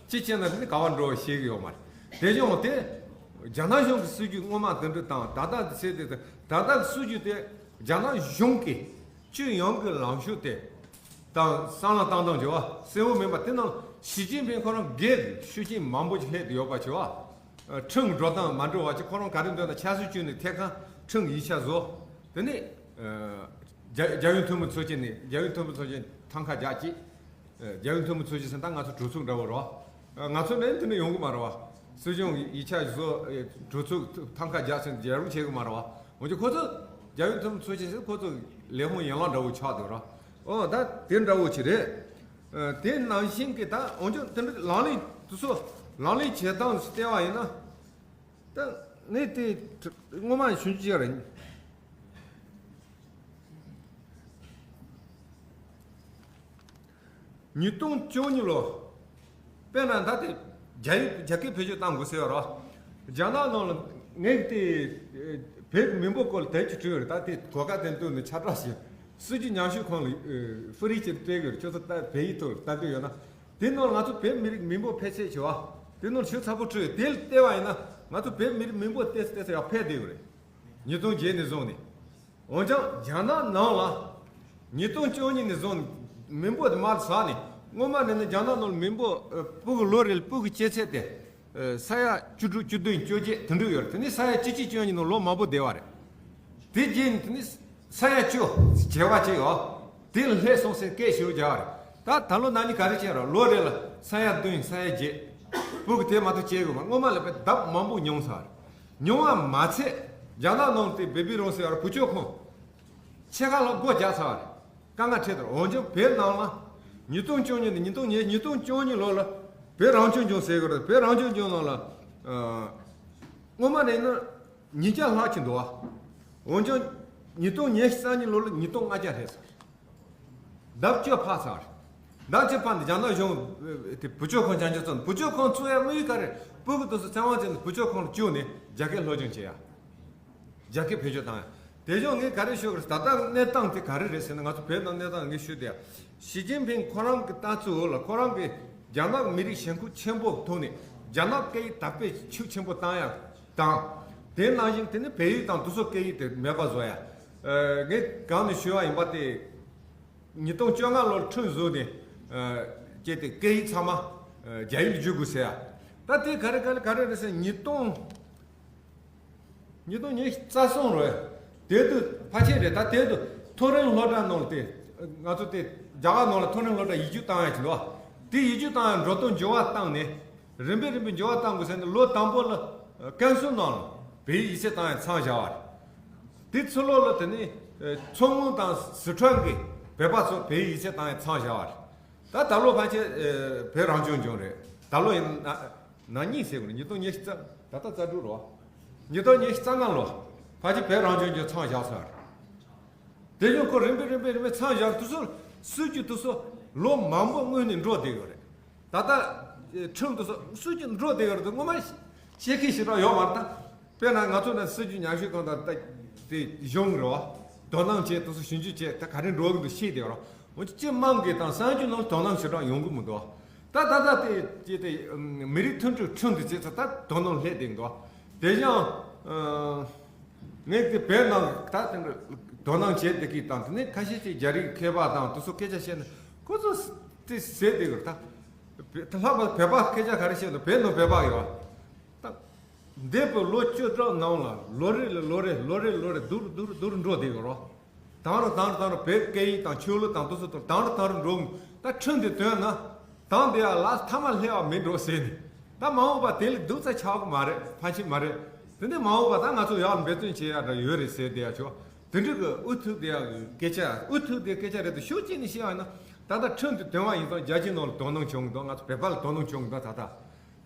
ཅི་བྱས་ན་ནི་ག་བ་འགྲོ་ཤེས་ཀྱི་ཡོད་མ་རེད། དེ་བཞིན་དེ་རྒྱ་ནག་གཞུང་གི་སྲིད་ཇུས་སྔོན་མ་དེ་འདྲ་དང་ད་ལྟ་ཟེར་དེ་ད་ལྟ་གི་སྲིད་ཇུས་དེ་རྒྱ་ནག་གཞུང་གི་སྤྱི་ཡོངས་ཀྱི་ལངས་ཕྱོགས་དེ་དང་བསམ་བློ་བཏང་སྟངས་བྱ་བ་གསལ་བོ་མིན་པ་དེ་རྣམས་ཞི་ཅིན་ཕིང་ཁོ་རང་སྒེར་གྱི་ཤུགས་རྐྱེན་མང་པོ་ཞིག་སླེབས་ཡོད་པ་བྱ་བ། ཁྲིམས་འགྲོ་སྟངས་མ་འགྲོ་བ་ཅིག་ཁོ་རང་ག་རེ་འདོད་ན་ཆབ་སྲིད་བཅུག་ནས་ཐད་ཀར་ཁྲིམས་ཡིག་ཆ་བཟོ། དེ་ནས་རྒྱ་རྒྱལ་ཡོངས་འཐུས་མི་ཚོགས་ཆེན་ནས་རྒྱལ་ཡོངས་འཐུས་མི་ཚོགས་ཆེན་ཐང་ཁ་རྒྱག་ཅིག་རྒྱལ་ཡོངས་འཐུས་མི་ཚོགས་ཆེན་ཟེར་ད་ང་ཚོ་གྲོས་ཚོགས་འདྲ་བོ་རེད་བ། ང་ཚོ་ནས་དེ་ནས་ཡོང་གི་མ་རེད་བ། སྲིད་སྐྱོང་ཡིག་ཆ་བཟོ་གྲོས་ཚོགས་ཐང་ཁ་རྒྱག་ཟེར་རྒྱལ་རུང་བྱེད་གི་མ་རེད་བ། འོན་ཀྱང་ཁོ་ཚོ་རྒྱལ་ཡོངས་འཐུས་མི་ཚོགས་ཆེན་ཟེར་ཁོ་ཚོ་ལས་ཁུངས་ཡན་ལག་འདྲ་བོ་ཆགས་འདུག་ར། ཨོ་ད་དེ་འདྲ་བོ་ཅིག་རེད། ཨ་དེ་ནང་བཞིན་གྱི་ད་འོན་ཀྱང་དེ་འདྲ་ལམ་ལུགས་དེ་ཚོ་ལམ་ལུགས་བྱེད་སྟངས་སུ་བལྟས་པ་ཡིན་ན། ད་ངས་དེ་སྔོན་མ་ཞུ་རྒྱུ་ཅིག་རེད། ཉིས་སྟོང་བཅུ་གཉིས་ལོ། དཔེར་ན་ད་དེ་རྒྱ་ཡིག་རྒྱ་སྐད་བེད་སྤྱོད་གཏང་དགོས་ཟེར་བ་རེད། རྒྱ་ནག་ནང་ལ་ངས་དེ་བོད་མི་འབོར་སྐོར་ལ་དེབ་ཅིག་བྲིས་ཡོད་རེད། ད་དེ་གོ་སྐབས་དེ་བཏོན་ནས་ཁྱབ་བསྒྲགས་བྱས། སྲིད་ཇུས་ཉམས་ཞིབ་ཁང་ལ་ཨ་ཧྥུ་རི་ཅིག་སྤྲད་དགོས་རེད། ཁྱོད་ཚོ་ད་བོད་ཡིག་ཐོག་ལྟ་འདོད་ཡོད་ན། དེ་ནང་ང་ཚོ་བོད་མི་རིགས་མི་འབོར་ཕལ་ཆེར་བྱེད་བ། དེ་ནང་ཞིབ་ཚགས་པོ་བྲིས་ཡོད། དེ་ལ་བལྟས་པ་ཡིན་ན་ང་ཚོ་བོད་མི་རིགས་མི་འབོར་ཏོག་ཙམ་ཏོག་ཙམ་ཡར་འཕེལ་བསྡད་ཡོད་རེད། ཉིས་སྟོང་བརྒྱད་ནས་བཟུང་ནས། འོན་ཀྱང་རྒྱ་ནག་ནང་ལ་ཉིས་སྟོང་བཅུ་གཉིས་ནས་བཟུང་མི་འབོར་དེ་མར་ཟག་ནས་སྔོན་མ་ནས་ནི་རྒྱ་ནག་ནང་ལ་མི་འབོར་ཨ་སྤུ་གུ་ལོ་རེ་ལ་སྤུ་གུ་སྐྱེ་ཚད་དེ་ཨ་ས་ཡ་བཅུ་དྲུག་བཅུ་བདུན་བཅོ་བརྒྱད་དེ་འདྲ་ཡོད་རེད། དེ་ནས་ས་ཡ་བཅུ་གཅིག་བཅུ་གཉིས་ནང་ལོ་མང་པོ་བསྡད་པ་རེད། དེ་རྗེས་ནས་དེ་ནས་ས་ཡ་བཅུ་བྱེ་བ་བྱས་ཡོད། དེ་ལ་སླེབས་སོང་ཟེར་སྐད་ཞུ་རྒྱག་པ་རེད། ད་ད་ལོ་ན་ནིང་ག་རེ་བྱས་རོགས་ལོ་རེ་ལ་ས་ཡ་བདུན་ས་ཡ་བརྒྱད་སྤུ་གུ་དེ་མ་གཏོགས་སྐྱེ་དགོས་མ། སྔོན་མ་ལས་དཔེ་ལྡབ་མང་པོ་ཉུང་ཚར་རེད། ཉུང་བ་མ་ཚད་རྒྱ་ནག་ནང་དེ་བེ་བི་རུམ་ཟེར་བ་བུ་བཅོལ་ཁང་ཕྱེད་ཀ་ལྷག་སྒོ་རྒྱག་ཚར་བ་རེད། དཀའ་ངལ་འཕྲད་དེ་རེད། འོན་ཀྱང་བོད་ནང་ལ་ཉིས་སྟོང་བཅུ་གཉིས་ནས་ཉིས་སྟོང་ཉི་ཉིས་སྟོང་བཅུ་གཉིས་ལོ་ལ་བོད་རང་སྐྱོང་ལྗོངས་ཟེར་གི་རེད། བོད་རང་སྐྱོང་ལྗོངས་ནང་ལ་ཨ་སྔོན་མ་ནས་ནི་ཉིས་བརྒྱ་ལྷག་ཅིག་འདུག་བ། འོན་ཀྱང་ཉིས་སྟོང་ཉི་ཤུ་རྩ་གཉིས་ལོ་ལ་ཉིས་སྟོང་ལྔ་བརྒྱ་སླེབས་སོང་། ལྡབ་བཅུ་འཕར་ཚར། ལྡབ་བཅུ་འཕར་ནས་རྒྱ་ནག་གཞུང་དེ་བུ་བཅོལ་ཁང་བྱང་ཆུབ་བཙུན་བུ་བཅོལ་ཁང་བཙུགས་ཡ་དམིགས་ཡུལ་ག་རེ། སྤུ་གུ་དེ་ཚོ་བཙན་དབང་བྱས་ནས་བུ་བཅོལ་ཁང་ལ་བཅུག་ནས་རྒྱ་སྐད་སློབ་སྦྱོང་བྱེད་ཡ། རྒྱ་སྐད་བེད་སྤྱོད་བཏང་ཡ། དེ་བཞིན་ངས་ག་རེ་ཞུ་དགོས་རེད། ད་ལྟ་གནས་སྟངས་དེ་ག་རེ་རེད་ཟེར་ན་ང་ཚོ་བོད་ནང་གནས་སྟངས་ངས་ཞུ་དེ་ཡ། ཞི་ཅིན་ཕིང་ཁོ་རང་གི་ལྟ་ཚུལ་འོག་ལ་ཁོ་རང་གིས་རྒྱ་ནག་མི་རིགས་ཞེན་ཁུལ་ཆེན་པོ་ཐོག་ནས་རྒྱ་ནག་སྐད་ཡིག་དར་སྤེལ་ཤུགས་ཆེན་པོ་བཏང་ཡ་དང་། དེ་ནང་བཞིན་དེ་ནི་བལ་ཡིག་དང་དེ་ཚོ་སྐད་ཡིག་དེ་མེད་པ་བཟོ་ཡ། ཨ། ངས་གང་ནས་ཞུས་པ་ཡིན་པ་དེ། ཉིས་སྟོང་བཅོ་ལྔ་ལོར་ཁྲིམས་བཟོས་ནས། ཨ། བྱས་ཏེ་སྐད་ཡིག་ཚང་མ། ཨ། རྒྱ་ཡིག་བསྒྱུར་དགོས་ཟེར་ཡ། ད་དེ་ག་རེ་ག་རེ་ག་རེ་རེད་ཟེར། ཉིས་སྟོང་། ཉིས་སྟོང་ཉི་ཤུ་རྩ་གསུམ་རེད། དེ་དུས་ཕལ་ཆེར་རེད། ད་དེ་དུས་མཐོ་རིམ་སློབ་གྲྭ་ནང་ལ་དེ། ང་ཚོ་དེ་རྒྱ་གར་ནང་ལ་མཐོ་རིམ་སློབ་གྲྭ་ཡིག་རྒྱུགས་བཏང་ཡ་ཅིག་འདུག་དེ་ཡིག་རྒྱུགས་བཏང་ཡ་འགྲོ་སྟངས་འགྱུར་བ་བཏང་ནས། རིམ་པས་རིམ་པས་འགྱུར་བ་བཏང་དགོས་ཟེར་ནས། ལོ་དང་པོ་ལ་ཀན་སུའུ་ནང་ལ་བོད་ཡིག་ཡིག་ཚད་བཏང་ཡ་མཚམས་བཞག་པ་རེད། དེ་ཕྱི་ལོགས་ལ་དེ་ནས། ཨ། མཚོ་སྔོན་དང་སི་ཁྲོན་གྱི་བོད་པ་ཚོ་བོད་ཡིག་ཡིག་ཚད་བཏང་ཡ་མཚམས་བཞག་པ་རེད། ད་ད་ལོ་ཕལ་ཆེར། ཨ། བོད་རང་སྐྱོང་ལྗོངས་རེད། ད་ལོ་ཡིན་ན། ན་ནིང་ཟེར་དགོས་རེད། ཉིས་སྟོང་ཉི་ཤུ་རྩ། ད་ལྟ་རྩ་དྲུག་རེད་པ། ཉིས་སྟོང་ཉི་ཤུ་རྩ་ལྔ་ལོ་ཕལ་ཆེར་བོད་རང་སྐྱོང་ལྗོངས་མཚམས་བཞག་ཚར་རེད། དེ་བཞིན་ཁོ་རིམ་པས་རིམ་པས་རིམ་པས་མཚམས་བཞག་དུས་སུ། སྲིད་ཇུས་དེ་ཚོ་ལོ་མང་པོ་སྔོན་ནས་འགྲོ་བསྡད་ཡོད་རེད། ད་ལྟ་ཁྲིམས་དེ་ཚོ་སྲིད་ཇུས་འགྲོ་བསྡད་ཡོད་རེད་དེ་ངོ་མ་ཤེས་མཁན་ཞེ་དྲག་ཡོད་མ་རེད་ད། དཔེར་ན་ང་ཚོ་ནང་སྲིད་ཇུས་ཉམས་ཞིབ་ཁང་དང་ད་དེ་གཞུང་རེད་པ། དོ་སྣང་བྱས་དེ་ཚོ་ཞིབ་འཇུག་བྱས་ད་ག་རེ་འགྲོ་གི་འདུག་ཤེས་བསྡད་ཡོད་རེད། འོན་ཀྱང་སྤྱི་དམངས་ཀྱི་དང་གསར་འགྱུར་ནང་དོ་སྣང་ཞེ་དྲག་ཡོང་གི་མི་འདུག་ད་ད་ད་དེ་དེ་དེ་མི་རིགས་མཐུན་སྒྲིལ་ཁྲིམས་དེ་བྱས་ཚེ་ད་དོ་སྣང་སླེབས་བསྡད་འདུག་དེ་བཞིན། ཨ། ངས་དེ་བོད་ནང་ད་དེ་འདྲ་དོ་སྣང་བྱས་བསྡད་ཀྱི་དང་། དེ་ནས་ཁ་ཤས་ཀྱིས་རྒྱ་རིགས་མཁས་པ་དང་དེ་ཚོ་སྐད་ཆ་བཤད་ན་ཁོ་ཚོ་དེ་ཟེར་བསྡད་ཀྱི་རེད་ད། ད་ལྷག་པར་བོད་པ་སྐད་ཆ་ག་རེ་བཤད་འདུག་བོད་ནང་བོད་པ་ཡོད་ད། འདས་པའི་ལོ་བཅུ་ཕྲག་ནང་ལ་ལོ་རེ་ལ་ལོ་རེ་ལོ་རེ་ལོ་རེ་སྡུག་རུ་སྡུག་རུ་སྡུག་རུ་འགྲོ་བསྡད་ཀྱི་རེད། དང་རུ་དང་རུ་དང་རུ་བོད་སྐད་ཡིག་དང་ཆོས་ལུགས་དང་དེ་ཚོ་དང་རུ་དང་རུ་འགྲོ་གི། ད་ཁྲིམས་དེ་བཏོན་ན་དང་དེ་ཡ་ལ་མཐའ་མ་སླེབས་པ་མིན་འགྲོ་ཟེར་ནས། ད་མ་འོངས་པ་དེ་ལས་སྡུག་ཙམ་ཆགས་ཀྱི་མ་རེད། ཕལ་ཆེར་མ་རེད། དེ་འདྲ་མ་འོངས་པ་ད་ང་ཚོ་ཡར་འབད་བརྩོན་བྱེད་ཡ་འདྲ་ཡོད་རེད་ཟེར་བསྡད་ཡ་ཆོག་དེ་འདྲ་གི་འུ་ཐུག་བསྡད་ཡ་གི་སྐད་ཆ། འུ་ཐུག་བསྡད་སྐད་ཆ་རེད་དེ། ཤུགས་གཅིག་ནས་བཤད་ཡ་ཡིན་ན། ད་ལྟ་ཁྲིམས་དེ་བཏོན་པ་ཡིན་ཙང་རྒྱལ་སྤྱི་ནང་ལ་དོ་སྣང་བྱུང་གི་འདུག་ང་ཚོ་བོད་པ་ལ་དོ་སྣང་བྱུང་གི་འདུག་ད་ལྟ།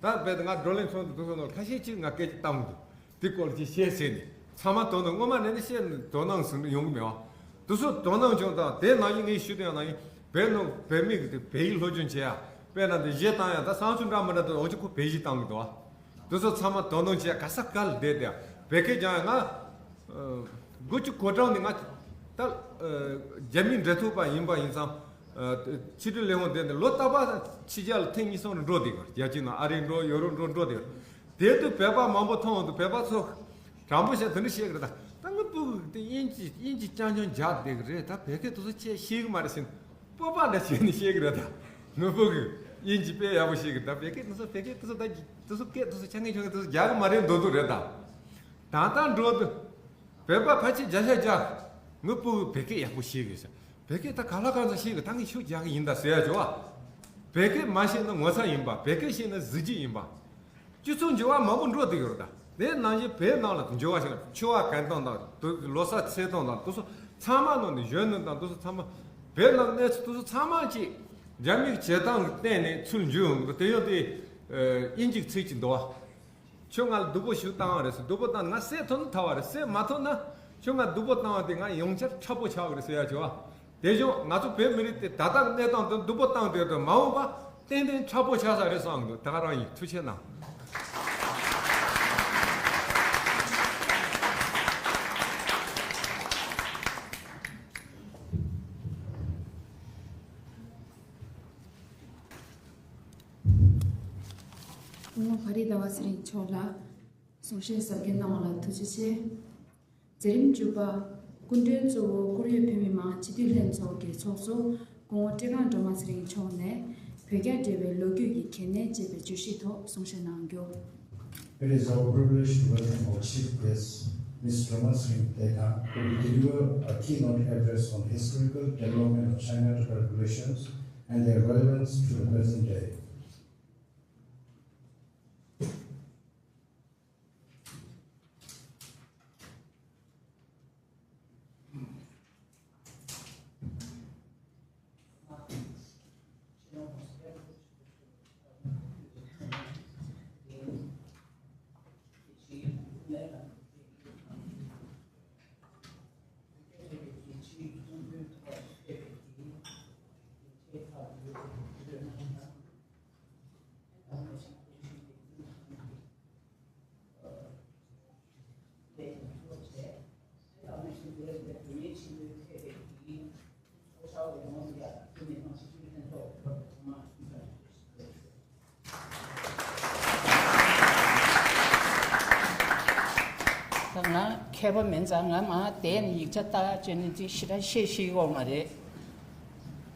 ད་རྦད་དེ་ང་བགྲོ་གླེང་ཚོགས་འདུ་དེ་ཚོ་ནང་ལ་ཁ་ཤས་ཅིག་ང་སྐད་ཆ་བཏང་གི་འདུག་དེ་སྐོར་ལ་ཅིག་བཤད་ཟེར་ནས། ཚང་མ་དོ་སྣང་། སྔོན་མ་ནས་ནི་བཤད་ནས་དོ་སྣང་ཟེར་ནས་ཡོང་གི་མེད་པ། དེ་ཚོ་དོ་སྣང་བྱུང་དང་། དེ་ནང་བཞིན་ངས་ཞུ་དོན་ནང་བཞིན་བོད་ནང་བོད་མི་གི་དེ་བོད་ཡིག་སློབ་སྦྱོང་བྱེད་ཡ། དཔེར་ན་འདི་གཞས་བཏང་ཡ་ད་བསང་ཆུ་འདྲ་མི་འདྲ་དང་འོ་ཅི་ཁོ་བོད་གཞས་བཏང་གི་འདུག་དེ་ཚོ་ཚང་མ་དོ་སྣང་བྱེད་ཡ། ག་ས་ག་ལ་བསྡད་དེ་བོད་སྐད་སྦྱང་ཡ། ང་ཨ་དགུ་བཅུ་གོ་གྲངས་ནས་ང་ད་ཨ་རྒྱ་མིའི་འབྲེལ་མཐུད་པ་ཡིན་པ་ཡིན་ཙང་། ཨ་ཕྱི་དྲིལ་ལས་ཁུངས་དེ་ནས་ལོ་རྟག་པར་ཕྱི་རྒྱལ་ལ་ཐེངས་གཉིས་གསུམ་རེ་འགྲོ་བསྡད་ཀྱི་ཡོད། རྒྱལ་སྤྱིའི་ནང་ཨ་རི་འགྲོ། ཡོ་རོབ་འགྲོ། འགྲོ་བསྡད་ཀྱི་ཡོད། དེ་དུས་བོད་པ་མང་པོ་མཐོང་འདུག་བོད་པ་ཚོ་དྲང་པོ་བཤད་དེ་འདྲ་བཤད་ཀྱི་རེད་ད། ད་ངའི་སྤུ་གུ་དེ་དབྱིན་ཇི་དབྱིན་ཇི་རྐྱང་རྐྱང་རྒྱག་བསྡད་ཀྱི་རེད། ད་བོད་སྐད་དེ་ཚོ་ཁྱེད་ཤེས་ཀྱི་མ་རེད་ཟེར་ནས་སྤོབས་པ་འདྲ་བྱས་ནས་བཤད་ཀྱི་རེད་ད། ངའི་སྤུ་གུ་དབྱིན་ཇི་དཔེ་ཡག་པོ་ཤེས་ཀྱི་རེད། ད་བོད་སྐད་དེ་ཚོ་བོད་སྐད་དེ་ཚོ་ད་དེ་ཚོ་སྐད་དེ་ཚོ་ཆ་ངན་ཆུང་ངན་དེ་ཚོ་རྒྱག་གི་མ་རེད་འདོད་འདོད་རེད་ད། ད་ལྟ་འགྲོ་དུས། བོད་པ་ཕལ་ཆེར་བརྒྱ་ཆ་བརྒྱ། ངའི་སྤུ་གུ་བོད་སྐད་ཡག་པོ་ཤེས་གི་ཟེར། བོད་སྐད་ད་ག་ལ་གང་འཚམ་ཤེས་གི། ད་ངས་ཤུགས་རྒྱག་གི་ཡིན་ད་ཟེར་ཡ་བྱུང་བ། བོད་སྐད་མ་ཤེས་ན་ངོ་ཚ་ཡིན་པ། བོད་སྐད་ཤེས་ན་གཟི་བརྗིད་ཡིན་པ། སྤྱི་ཚོགས་འགྱུར་བ་མང་པོ་འགྲོ་བསྡད་ཡོད་རེད་ད། དེ་ནང་བཞིན་བོད་ནང་ལ་འགྱུར་བ་ཞིག་ཆུ་བ་གད་སྟངས་དང་དུ་ལོ་གསར་ཚེས་སྟོན་དང་དེ་ཚོ་ཚང་མ་ནང་ནས་གཞོན་ནུ་དང་དེ་ཚོ་ཚང་མ། བོད་ནང་གནས་ཚུལ་དེ་ཚོ་ཚང་མ་ཅིག་རྒྱ་མིའི་བྱེད་སྟངས་ཀྱི་སྟེང་ནས་ཚུར་འགྱུར་ཡོང་གི་འདུག་དེ་ཡང་དེ་དབྱིན་ཇིའི་ཚིག་ཅིག་འདུག་བ། ཁྱོད་ང་ལ་སྡུག་པོ་ཞིག་བཏང་བ་རེད་ཟེར། སྡུག་པོ་བཏང་ན་ང་བསད་ཐུབ་ན་ཐར་བ་རེད། བསད་མ་ཐུབ་ན་ཁྱོད་ང་སྡུག་པོ་བཏང་བ་དེ་ང་ཡང་བསྐྱར་ཁྲག་པོ་ཆགས་གི་རེད་ཟེར་ཡ་བྱུང་བ། དེ་བཞིན་ང་ཚོ་བོད་མི་རིགས་དེ་ད་ལྟ་གནས་སྟངས་དེ་སྡུག་པོ་བཏང་བསྡད་དུས་མ་འོངས་པ་ཏན་ཏན་ཁྲག་པོ་ཆགས་ས་རེད་བསམ་གི་འདུག་ད་ག་རང་ཡིན། ཐུགས་རྗེ་གནང་། སྐུ་ངོ་ཕ་རི་ཟླ་བ་ཚེ་རིང་མཆོག་ལ་གསུང་བཤད་གཟབ་རྒྱས་གནང་བ་ལ་ཐུགས་རྗེ་ཆེ། མཛད་རིམ་བཅུ་པ། སྐུ་མགྲོན་གཙོ་བོ་ཁོར་ཡུག་བོད་མི་མང་སྤྱི་འཐུས་ལྷན་ཚོགས་ཀྱི་ཚོགས་གཙོ་སྐུ་ངོ་བཀྲས་སྒང་སྒྲོལ་མ་ཚེ་རིང་མཆོག་ནས་བོད་རྒྱ་འབྲེལ་བའི་ལོ་རྒྱུས་ཀྱི་གལ་གནད་ཅེས་པའི་བརྗོད་གཞིའི་ཐོག་གསུང་བཤད་གནང་རྒྱུ། It is our privilege to welcome our chief guest, Mister Drodma Tshering Tshering Tshering, who will deliver a keynote address on historical development of China-Tibet relations and their relevance to the present day. མཁས་པ་མིན་ཙང་ང་མ་བསྡད་ནས་ཡིག་ཆ་ལྟ་བྱས་ནས་ཅིག་ཞེ་དྲག་བཤད་ཤེས་ཀྱི་ཡོད་མ་རེད།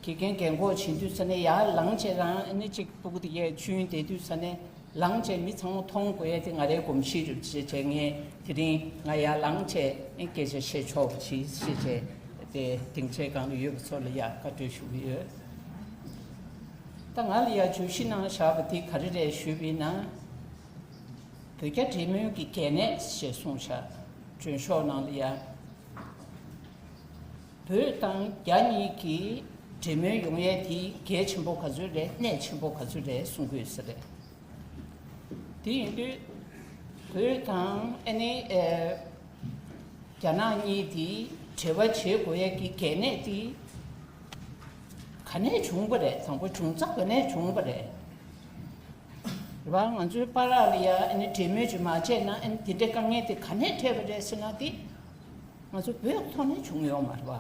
དགེ་རྒན་རྒན་གོག་བྱེད་དུས་ཙ་ནས་ཡར་ལངས་བྱས་རང་ཨ་ནི་ཅིག་སྤུ་གུ་དེ་གས་ཆུང་བསྡད་དུས་ཙ་ནས་ལངས་བྱས་མི་ཚང་མ་མཐོང་དགོས་ཡས་དེ་ང་རའི་གོམས་གཤིས་རེད་བྱས་བྱས་ངས་དེ་རིང་ང་ཡར་ལངས་བྱས་ཨ་སྐད་ཆ་བཤད་ཆོག་པ་ཞིག་བཤད་བྱས་དེ་སྡིངས་ཆའི་སྒང་ལ་ཡོད་པ་ཚོ་ལ་ཡ་བཀའ་འདྲི་ཞུ་གི་ཡོད། ད་ང་ལ་ཡ་བརྗོད་གཞི་གནང་བཞག་པ་དེ་ག་རེ་རེད་ཞུས་པ་ཡིན་ན། བོད་རྒྱ་འབྲེལ་མོལ་གྱི་གལ་གནད་ཞེས་གསུངས་བཞག་མགྲོན་ཤོག་ནང་ལ་ཡ། བོད་དང་རྒྱ་གཉིས་ཀྱི་འབྲེལ་མོལ་ཡོང་ཡས་དེ་གལ་ཆེན་པོ་ག་ཚོད་རེད། གནད་ཆེན་པོ་ག་ཚོད་རེད་གསུང་གི་ཡོད་ས་རེད། དེ་ཡིན་དུས་བོད་དང་ཨ་ནི་ཨེ་རྒྱ་ནག་གཉིས་དེ་འབྲེལ་བ་བྱེད་དགོས་ཡས་ཀྱི་གལ་གནད་དེ་ག་ནས་བྱུང་བ་རེད། དང་པོ་བྱུང་ས་ག་ནས་བྱུང་བ་རེད། རེད་བ། ང་ཚོའི་བར་ལ་ཡ་ཨ་ནི་འབྲེལ་མོལ་ཅིག་མ་བྱས་ན་ཨ་ནི་དེ་འདྲའི་དཀའ་ངལ་དེ་ག་ནས་འཕྲད་པ་རེད་ཟེར་ན་དེ་ང་ཚོ་བོད་ཐོག་ནས་བྱུང་ཡོད་མ་རེད་བ།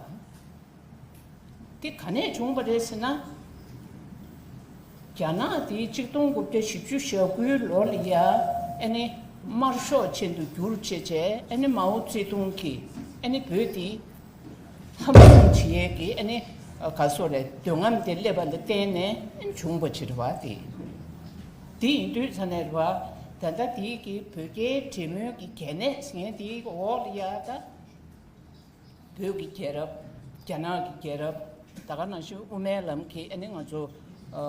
དེ་ག་ནས་བྱུང་བ་རེད་ཟེར་ན། རྒྱ་ནག་དེ་གཅིག་སྟོང་དགུ་བརྒྱ་བཞི་བཅུ་ཞེ་དགུའི་ལོ་ལ་ཡ་ཨ་ནི་དམར་ཤོག་ཅན་དུ་བསྒྱུར་བྱས་བྱས་ཨ་ནི་མའོ་ཙེ་ཏུང་གིས་ཨ་ནི་བོད་དེ་ཧམ་བཟུང་བྱེད་ཡས་ཀྱི་ཨ་ནི་ག་སོ་རེད། འདོད་རྔམ་དེ་སླེབས་པ་ལ་བརྟེན་ནས་ཨ་ནི་བྱུང་བ་ཅིག་རེད་བ། དེ་དེ་ཡིན་དུས་ཙ་ནས་རེད་བ། ད་ལྟ་དེའི་གི་བོད་རྒྱའི་འབྲེལ་མོལ་གྱི་གལ་གནད་ཟེར་མཁན་དེའི་འོག་ལ་ཡ་ད། བོད་ཀྱི་རྒྱལ་རབས། རྒྱ་ནག་གི་རྒྱལ་རབས། ད་ག་ནང་བཞིན་དབུ་མའི་ལམ་གྱི་ཨ་ནི་ང་ཚོ་ཨ་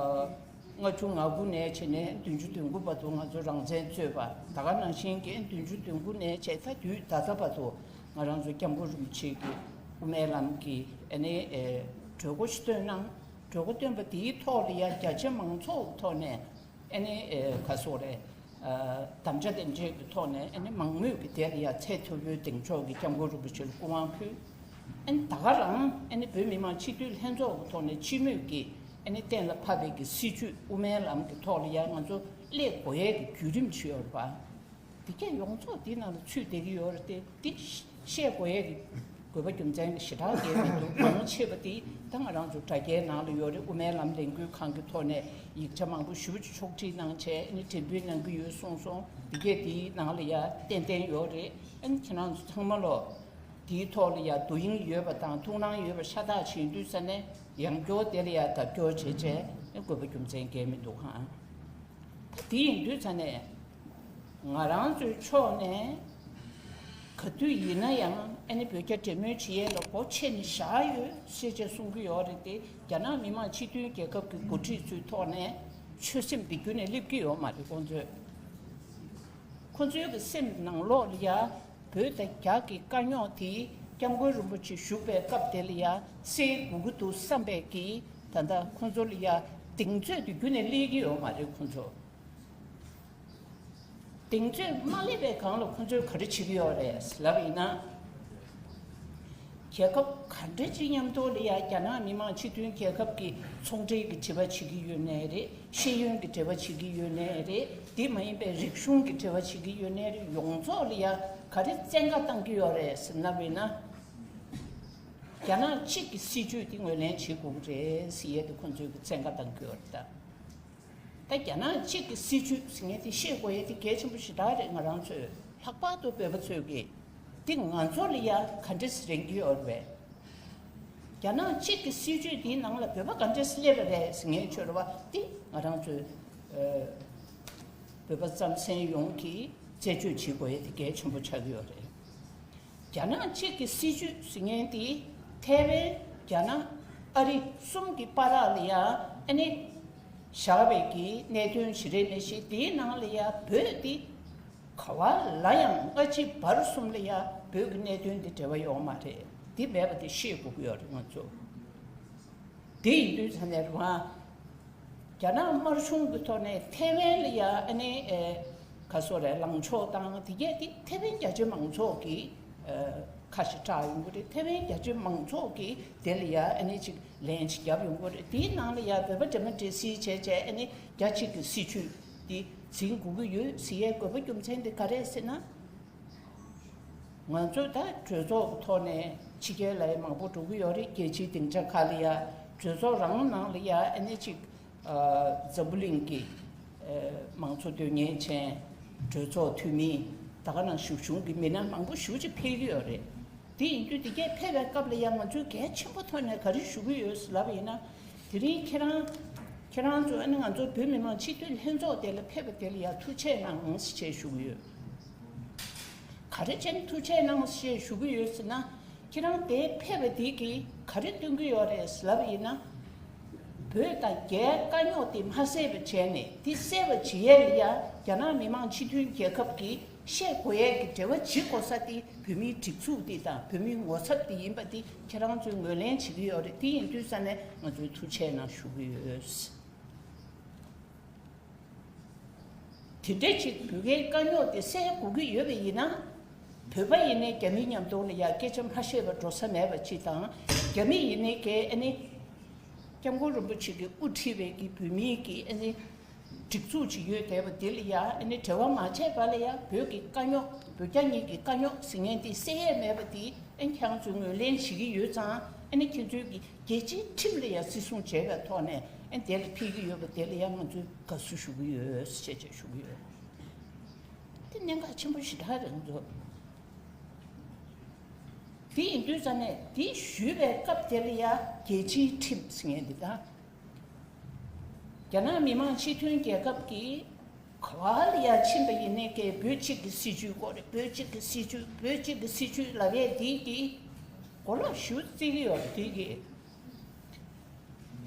ལྔ་བཅུ་ང་དགུ་ནས་བྱས་ནས་བདུན་ཅུ་དོན་དགུ་བར་དུ་ང་ཚོ་རང་བཙན་རྩོད་པ། ད་ག་ནང་བཞིན་གྱི་བདུན་ཅུ་དོན་དགུ་ནས་བྱས་ད་དུས་ད་ལྟ་བར་དུ་ང་རང་ཚོ་སྐྱབས་མགོན་རིན་པོ་ཆེ་གི་དབུ་མའི་ལམ་གྱི་ཨ་ནི་ཨེ་གྲོས་འགོ་ཞིག་བཏོན་གནང་། གྲོས་འགོ་བཏོན་པ་དེའི་ཐོག་ལ་ཡང་རྒྱ་ཆེ་མང་ཚོགས་ཀྱི་ཐོག་ནས། ཨ་ནི་ཨེ་ག་སོགས་རེད། ཨ་དམ་བཅའ་དེ་འབྲེལ་གྱི་ཐོག་ནས་ཨ་ནི་མང་མོས་ཀྱི་དེ་ལ་ཡ་ཚད་མཐོ་པོའི་གདེང་འཇོག་གིས་སྐྱབས་མགོན་རིན་པོ་ཆེ་ལ་སྐུ་དབང་ཕུལ། ཨ་ནི་ད་ག་རང་ཨ་ནི་བོད་མི་མང་སྤྱི་འཐུས་ལྷན་ཚོགས་ཀྱི་ཐོག་ནས་སྤྱི་མོས་ཀྱིས་ཨ་ནི་གཏན་ལ་ཕབ་པའི་གི་སྲིད་བྱུས་དབུ་མའི་ལམ་གྱི་ཐོག་ལ་ཡ་ང་ཚོ་སླེབས་དགོས་ཡས་ཀྱི་བརྒྱུད་རིམ་ཞིག་ཡོད་རེད་པ། དེ་གས་ཡོངས་རྫོགས་དེ་ནང་ལ་ཚུད་བསྡད་ཀྱི་ཡོད་རེད་དེ། དེ་བཤད་དགོས་ཡས་ཀྱི་དགོས་པ་རྒྱུ་མཚན་གྱི་ཞེ་དྲག་གས་མི་འདུག་མང་ཆེ་བ་དེ་ད་ང་རང་ཚོ་དྲ་རྒྱའི་ནང་ལ་ཡོད་རེད། དབུ་མའི་ལམ་ལས་འགུལ་ཁང་གི་ཐོག་ནས་ཡིག་ཆ་མང་པོ་ཞེ་པོ་ཅིག་ཕྱོགས་སྒྲིག་གནང་བྱས་ཨ་ནི་འགྲེམས་སྤེལ་གནང་གི་ཡོད་གསུངས་སོང་། དེ་གས་དེའི་ནང་ལ་ཡ་ཏན་ཏན་ཡོད་རེད། ཨ་ནི་ཁྱེད་རང་ཚོ་ཚང་མ་ལོ་དེའི་ཐོག་ལ་ཡ་དོ་དབྱིངས་ཡོད་པ་དང་ཐུགས་སྣང་ཡོད་པ་ཤ་སྟག་བྱེད་དུས་ཙ་ནས་ཡང་བསྐྱར་དེ་ལ་ཡ་རྒྱབ་སྐྱོར་བྱས་བྱས་ཨ་ནི་དགོས་པ་རྒྱུ་མཚན་གས་མི་འདུག་ཧང་། ད་དེ་ཡིན་དུས་ཙ་ནས་ང་རང་ཚོའི་ཕྱོགས་ནས་ག་དུས་ཡིན་ན་ཡང་ཨ་ནི་བོད་རྒྱ་འབྲེལ་མོལ་བྱེད་ཡས་ལ་སྒོ་ཕྱེ་ནས་བཞག་ཡོད་ཞེས་བྱས་གསུང་གི་ཡོད་རེད་དེ། རྒྱ་ནག་མི་དམངས་སྤྱི་མཐུན་རྒྱལ་ཁབ་ཀྱི་འགོ་ཁྲིད་ཚོའི་ཐོག་ནས་ཆོད་སེམས་དེ་རྒྱུན་ནས་སླེབས་ཀྱི་ཡོད་མ་རེད། ཁོང་ཚོས་ཁོང་ཚོའི་གི་སེམས་ནང་ལོགས་ལ་ཡ། བོད་དང་རྒྱ་གི་དཀའ་རྙོག་དེ་སྐྱབས་མགོན་རིན་པོ་ཆེ་བཞུགས་པའི་སྐབས་དེ་ལ་ཡ་སེལ་དགོས་ཀྱི་འདུག་བསམ་པའི་གི་ད་ལྟ་ཁོང་ཚོ་ལ་ཡ་གདེང་ཚོད་དེ་རྒྱུན་ནས་སླེབས་ཀྱི་ཡོད་མ་རེད། ཁོང་ཚོ་གདེང་ཚོད་མ་སླེབས་པའི་སྒང་ལ་ཁོང་ཚོས་ག་རེ་བྱེད་ཀྱི་ཡོད་རེད་ལབ་ཡིན་ན། རྒྱལ་ཁབ་ག་འདྲ་ཅིག་མཉམ་དུ་ལ་ཡ་རྒྱ་ནག་མི་དམངས་སྤྱི་མཐུན་རྒྱལ་ཁབ་ཀྱི་ཚོང་འབྲེལ་གྱི་འབྲེལ་བ་བྱེད་ཀྱི་ཡོད་ནའི་རེད། ཤེས་ཡོན་གྱི་འབྲེལ་བ་བྱེད་ཀྱི་ཡོད་ནའི་རེད། དེ་མ་ཡིན་པའི་རིག་གཞུང་གི་འབྲེལ་བ་བྱེད་ཀྱི་ཡོད་ནའི་རེད། ཡོངས་རྫོགས་ལ་ཡ་ག་རེ་བཙན་བཀའ་བཏང་གི་ཡོད་རེད་ཟེར་ན་བས་ན། རྒྱ་ནག་གཅིག་གི་སྲིད་བྱུས་དེ་ངོས་ལེན་བྱེད་དགོས་ཀྱི་རེད་ཟེར་ཡས་དེ་ཁོང་ཚོས་ཀྱི་བཙན་བཀའ་བཏང་གི་ཡོད་རེད་ད། ད་རྒྱ་ནག་གཅིག་གི་སྲིད་བྱུས་ཟེར་མཁན་དེ་ཤེས་དགོས་ཡས་དེ་གལ་ཆེན་པོ་ཞེ་དྲག་རེད། ང་རང་ཚོས་ལྷག་པར་དུ་བོད་པ་ཚོས་ཀྱི་དེ་ང་ཚོ་ལ་ཡ་ག་འདྲས་རན་གྱི་ཡོད་རེད་པས། རྒྱ་ནག་གཅིག་གི་སྲིད་བྱུས་དེའི་ནང་ལ་བོད་པ་ག་འདྲས་སླེབས་པ་རེད་ཟེར་མཁན་ཆོས་རེད་བ། དེ་ང་རང་ཚོས་ཨ་བོད་པ་རྩམ་ཟན་ཡོངས་ཀྱིས་རྩད་གཅོད་བྱེད་དགོས་ཡས་དེ་གལ་ཆེན་པོ་ཆགས་ཀྱི་ཡོད་རེད། རྒྱ་ནག་གཅིག་གི་སྲིད་བྱུས་ཟེར་མཁན་དེ་ཐའེ་ཝན་རྒྱ་ནག་ཨ་རི་གསུམ་གྱི་བར་ལ་ཡང་ཨ་ནི་བཞག་པའི་གི་གནད་དོན་ཞིག་རེད། ནས་ཤིག་དེའི་ནང་ལ་ཡང་བོད་དེ་ག་བ་ལ་ཡང་སྔ་ཕྱི་བར་གསུམ་ལ་ཡང་བོད་ཀྱི་གནད་དོན་དེ་འབྲེལ་བ་ཡོད་མ་རེད། དེ་མེད་པ་དེ་ཤེས་དགོས་ཀྱི་ཡོད་རེད་ང་ཚོ། དེ་ཡིན་དུས་ཙ་ནས་རུང་རྒྱ་ནག་དམར་གཞུང་གི་ཐོག་ནས་ཐའེ་ཝན་ལ་ཡ་ཨ་ནི་ཨེ་ག་སོ་རེད་ལངས་ཕྱོགས་དང་དེ་གས་དེ་ཐའེ་ཝན་རྒྱ་ཆེ་མང་ཚོགས་ཀྱི་ཨ་ཁ་ཞིག་གྲགས་ཡོང་གི་རེད། ཐའེ་ཝན་རྒྱ་ཆེ་མང་ཚོགས་ཀྱི་དེ་ལ་ཡ་ཨ་ནི་ཅིག་ལན་ཅིག་བརྒྱབ་ཡོང་གི་རེད། དེའི་ནང་ལ་ཡ་བོད་པ་འདྲེ་མོ་འདྲེ་སིལ་བྱས་བྱས་ཨ་ནི་རྒྱ་གཅིག་གི་སྲིད་བྱུས་དེ་འཛིན་དགོས་ཀྱི་ཡོད་ཟེར་ཡའི་དགོས་པ་རྒྱུ་མཚན་དེ་ག་རེད་ཟེར་ན། ང་ཚོ་ད་གྲོས་ཚོགས་ཀྱི་ཐོག་ནས་ཕྱི་རྒྱལ་ལ་ཡང་མང་པོ་འགྲོ་གི་ཡོད་རེད། རྒྱལ་སྤྱིའི་སྡིངས་ཆ་ཁག་ལ་ཡ་གྲོས་ཚོགས་རང་ནང་ལ་ཡ་ཨ་ནི་ཅིག་ཨ་འཛམ་བུ་གླིང་གི་ཨ་མང་གཙོ་དོན་གཉེར་ཅན་གྲོས་ཚོགས་འཐུས་མི་ ད་ག་ནང་བཞུགས་གཞུང་གི་མི་སྣ་མང་པོ་ཞེ་ཅིག་ཕེབས་ཀྱི་ཡོད་རེད། དེ་ཡིན་དུས་དེ་གས་ཕེབས་པའི་སྐབས་ལ་ཡང་ང་ཚོས་གལ་ཆེན་པོ་ཐོག་ནས་ག་རེ་ཞུ་གི་ཡོད་ལབ་པ་ཡིན་ན། དེ་རིང་ཁྱེད་རང་ཁྱེད་རང་ཚོ་ཨ་ནི་ང་ཚོ་བོད་མི་མང་སྤྱི་འཐུས་ལྷན་ཚོགས་དེ་ལ་ཕེབས་པ་དེ་ལ་ཡང་ཐུགས་རྗེ་གནང་ཞེས་ཞུ་གི་ཡོད། ག་རེ་བྱས་ནས་ཐུགས་རྗེ་གནང་ཞེས་ཞུ་གི་ཡོད་ཟེར་ན། ཁྱེད་རང་དེ་ཕེབས་པ་དེ་གིས་ག་རེ་སྟོན་གྱི་ཡོད་རེད་ལབ་པ་ཡིན་ན། བོད་དང་རྒྱའི་དཀའ་རྙོག་དེ་མ་སེལ་བ་བྱས་ནས་དེ་སེལ་བ་བྱེད་ཡས་ལ་ཡ་རྒྱ་ནག་མི་དམངས་སྤྱི་མཐུན་རྒྱལ་ཁབ་ཀྱིས་བཤད་དགོས་ཡས་ཀྱི་འབྲེལ་བ་བྱེད་དགོས་ས་དེ་བོད་མིའི་སྒྲིག་འཛུགས་དེ་དང་བོད་མིའི་ངོ་ཚབ་དེ་ཡིན་པ་དེ་ཁྱེད་རང་ཚོས་ངོས་ལེན་བྱེད་ཀྱི་ཡོད་རེད། དེ་ཡིན་དུས་ཙ་ནས་ང་ཚོས་ཐུགས་རྗེ་གནང་ཞུ་གི་ཡོད། དེ་འདྲ་ཅིག་བོད་རྒྱའི་དཀའ་རྙོག་དེ་སེལ་དགོས་ཀྱི་ཡོད་པ་ཡིན་ན། བོད་པ་ཡིན་ནའི་རྒྱ་མིའི་མཉམ་དུ་ལ་ཡ་སྐད་ཆ་མ་བཤད་པར་འགྲོ་ས་མེད་པ་ཅིག་དང་། རྒྱ་མི་ཡིན་ནའི་གའི་ཨ་ནི་སྐྱབས་མགོན་རིན་པོ་ཆེ་གིས་དབུ་ཁྲིད་པའི་གི་བོད་མིའི་གི་ཨ་ནི་སྒྲིག་འཛུགས་ཅིག་ཡོད་བསྡད་པ་དེ་ལ་ཡ་ཨ་ནི་འབྲེལ་བ་མ་བྱས་པ་ལ་ཡ་བོད་ཀྱི་དཀའ་རྙོག་བོད་རྒྱ་གཉིས་ཀྱི་དཀའ་རྙོག་ཟེར་མཁན་དེ་སེལ་ཡས་མེད་པ་དེ་ཨ་ནི་ཁྱེད་རང་ཚོས་ངོས་ལེན་བྱེད་ཀྱི་ཡོད་ཙང་། ཨ་ནི་ཁྱེད་ཚོའི་གི་རྒྱལ་སྤྱིའི་ཁྲིམས་ལ་ཡང་བརྩི་སྲུང་བྱས་པའི་ཐོག་ནས་ཨ་ནི་དེ་ལ་ཕེབས་ཀྱི་ཡོད་པ་དེ་ལ་ཡང་ང་ཚོས་དགའ་བསུ་ཞུ་གི་ཡོད་ཅེས་བྱས་ཞུ་གི་ཡོད། དེ་གནད་འགག་ཆེན་པོ་ཞེ་དྲག་རེད་ང་ཚོ། དེ་ཡིན་དུས་ཙ་ནས་དེ་ཞུས་པའི་སྐབས་དེ་ལ་ཡང་རྒྱལ་སྤྱིའི་ཁྲིམས་ཟེར་མཁན་འདི་དང་། རྒྱ་ནག་མི་དམངས་སྤྱི་མཐུན་རྒྱལ་ཁབ་ཀྱིས་ག་བ་ལ་ཡ་ཕྱིན་པ་ཡིན་ནའི་ཀའི་བོད་གཅིག་གི་སྲིད་བྱུས་དགོས་རེད། བོད་གཅིག་གི་སྲིད་བྱུས། བོད་གཅིག་གི་སྲིད་བྱུས་ལབ་ཡས་དེ་གིས་གོ་ལོག་ཞེ་པོ་རྩེ་གི་ཡོད་རེད། དེ་གིས་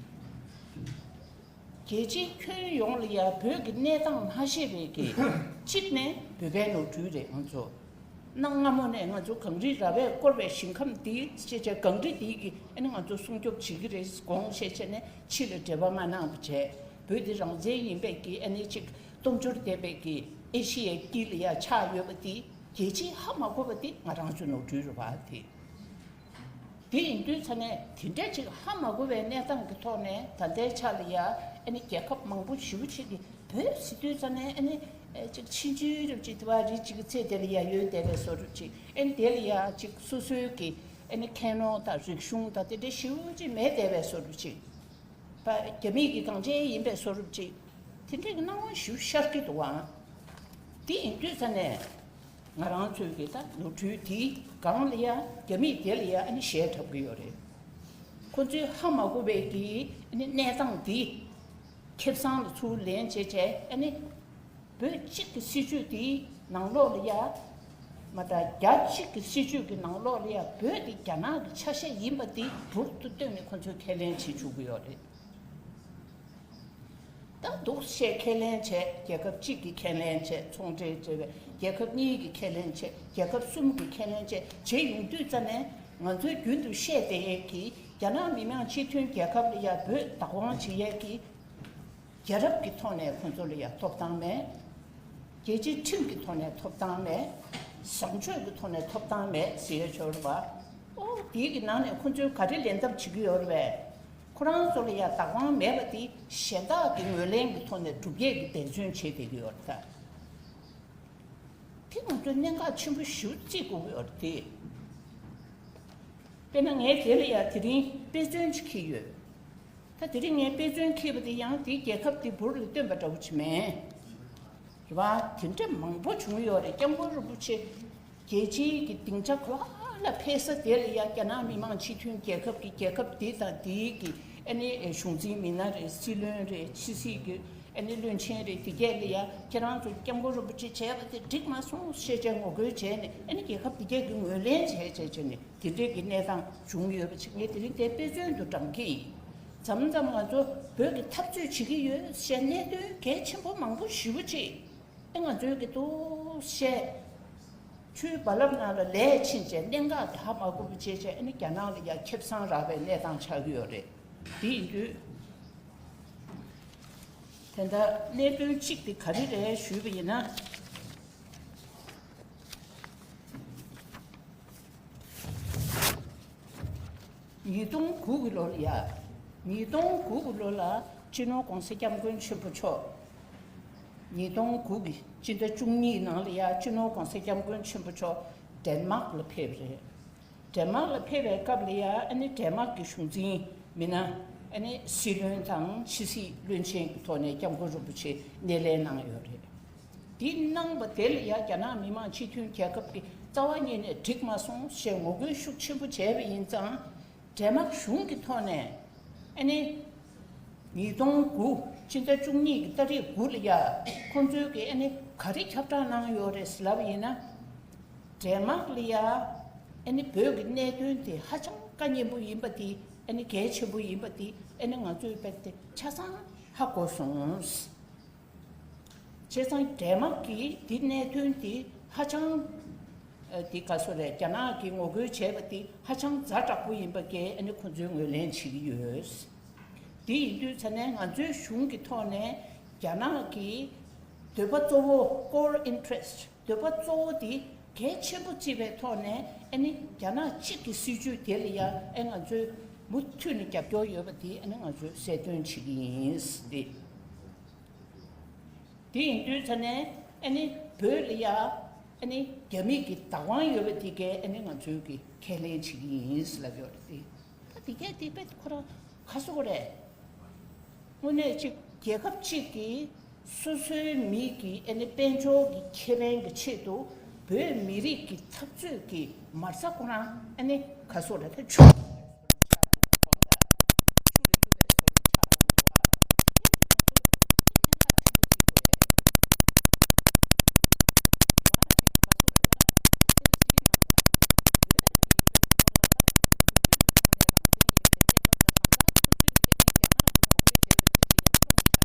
རྒྱལ་སྤྱིའི་ཁྱོན་ཡོངས་ལ་ཡ་བོད་ཀྱི་གནས་སྟངས་མ་ཤེས་པའི་གི་གཅིག་ནས་བོད་པའི་ནོར་འཁྲུལ་རེད་ང་ཚོ། གནའ་སྔ་མོ་ནས་ང་ཚོ་གངས་རི་ར་བས་བསྐོར་བའི་ཞིང་ཁམས་འདི་ཅེས་བྱ་གངས་རི་འདི་གིས་ཨ་ནི་ང་ཚོ་སྲུང་སྐྱོབ་བྱེད་ཀྱི་རེད་དགོངས་བཞེས་བྱས་ནས་ཕྱི་ལ་འབྲེལ་བ་མ་གནང་བ་བྱས། བོད་འདི་རང་བཙན་ཡིན་པའི་གི་ཨ་ནི་ཅིག་སྟོབས་འབྱོར་ལྡན་པའི་གི་ཨེ་ཤི་ཡའི་དཀྱིལ་ལ་ཡ་ཆགས་ཡོད་པ་འདི་རྒྱལ་སྤྱིས་ཧ་མ་གོ་བ་འདི་ང་རང་ཚོའི་ནོར་འཁྲུལ་རེད་བ་དེ། དེ་ཡིན་དུས་ཙ་ནས་དེ་འདྲ་ཅིག་ཧ་མ་གོ་བའི་གནས་སྟངས་ཀྱི་ཐོག་ནས་ད་ལྟའི་ཆ་ལ་ཡ་ཨ་ནི་རྒྱལ་ཁབ་མང་པོ་ཞེ་པོ་ཅིག་གིས་བོད་ཟེར་དུས་ཙ་ནས་ཨ་ནི་ཨེ་ཅིག་ཕྱིན་ཅི་རུ་ཅིག་དེ་བ་རི་ཅིག་གི་ཚེ་དེ་ལ་ཡ་ཡོད་བསྡད་པའི་བཟོ་འདྲ་ཅིག་ཨ་ནི་དེ་ལ་ཡ་ཅིག་སོ་སོའི་གི་ཨ་ནི་ཁྱད་ནོར་དང་རིག་གཞུང་དང་དེ་འདྲ་ཞེ་པོ་ཅིག་མེད་བསྡད་པའི་བཟོ་འདྲ་ཅིག་བ་རྒྱ་མི་གི་གངས་ཅན་ཡིན་པའི་བཟོ་འདྲ་ཅིག་དེ་འདྲའི་གི་སྣང་བ་ཞེ་པོ་ཤར་གྱི་འདུག་ཨང་། དེ་ཡིན་དུས་ཙ་ནས་ང་རང་ཚོའི་གི་ད་ནོར་འཁྲུལ་དེ་སྒང་ལ་ཡ་རྒྱ་མིས་དེ་ལ་ཡ་ཨ་ནི་ཞེ་དྲག་གི་ཡོད་རེད། ཁོ་ཚོས་ཧ་མ་གོ་བའི་གི་ཨ་ནི་གནས་སྟངས་དེ་ཁེ་བཟང་ལ་ཚུར་ལེན་བྱས་བྱས་ཨ་ནི་བོད་གཅིག་གི་སྲིད་བྱུས་དེའི་ནང་ལོགས་ལ་ཡ་མ་ད་རྒྱ་གཅིག་གི་སྲིད་བྱུས་ཀྱི་ནང་ལོགས་ལ་ཡ་བོད་དེ་རྒྱ་ནག་གི་ཆ་ཤས་ཡིན་པ་དེ་འབུར་དུ་བཏོན་ནས་ཁོ་ཚོས་ཁས་ལེན་བྱེད་བཅུག་གི་ཡོད་རེད། ད་འདུག་སེ་ཁས་ལེན་བྱས། རྒྱལ་ཁབ་གཅིག་གིས་ཁས་ལེན་བྱས། ཚོང་འབྲེལ་བྱས་པའི་རྒྱལ་ཁབ་གཉིས་ཀྱིས་ཁས་ལེན་བྱས། རྒྱལ་ཁབ་གསུམ་གྱིས་ཁས་ལེན་བྱས། བྱས་ཡོང་དུས་ཙ་ནས་ང་ཚོའི་རྒྱུན་དུ་བཤད་བསྡད་ཡས་ཀྱི་རྒྱ་ནག་མི་དམངས་སྤྱི་མཐུན་རྒྱལ་ཁབ་ལ་ཡ་བོད་བདག་དབང་བྱེད་ཡས་ཀྱི་རྒྱལ་རབས་ཀྱི་ཐོག་ནས་ཁོང་ཚོ་ལ་ཡ་ཐོབ་ཐང་མེད། རྒྱལ་སྤྱིའི་ཁྲིམས་ཀྱི་ཐོག་ནས་ཐོབ་ཐང་མེད། བཟང་སྤྱོད་ཀྱི་ཐོག་ནས་ཐོབ་ཐང་མེད་ཟེར་ཡས་ཆོག་རེད་པ། ཨོ་དེའི་གི་ནང་ནས་ཁོང་ཚོས་ག་རེ་ལེན་ཐབས་བྱེད་ཀྱི་ཡོད་རེད་པས། ཁོ་རང་ཚོ་ལ་ཡ་བདག་དབང་མེད་པ་དེ་གཞན་དག་གི་ངོས་ལེན་གྱི་ཐོག་ནས་སྒྲུབ་ཡས་ཀྱི་འབད་བརྩོན་བྱེད་བསྡད་ཀྱི་ཡོད་རེད་ད། དེ་ང་ཚོས་གནད་འགག་ཆེན་པོ་ཞེ་པོ་བརྩི་དགོས་ཀྱི་ཡོད་རེད་དེ། དཔེར་ན་ངས་དེ་ལ་ཡ་དེ་རིང་དཔེ་མཚོན་ཅིག་འཁྱེར་ཡོད། ད་དེ་རིང་ངས་དཔེ་མཚོན་འཁྱེར་བ་དེ་ཡང་དེའི་རྒྱལ་ཁབ་དེ་འབུར་ལ་བཏོན་པ་འདྲ་བོ་ཅིག་མིན། རེད་པ། དེ་འདྲ་མང་པོ་བྱུང་ཡོད་རེད། སྐྱབས་མགོན་རིན་པོ་ཆེ་རྒྱལ་སྤྱིའི་གི་སྡིངས་ཆ་ག་བ་ལ་ཕེབས་ས་དེ་ལ་ཡ་རྒྱ་ནག་མི་དམངས་སྤྱི་མཐུན་རྒྱལ་ཁབ་ཀྱི་རྒྱལ་ཁབ་དེ་དང་དེའི་གི་ཨ་ནི་གཞུང་འཛིན་མི་སྣ་རེད། སྲིད་བློན་རེད། ཕྱི་སྲིད་ཀྱི་ཨ་ནི་བློན་ཆེན་རེད། དེ་གས་ལ་ཡ་ཁྱེད་རང་ཚོ་སྐྱབས་མགོན་རིན་པོ་ཆེ་བྱས་པ་དེ་འགྲིག་མ་སོང་ཞེས་བྱས་ངོ་རྒོལ་བྱས་ནས་ཨ་ནི་རྒྱལ་ཁབ་དེ་གས་ཀྱི་ངོས་ལེན་བྱས་བྱས་བྱས་ནས་དེ་འདྲའི་གི་གནས་སྟངས་བྱུང་ཡོད་པ་ཅིག་ངས་དེ་རིང་དེ་དཔེ་མཚོན་དུ་བགྲང་གི་ཡིན། མཚམས་མཚམས་ང་ཚོ་བོད་ཀྱི་འཐབ་རྩོད་བྱེད་ཀྱི་ཡོད་ཞེས་གནད་དོན་གལ་ཆེན་པོ་མང་པོ་ཞེ་པོ་ཅིག་ཨེ་ང་ཚོའི་གི་འདུག་སེ་ཆུའི་རྦ་རླབས་ནང་ལ་ལས་ཕྱིན་བྱས་གནད་འགག་དེ་ཧ་མ་གོ་བ་བྱས་བྱས་ཨ་ནི་རྒྱ་ནག་ལ་ཡ་ཁེ་བཟང་རག་པའི་གནས་སྟངས་ཆགས་ཀྱི་ཡོད་རེད། དེ་ཡིན་དུས་དེ་འདྲ་གནད་དོན་གཅིག་དེ་ག་རེ་རེད་ཞུས་པ་ཡིན་ན། ཉིས་སྟོང་དགུ་གི་ལོ་ལ་ཡ། ཉིས་སྟོང་དགུ་གི་ལོ་ལ་སྤྱི་ནོར་༸གོང་ས་༸སྐྱབས་མགོན་ཆེན་པོ་མཆོག་ཉིས་སྟོང་དགུ་གི་སྤྱི་ཟླ་བཅུ་གཉིས་ནང་ལ་ཡ་སྤྱི་ནོར་༸གོང་ས་༸སྐྱབས་མགོན་ཆེན་པོ་མཆོག་ཌེན་མཱག་ལ་ཕེབས་རེད། ཌེན་མཱག་ལ་ཕེབས་པའི་སྐབས་ལ་ཡ་ཨ་ནི་ཌེན་མཱག་གི་གཞུང་འཛིན་མི་སྣ་ཨ་ནི་སྲིད་བློན་དང་ཕྱི་སྲིད་བློན་ཆེན་གྱི་ཐོག་ནས་༸སྐྱབས་མགོན་རིན་པོ་ཆེ་སྣེ་ལེན་གནང་ཡོད་རེད། དེ་གནང་བ་དེ་ལ་ཡ་རྒྱ་ནག་མི་དམངས་སྤྱི་མཐུན་རྒྱལ་ཁབ་ཀྱི་རྩ་བ་ཉིད་ནས་འགྲིག་མ་སོང་ཞེས་ངོ་རྒོལ་ཤུགས་ཆེན་པོ་བྱས་པ་ཡིན་ཙང་། ཌེན་མཱག་གཞུང་གི་ཐོག་ནས་ཨ་ནི་ཉིས་སྟོང་དགུ་ཕྱི་ཟླ་བཅུ་གཉིས་ཀྱི་ཏ་རིག་དགུ་ལ་ཡ་ཁོང་ཚོས་ཀྱི་ཨ་ནི་ག་རེ་ཁྱབ་བསྒྲགས་གནང་ཡོད་རེད་ལབ་ཡིན་ན། ཌེན་མཱག་ལ་ཡ་ཨ་ནི་བོད་ཀྱི་གནད་དོན་དེ་ཧ་ཅང་དཀའ་ཉེན་པོ་ཡིན་པ་དེ་ཨ་ནི་གལ་ཆེན་པོ་ཡིན་པ་དེ་ཨ་ནི་ང་ཚོས་དཔེ་དེ་ཆ་ཚང་ཧ་གོ་སོང་། བྱས་ཙང་ཌེན་མཱག་གིས་འདི་གནད་དོན་འདི་ཧ་ཅང་ཨ་འདི་ག་སོ་རེད། རྒྱ་ནག་གིས་ངོ་རྒོལ་བྱས་པ་འདི་ཧ་ཅང་ཛ་དྲག་པོ་ཡིན་པ་གས་ཨ་ནི་ཁོ་ཚོས་ངོས་ལེན་བྱེད་ཀྱི་ཡོད། འདི་ཡིན་དུས་ཙ་ནས་ང་ཚོའི་གཞུང་གི་ཐོག་ནས་རྒྱ་ནག་གི་འདོད་པ་གཙོ་བོ། core interest། འདོད་པ་གཙོ་བོ་འདི་གལ་ཆེན་པོ་བརྩིས་པའི་ཐོག་ནས་ཨ་ནི་རྒྱ་ནག་གཅིག་གི་སྲིད་ཇུས་དེ་ལ་ཡང་ཨ་ང་ཚོས་མུ་མཐུད་ནས་རྒྱབ་སྐྱོར་ཡོད་པ་འདི་ཨ་ནི་ང་ཚོས་གསལ་སྟོན་བྱེད་ཀྱི་ཡིན་འདི། དེ་ཡིན་དུས་ཙ་ནས་ཨ་ནི་བོད་ལ་ཡ་ཨ་ནི་རྒྱ་མི་གི་བདག་དབང་ཡོད་པ་དེ་གས་ཨ་ནི་ང་ཚོའི་གི་ཁས་ལེན་བྱེད་ཀྱི་ཡིན་ལབ་ཡོད་རེད་དེ། ད་དེ་གས་དེ་དཔེ་ཁོ་རང་ག་སོ་གོ་རེད། དངོས་གནས་གཅིག་རྒྱལ་ཁབ་གཅིག་གིས་སོ་སོའི་མི་གི་ཨ་ནི་དཔལ་འབྱོར་གྱི་ཁེ་ཕན་གྱི་ཆེད་དུ་བོད་མི་རིགས་ཀྱི་འཐབ་རྩོད་ཀྱི་མ་རྩ་ཁོ་རང་ཨ་ནི་ག་སོ་རེད་ད་ཆུ།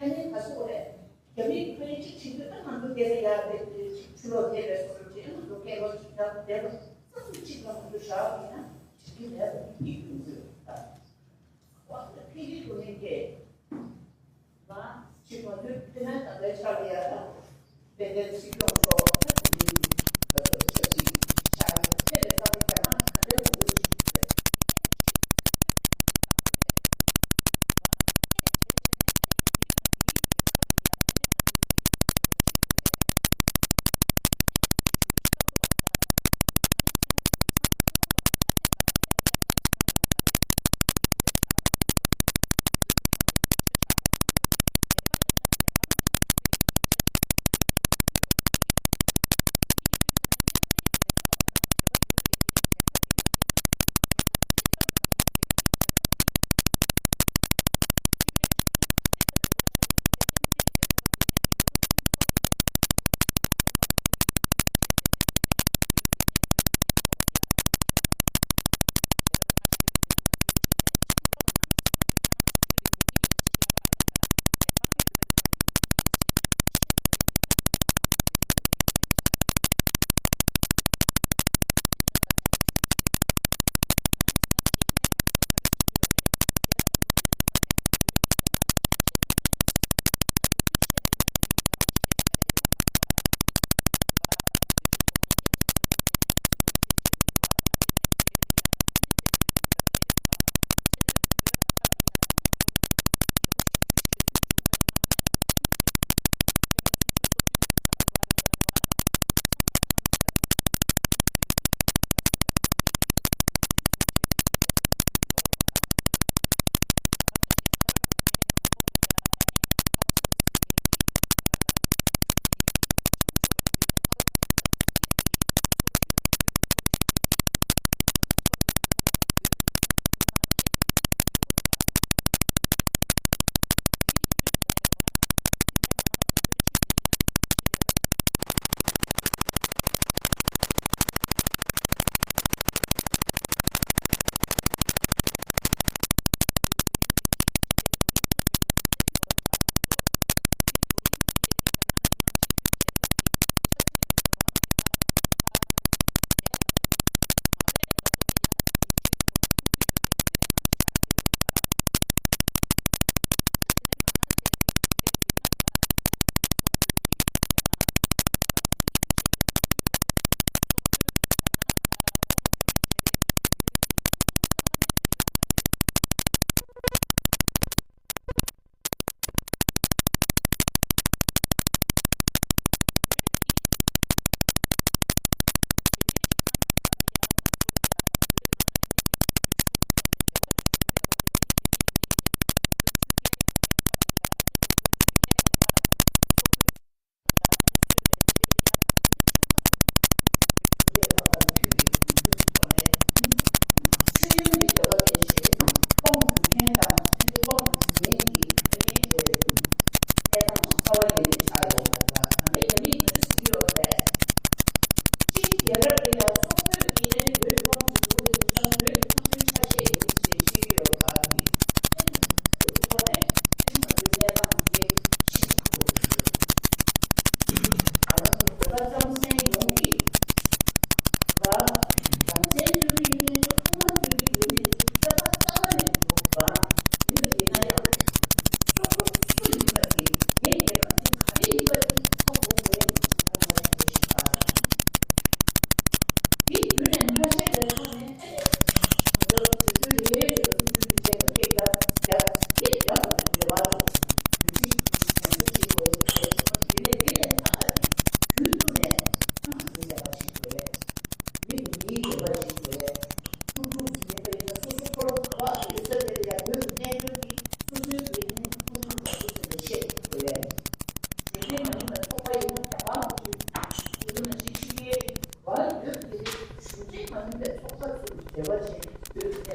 ཨ་ནི་ང་ཚོ་རེད། རྒྱ་མིས་ཁོ་ཡི་གཅིག་བྱེད་དུས་ད་ང་ཚོ་སྐད་ཆ་ཡག་རེད་དེ་ཅིག་ཕྱི་ལོགས་བསྡད་པའི་སོ་སོ་བྱེད་ང་ཚོ་སྐད་ལོ་གཅིག་ལྟར་བསྡད་ལ་ས་ཚུགས་གཅིག་ལ་ང་ཚོ་བཞག་ཡིན་ན་བྱེད་ཀྱི་མེད་པ་ཡིན་ཡོང་དུས་ད་དབང་ད་ཕི་ལི་ཐོ་ནས་སྐད་ང་ཅིག་ང་ཚོའི་ཕི་ནན་དང་ལས་ཆགས་ལ་ཡ་ད། དཔལ་ལྡན་སྲིད་སྐྱོང་མཆོག་ད་དེ་རིང་ག་ཚོད་ཆབ་སྲིད་ཆགས་ཡོད་དེ་ལས་ཀ་བའི་རྒྱ་ནག་ག་འདྲ་ངོ་རྒོལ་བྱེད་ཀྱི་རེད། དང་ཕན་ཚུན་དབང་དུ་འགྱུར་མཁན་གྱི་ཨ་ནི་གནས་སྟངས་ཤིག་རྩ་བ་ཉིད་ནས་ཆགས་ཡོད་པ་དང་། ད་ལྟ་རྒྱ་མིས་ག་རེ་ཟེར་གྱི་ཡོད་རེད། ཅིག་རྒྱལ་རབས་དེ་ལ་སོག་པོས་ཀྱིས་ཨ་ནི་བོད་དབང་དུ་བསྡུ་བའི་དུས་སང་བོད་ཀྱི་ཐོབ་ཐང་ཆ་ཤས་ཡིན་ཞེས་བཤད་ཀྱི་ཡོད་པ་དེ་ཨ་ནི་ཐོག་ནས་ཨ་ནི་ང་ཚོའི་གནས་སྟངས་དེ་ཤེས་དགོས་ཀྱི་ཡོད། ང་རང་ཚོ་བོད་པ་རྩམ་ཟན་ཡོངས་ཀྱིས་རང་བཙན་རྩོད་ཀྱི་ཡོད་མེད་ཚོ་ཐོག་མར་རྩོད་ཀྱི་ཡོད་མེད་ཚོ་ལྟ་བ་རྩ་བ་ནས་འགྲོ་དགོས་པ་ཡིན་པ་ཡིན་ན་ཡང་། སོ་སོ་སུ་ཡིན་པ་དེ་ངའི་རྒྱལ་ཁབ་དེ་ག་རེ་ཡིན་པ་དེ་ཧ་གོ་དགོས་པའི་ཁོ་ན་ཞིག་རེད་ཤག་པ། དེའི་བརྒྱུད་ནས་ཁ་ཤས་ཀྱི་ཐོག་ནས་ཨ་ནི་ང་ཚོ་དུས་ཚོད་རེ་རེ་ལ་སུ་ཚུལ་གྱི་བྱས་པ་སྐད་རྒྱག་རྒྱག་དེ་རྒྱག་དགོས་པའི་རེ་བ་དང་དུས་ཚིགས་ཀྱི་དོན་དུ་བྱེད་དགོས་ཀྱི་རེད། དེ་ནས་དེ་ནས་ད་ཨ་ནི་དུས་ཐུག་ནས་ཨ་ནི་དེ་བྱས་པ་ཞིག་རེད། མི་མིའི་འདོད་པ་ཞིག་རེད། ཐུག་ཐུག་ཟིན་པ་ཡིན་ན་སོ་སོ་ཁོ་རང་ག་པར་ཡོད་ས་དེ་ལ་ཡང་བོད་ཀྱི་གནད་དོན་དེ་སོ་སོའི་གི་ནི་ཐུག་ཐུག་ཐུག་ཐུག་ཟིན་པ་ཤེས་དགོས་རེད། དེ་འདྲའི་མ་ཡིན་པ་ཚོགས་པ་ཡིན་ན་ག་པར་ཡོད་དུས་དེ་ཚོ་ནང་བཞིན་ཕྱི་རྒྱལ་ག་པར་ཡོད་དེ་རེད། གཞུང་འབྲེལ་མ་ཡིན་པའི་ཚོགས་པ་ཚོས་འབྲེལ་བ་བྱས་བོད་ཀྱི་གནས་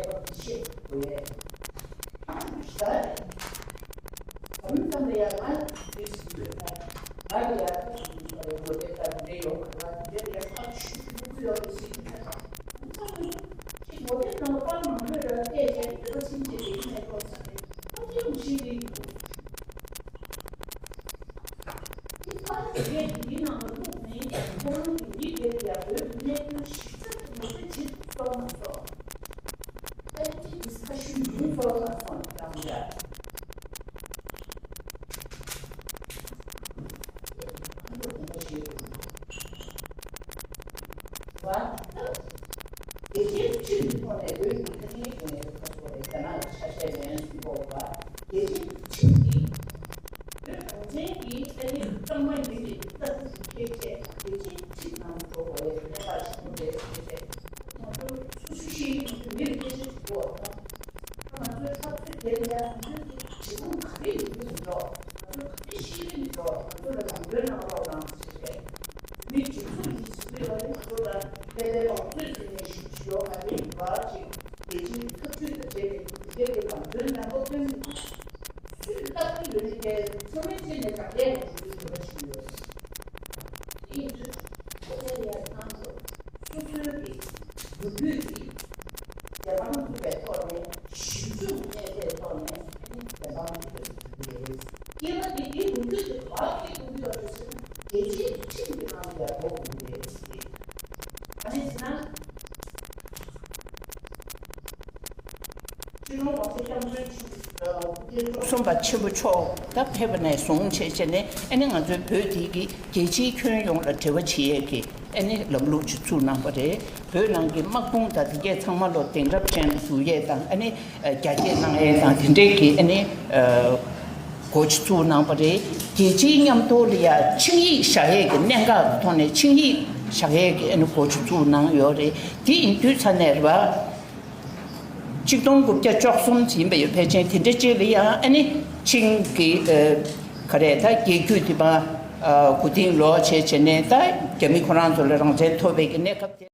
བབ་དེ་ཤེས་དགོས་རེད། ད་ནི་ད་མི་ཙམ་ལ་ཡང་ང་དེ་ཞིག་ཡོད་ན། ང་ཡི་ཡར་ཐོན་སུ་ཡིན་པ་ཡོད་ངོ་དེབ་ལྟར་འདྲེ་ཡོང་བ་ལ་དེ་འདྲ་ཡང་ཐག་ཞུ་རྒྱུ་ཡོད་ཟེར་གྱི་མེད་པ། ང་ཚང་མས་ཅིག་ངོ་དེབ་ནང་ལ་པར་མང་པོས་ར་བལྟས་བྱས་འདོད་པ་ཚིམ་བྱེད་བསྡད་ཀྱི་མེད་སྐོར་ས་རེད། ཨ་ཙི་ཡང་ཤེས་ཀྱི་འདུག་དེ་ཕར་དེ་གས་འདིའི་ནང་ལ་བླུགས་ནས་ཁོ་རང་གི་མི་དེ་ལ་ཡང་བོད་ཀྱི་གནད་དོན་ཞིབ་ཚགས་ཀྱི་ངོ་སྤྲོད་བྱེད་ཐུབ་སོང་མ་སོང་། ཨ་ཙི་ཌིས་ཁ་ཤན་ཡིན་སོང་མ་སོང་ལབ་ཡ། རྒྱལ་སྤྱིའི་ཁྲིམས་ཀྱི་ཐོག་ནས་བོད་ཀྱི་ཁ་ཆེའི་ཡོང་ཡ་ཁ་ཚོ་རེད། རྒྱ་ནག་གི་ཆ་ཤས་ལེན་ཟིན་པ། རྒྱལ་སྤྱིའི་ཁྲིམས་ཀྱིས་བོད་རང་བཙན་གྱི་ཨ་ནི་རྐང་པ་ཡིན་པའི་ལྟ་གྲུབ་ཀྱི་ཁེ་ཆེ་རྒྱལ་སྤྱིའི་ཁྲིམས་ནང་འགྲོ་དགོས་པའི་གནས་སྟངས་ཆེན་པོ་རེད་ཟེར་ཏེ། ང་ཚོ་སོ་སོའི་ཤེས་ཀྱི་མི་འདུག་མི་ལ་སྐད་ཆ་དྲི་དགོས་པ་དང་། ང་ཚོའི་འཐབ་རྩོད་དེ་ལ་ཡང་ང་ཚོའི་གི་གྲུབ་འབྲས་ག་རེ་ཡོང་གི་འགྲོ། ང་ཚོས་ག་རེ་ཤེས་ཀྱི་འགྲོ། ང་ཚོ་ལ་ལམ་སྟོན་གནང་རོགས་གནང་ཞེས་རེད། མི་སྒྲིག་འཛུགས་ཀྱི་ཟིན་བྲིས་ལ་ནི་ང་ཚོ་ལ་དཔལ་ལྡན་པ་གཙོས་བྱས་ནས་ཞུ་ཞུ་ཡོད་མ་རེད། འབའ་ཅིག་རྒྱལ་སྤྱིའི་འཐབ་ཇུས་དང་འབྲེལ་ནས་དེ་གའི་གི་ལམ་སྟོན་གནང་རོགས་སྟོན། སུས་ལྟ་གི་ཡོད་ནི་དེ་ཚང་མས་བརྩིས་ནས་དྲང་བདེན་ལ་འགྲོ་རྒྱུའི་འདོད་པ་ཞིག་ཡོད། དེ་ཡིན་དུས་ཁོ་ཚོ་ལ་ཡང་ཚང་དུ་སོ་སོའི་གི་ལོ་རྒྱུས་ཀྱི་བདེན་དཔང་ཐུབ་པའི་ཐོག་ནས་ཞིབ་འཇུག་གནས་ཚད་ཐོག་ནས་ཨ་ནི་བདེན་དཔང་ཐུབ་པའི་ལོ་རྒྱུས་རེད། སྐྱེས་པ་འདི་འདི་ལོ་རྒྱུས་དེ་ག་གི་ཐུབ་ཀྱི་ཡོད་རེད་ཟེར་ན་རྒྱལ་སྤྱིའི་ཁྲིམས་ཀྱི་ནང་ལ་ཡང་འགྲོ་དགོས་ཀྱི་རེད་ཟེར། ཨ་ནི་ཟེར་ན། སྤྱི་ནོར་༸གོང་ས་༸སྐྱབས་མགོན་ཆེན་པོ་སྐུ་ཕྲེང་བཅུ་གསུམ་པ་ཆེན་པོ་མཆོག་ད་ཕེབས་པ་ནས་བཟུང་བྱས་བྱས་ནས་ཨ་ནི་ང་ཚོའི་བོད་འདི་གི་རྒྱལ་སྤྱིའི་ཁྱོན་ཡོངས་ལ་འབྲེལ་བ་བྱེད་ཡས་ཀྱི་ཨ་ནི་ལམ་ལུགས་ཅིག་བཙུགས་གནང་པ་རེད། བོད་ནང་གི་དམག་དཔུང་དང་དེ་གས་ཚང་མ་ལོ་གདན་རབས་ཅན་ལ་བསྡུ་ཡས་དང་ཨ་ནི་རྒྱ་སྐྱེད་གནང་ཡས་དང་དེ་འདྲས་ཀྱི་ཨ་ནི་འགོ་ཅིག་བཙུགས་གནང་པ་རེད། རྒྱལ་སྤྱིའི་མཉམ་དུ་ལ་ཡ་ཆིངས་ཡིག་བཞག་ཡས་ཀྱི་གནད་འགག་གི་ཐོག་ནས་ཆིངས་ཡིག་བཞག་ཡས་ཀྱི་ཨ་ནི་འགོ་ཅིག་བཙུགས་གནང་ཡོད་རེད། དེ་ཡིན་དུས་ཚ་ནས་རེད་བ། ཆིག་སྟོང་དགུ་བརྒྱ་བཅུ་གསུམ་ཡིན་པ་ཡོད། ཕལ་ཆེར་དེ་འདྲ་ཅིག་ལ་ཡང་ཨ་ནི་ཆིང་གི་ཨ་ག་རེ་ད་རྒྱལ་རྒྱུད་དེ་མ་ཨ་གོ་དིང་ལོ་བྱས་བྱས་ནས་ད་རྒྱ་མི་ཁོ་རང་ཚོ་ལ་རང་བཙན་ཐོབ་པའི་གི་གནས་སྐབས་དེ།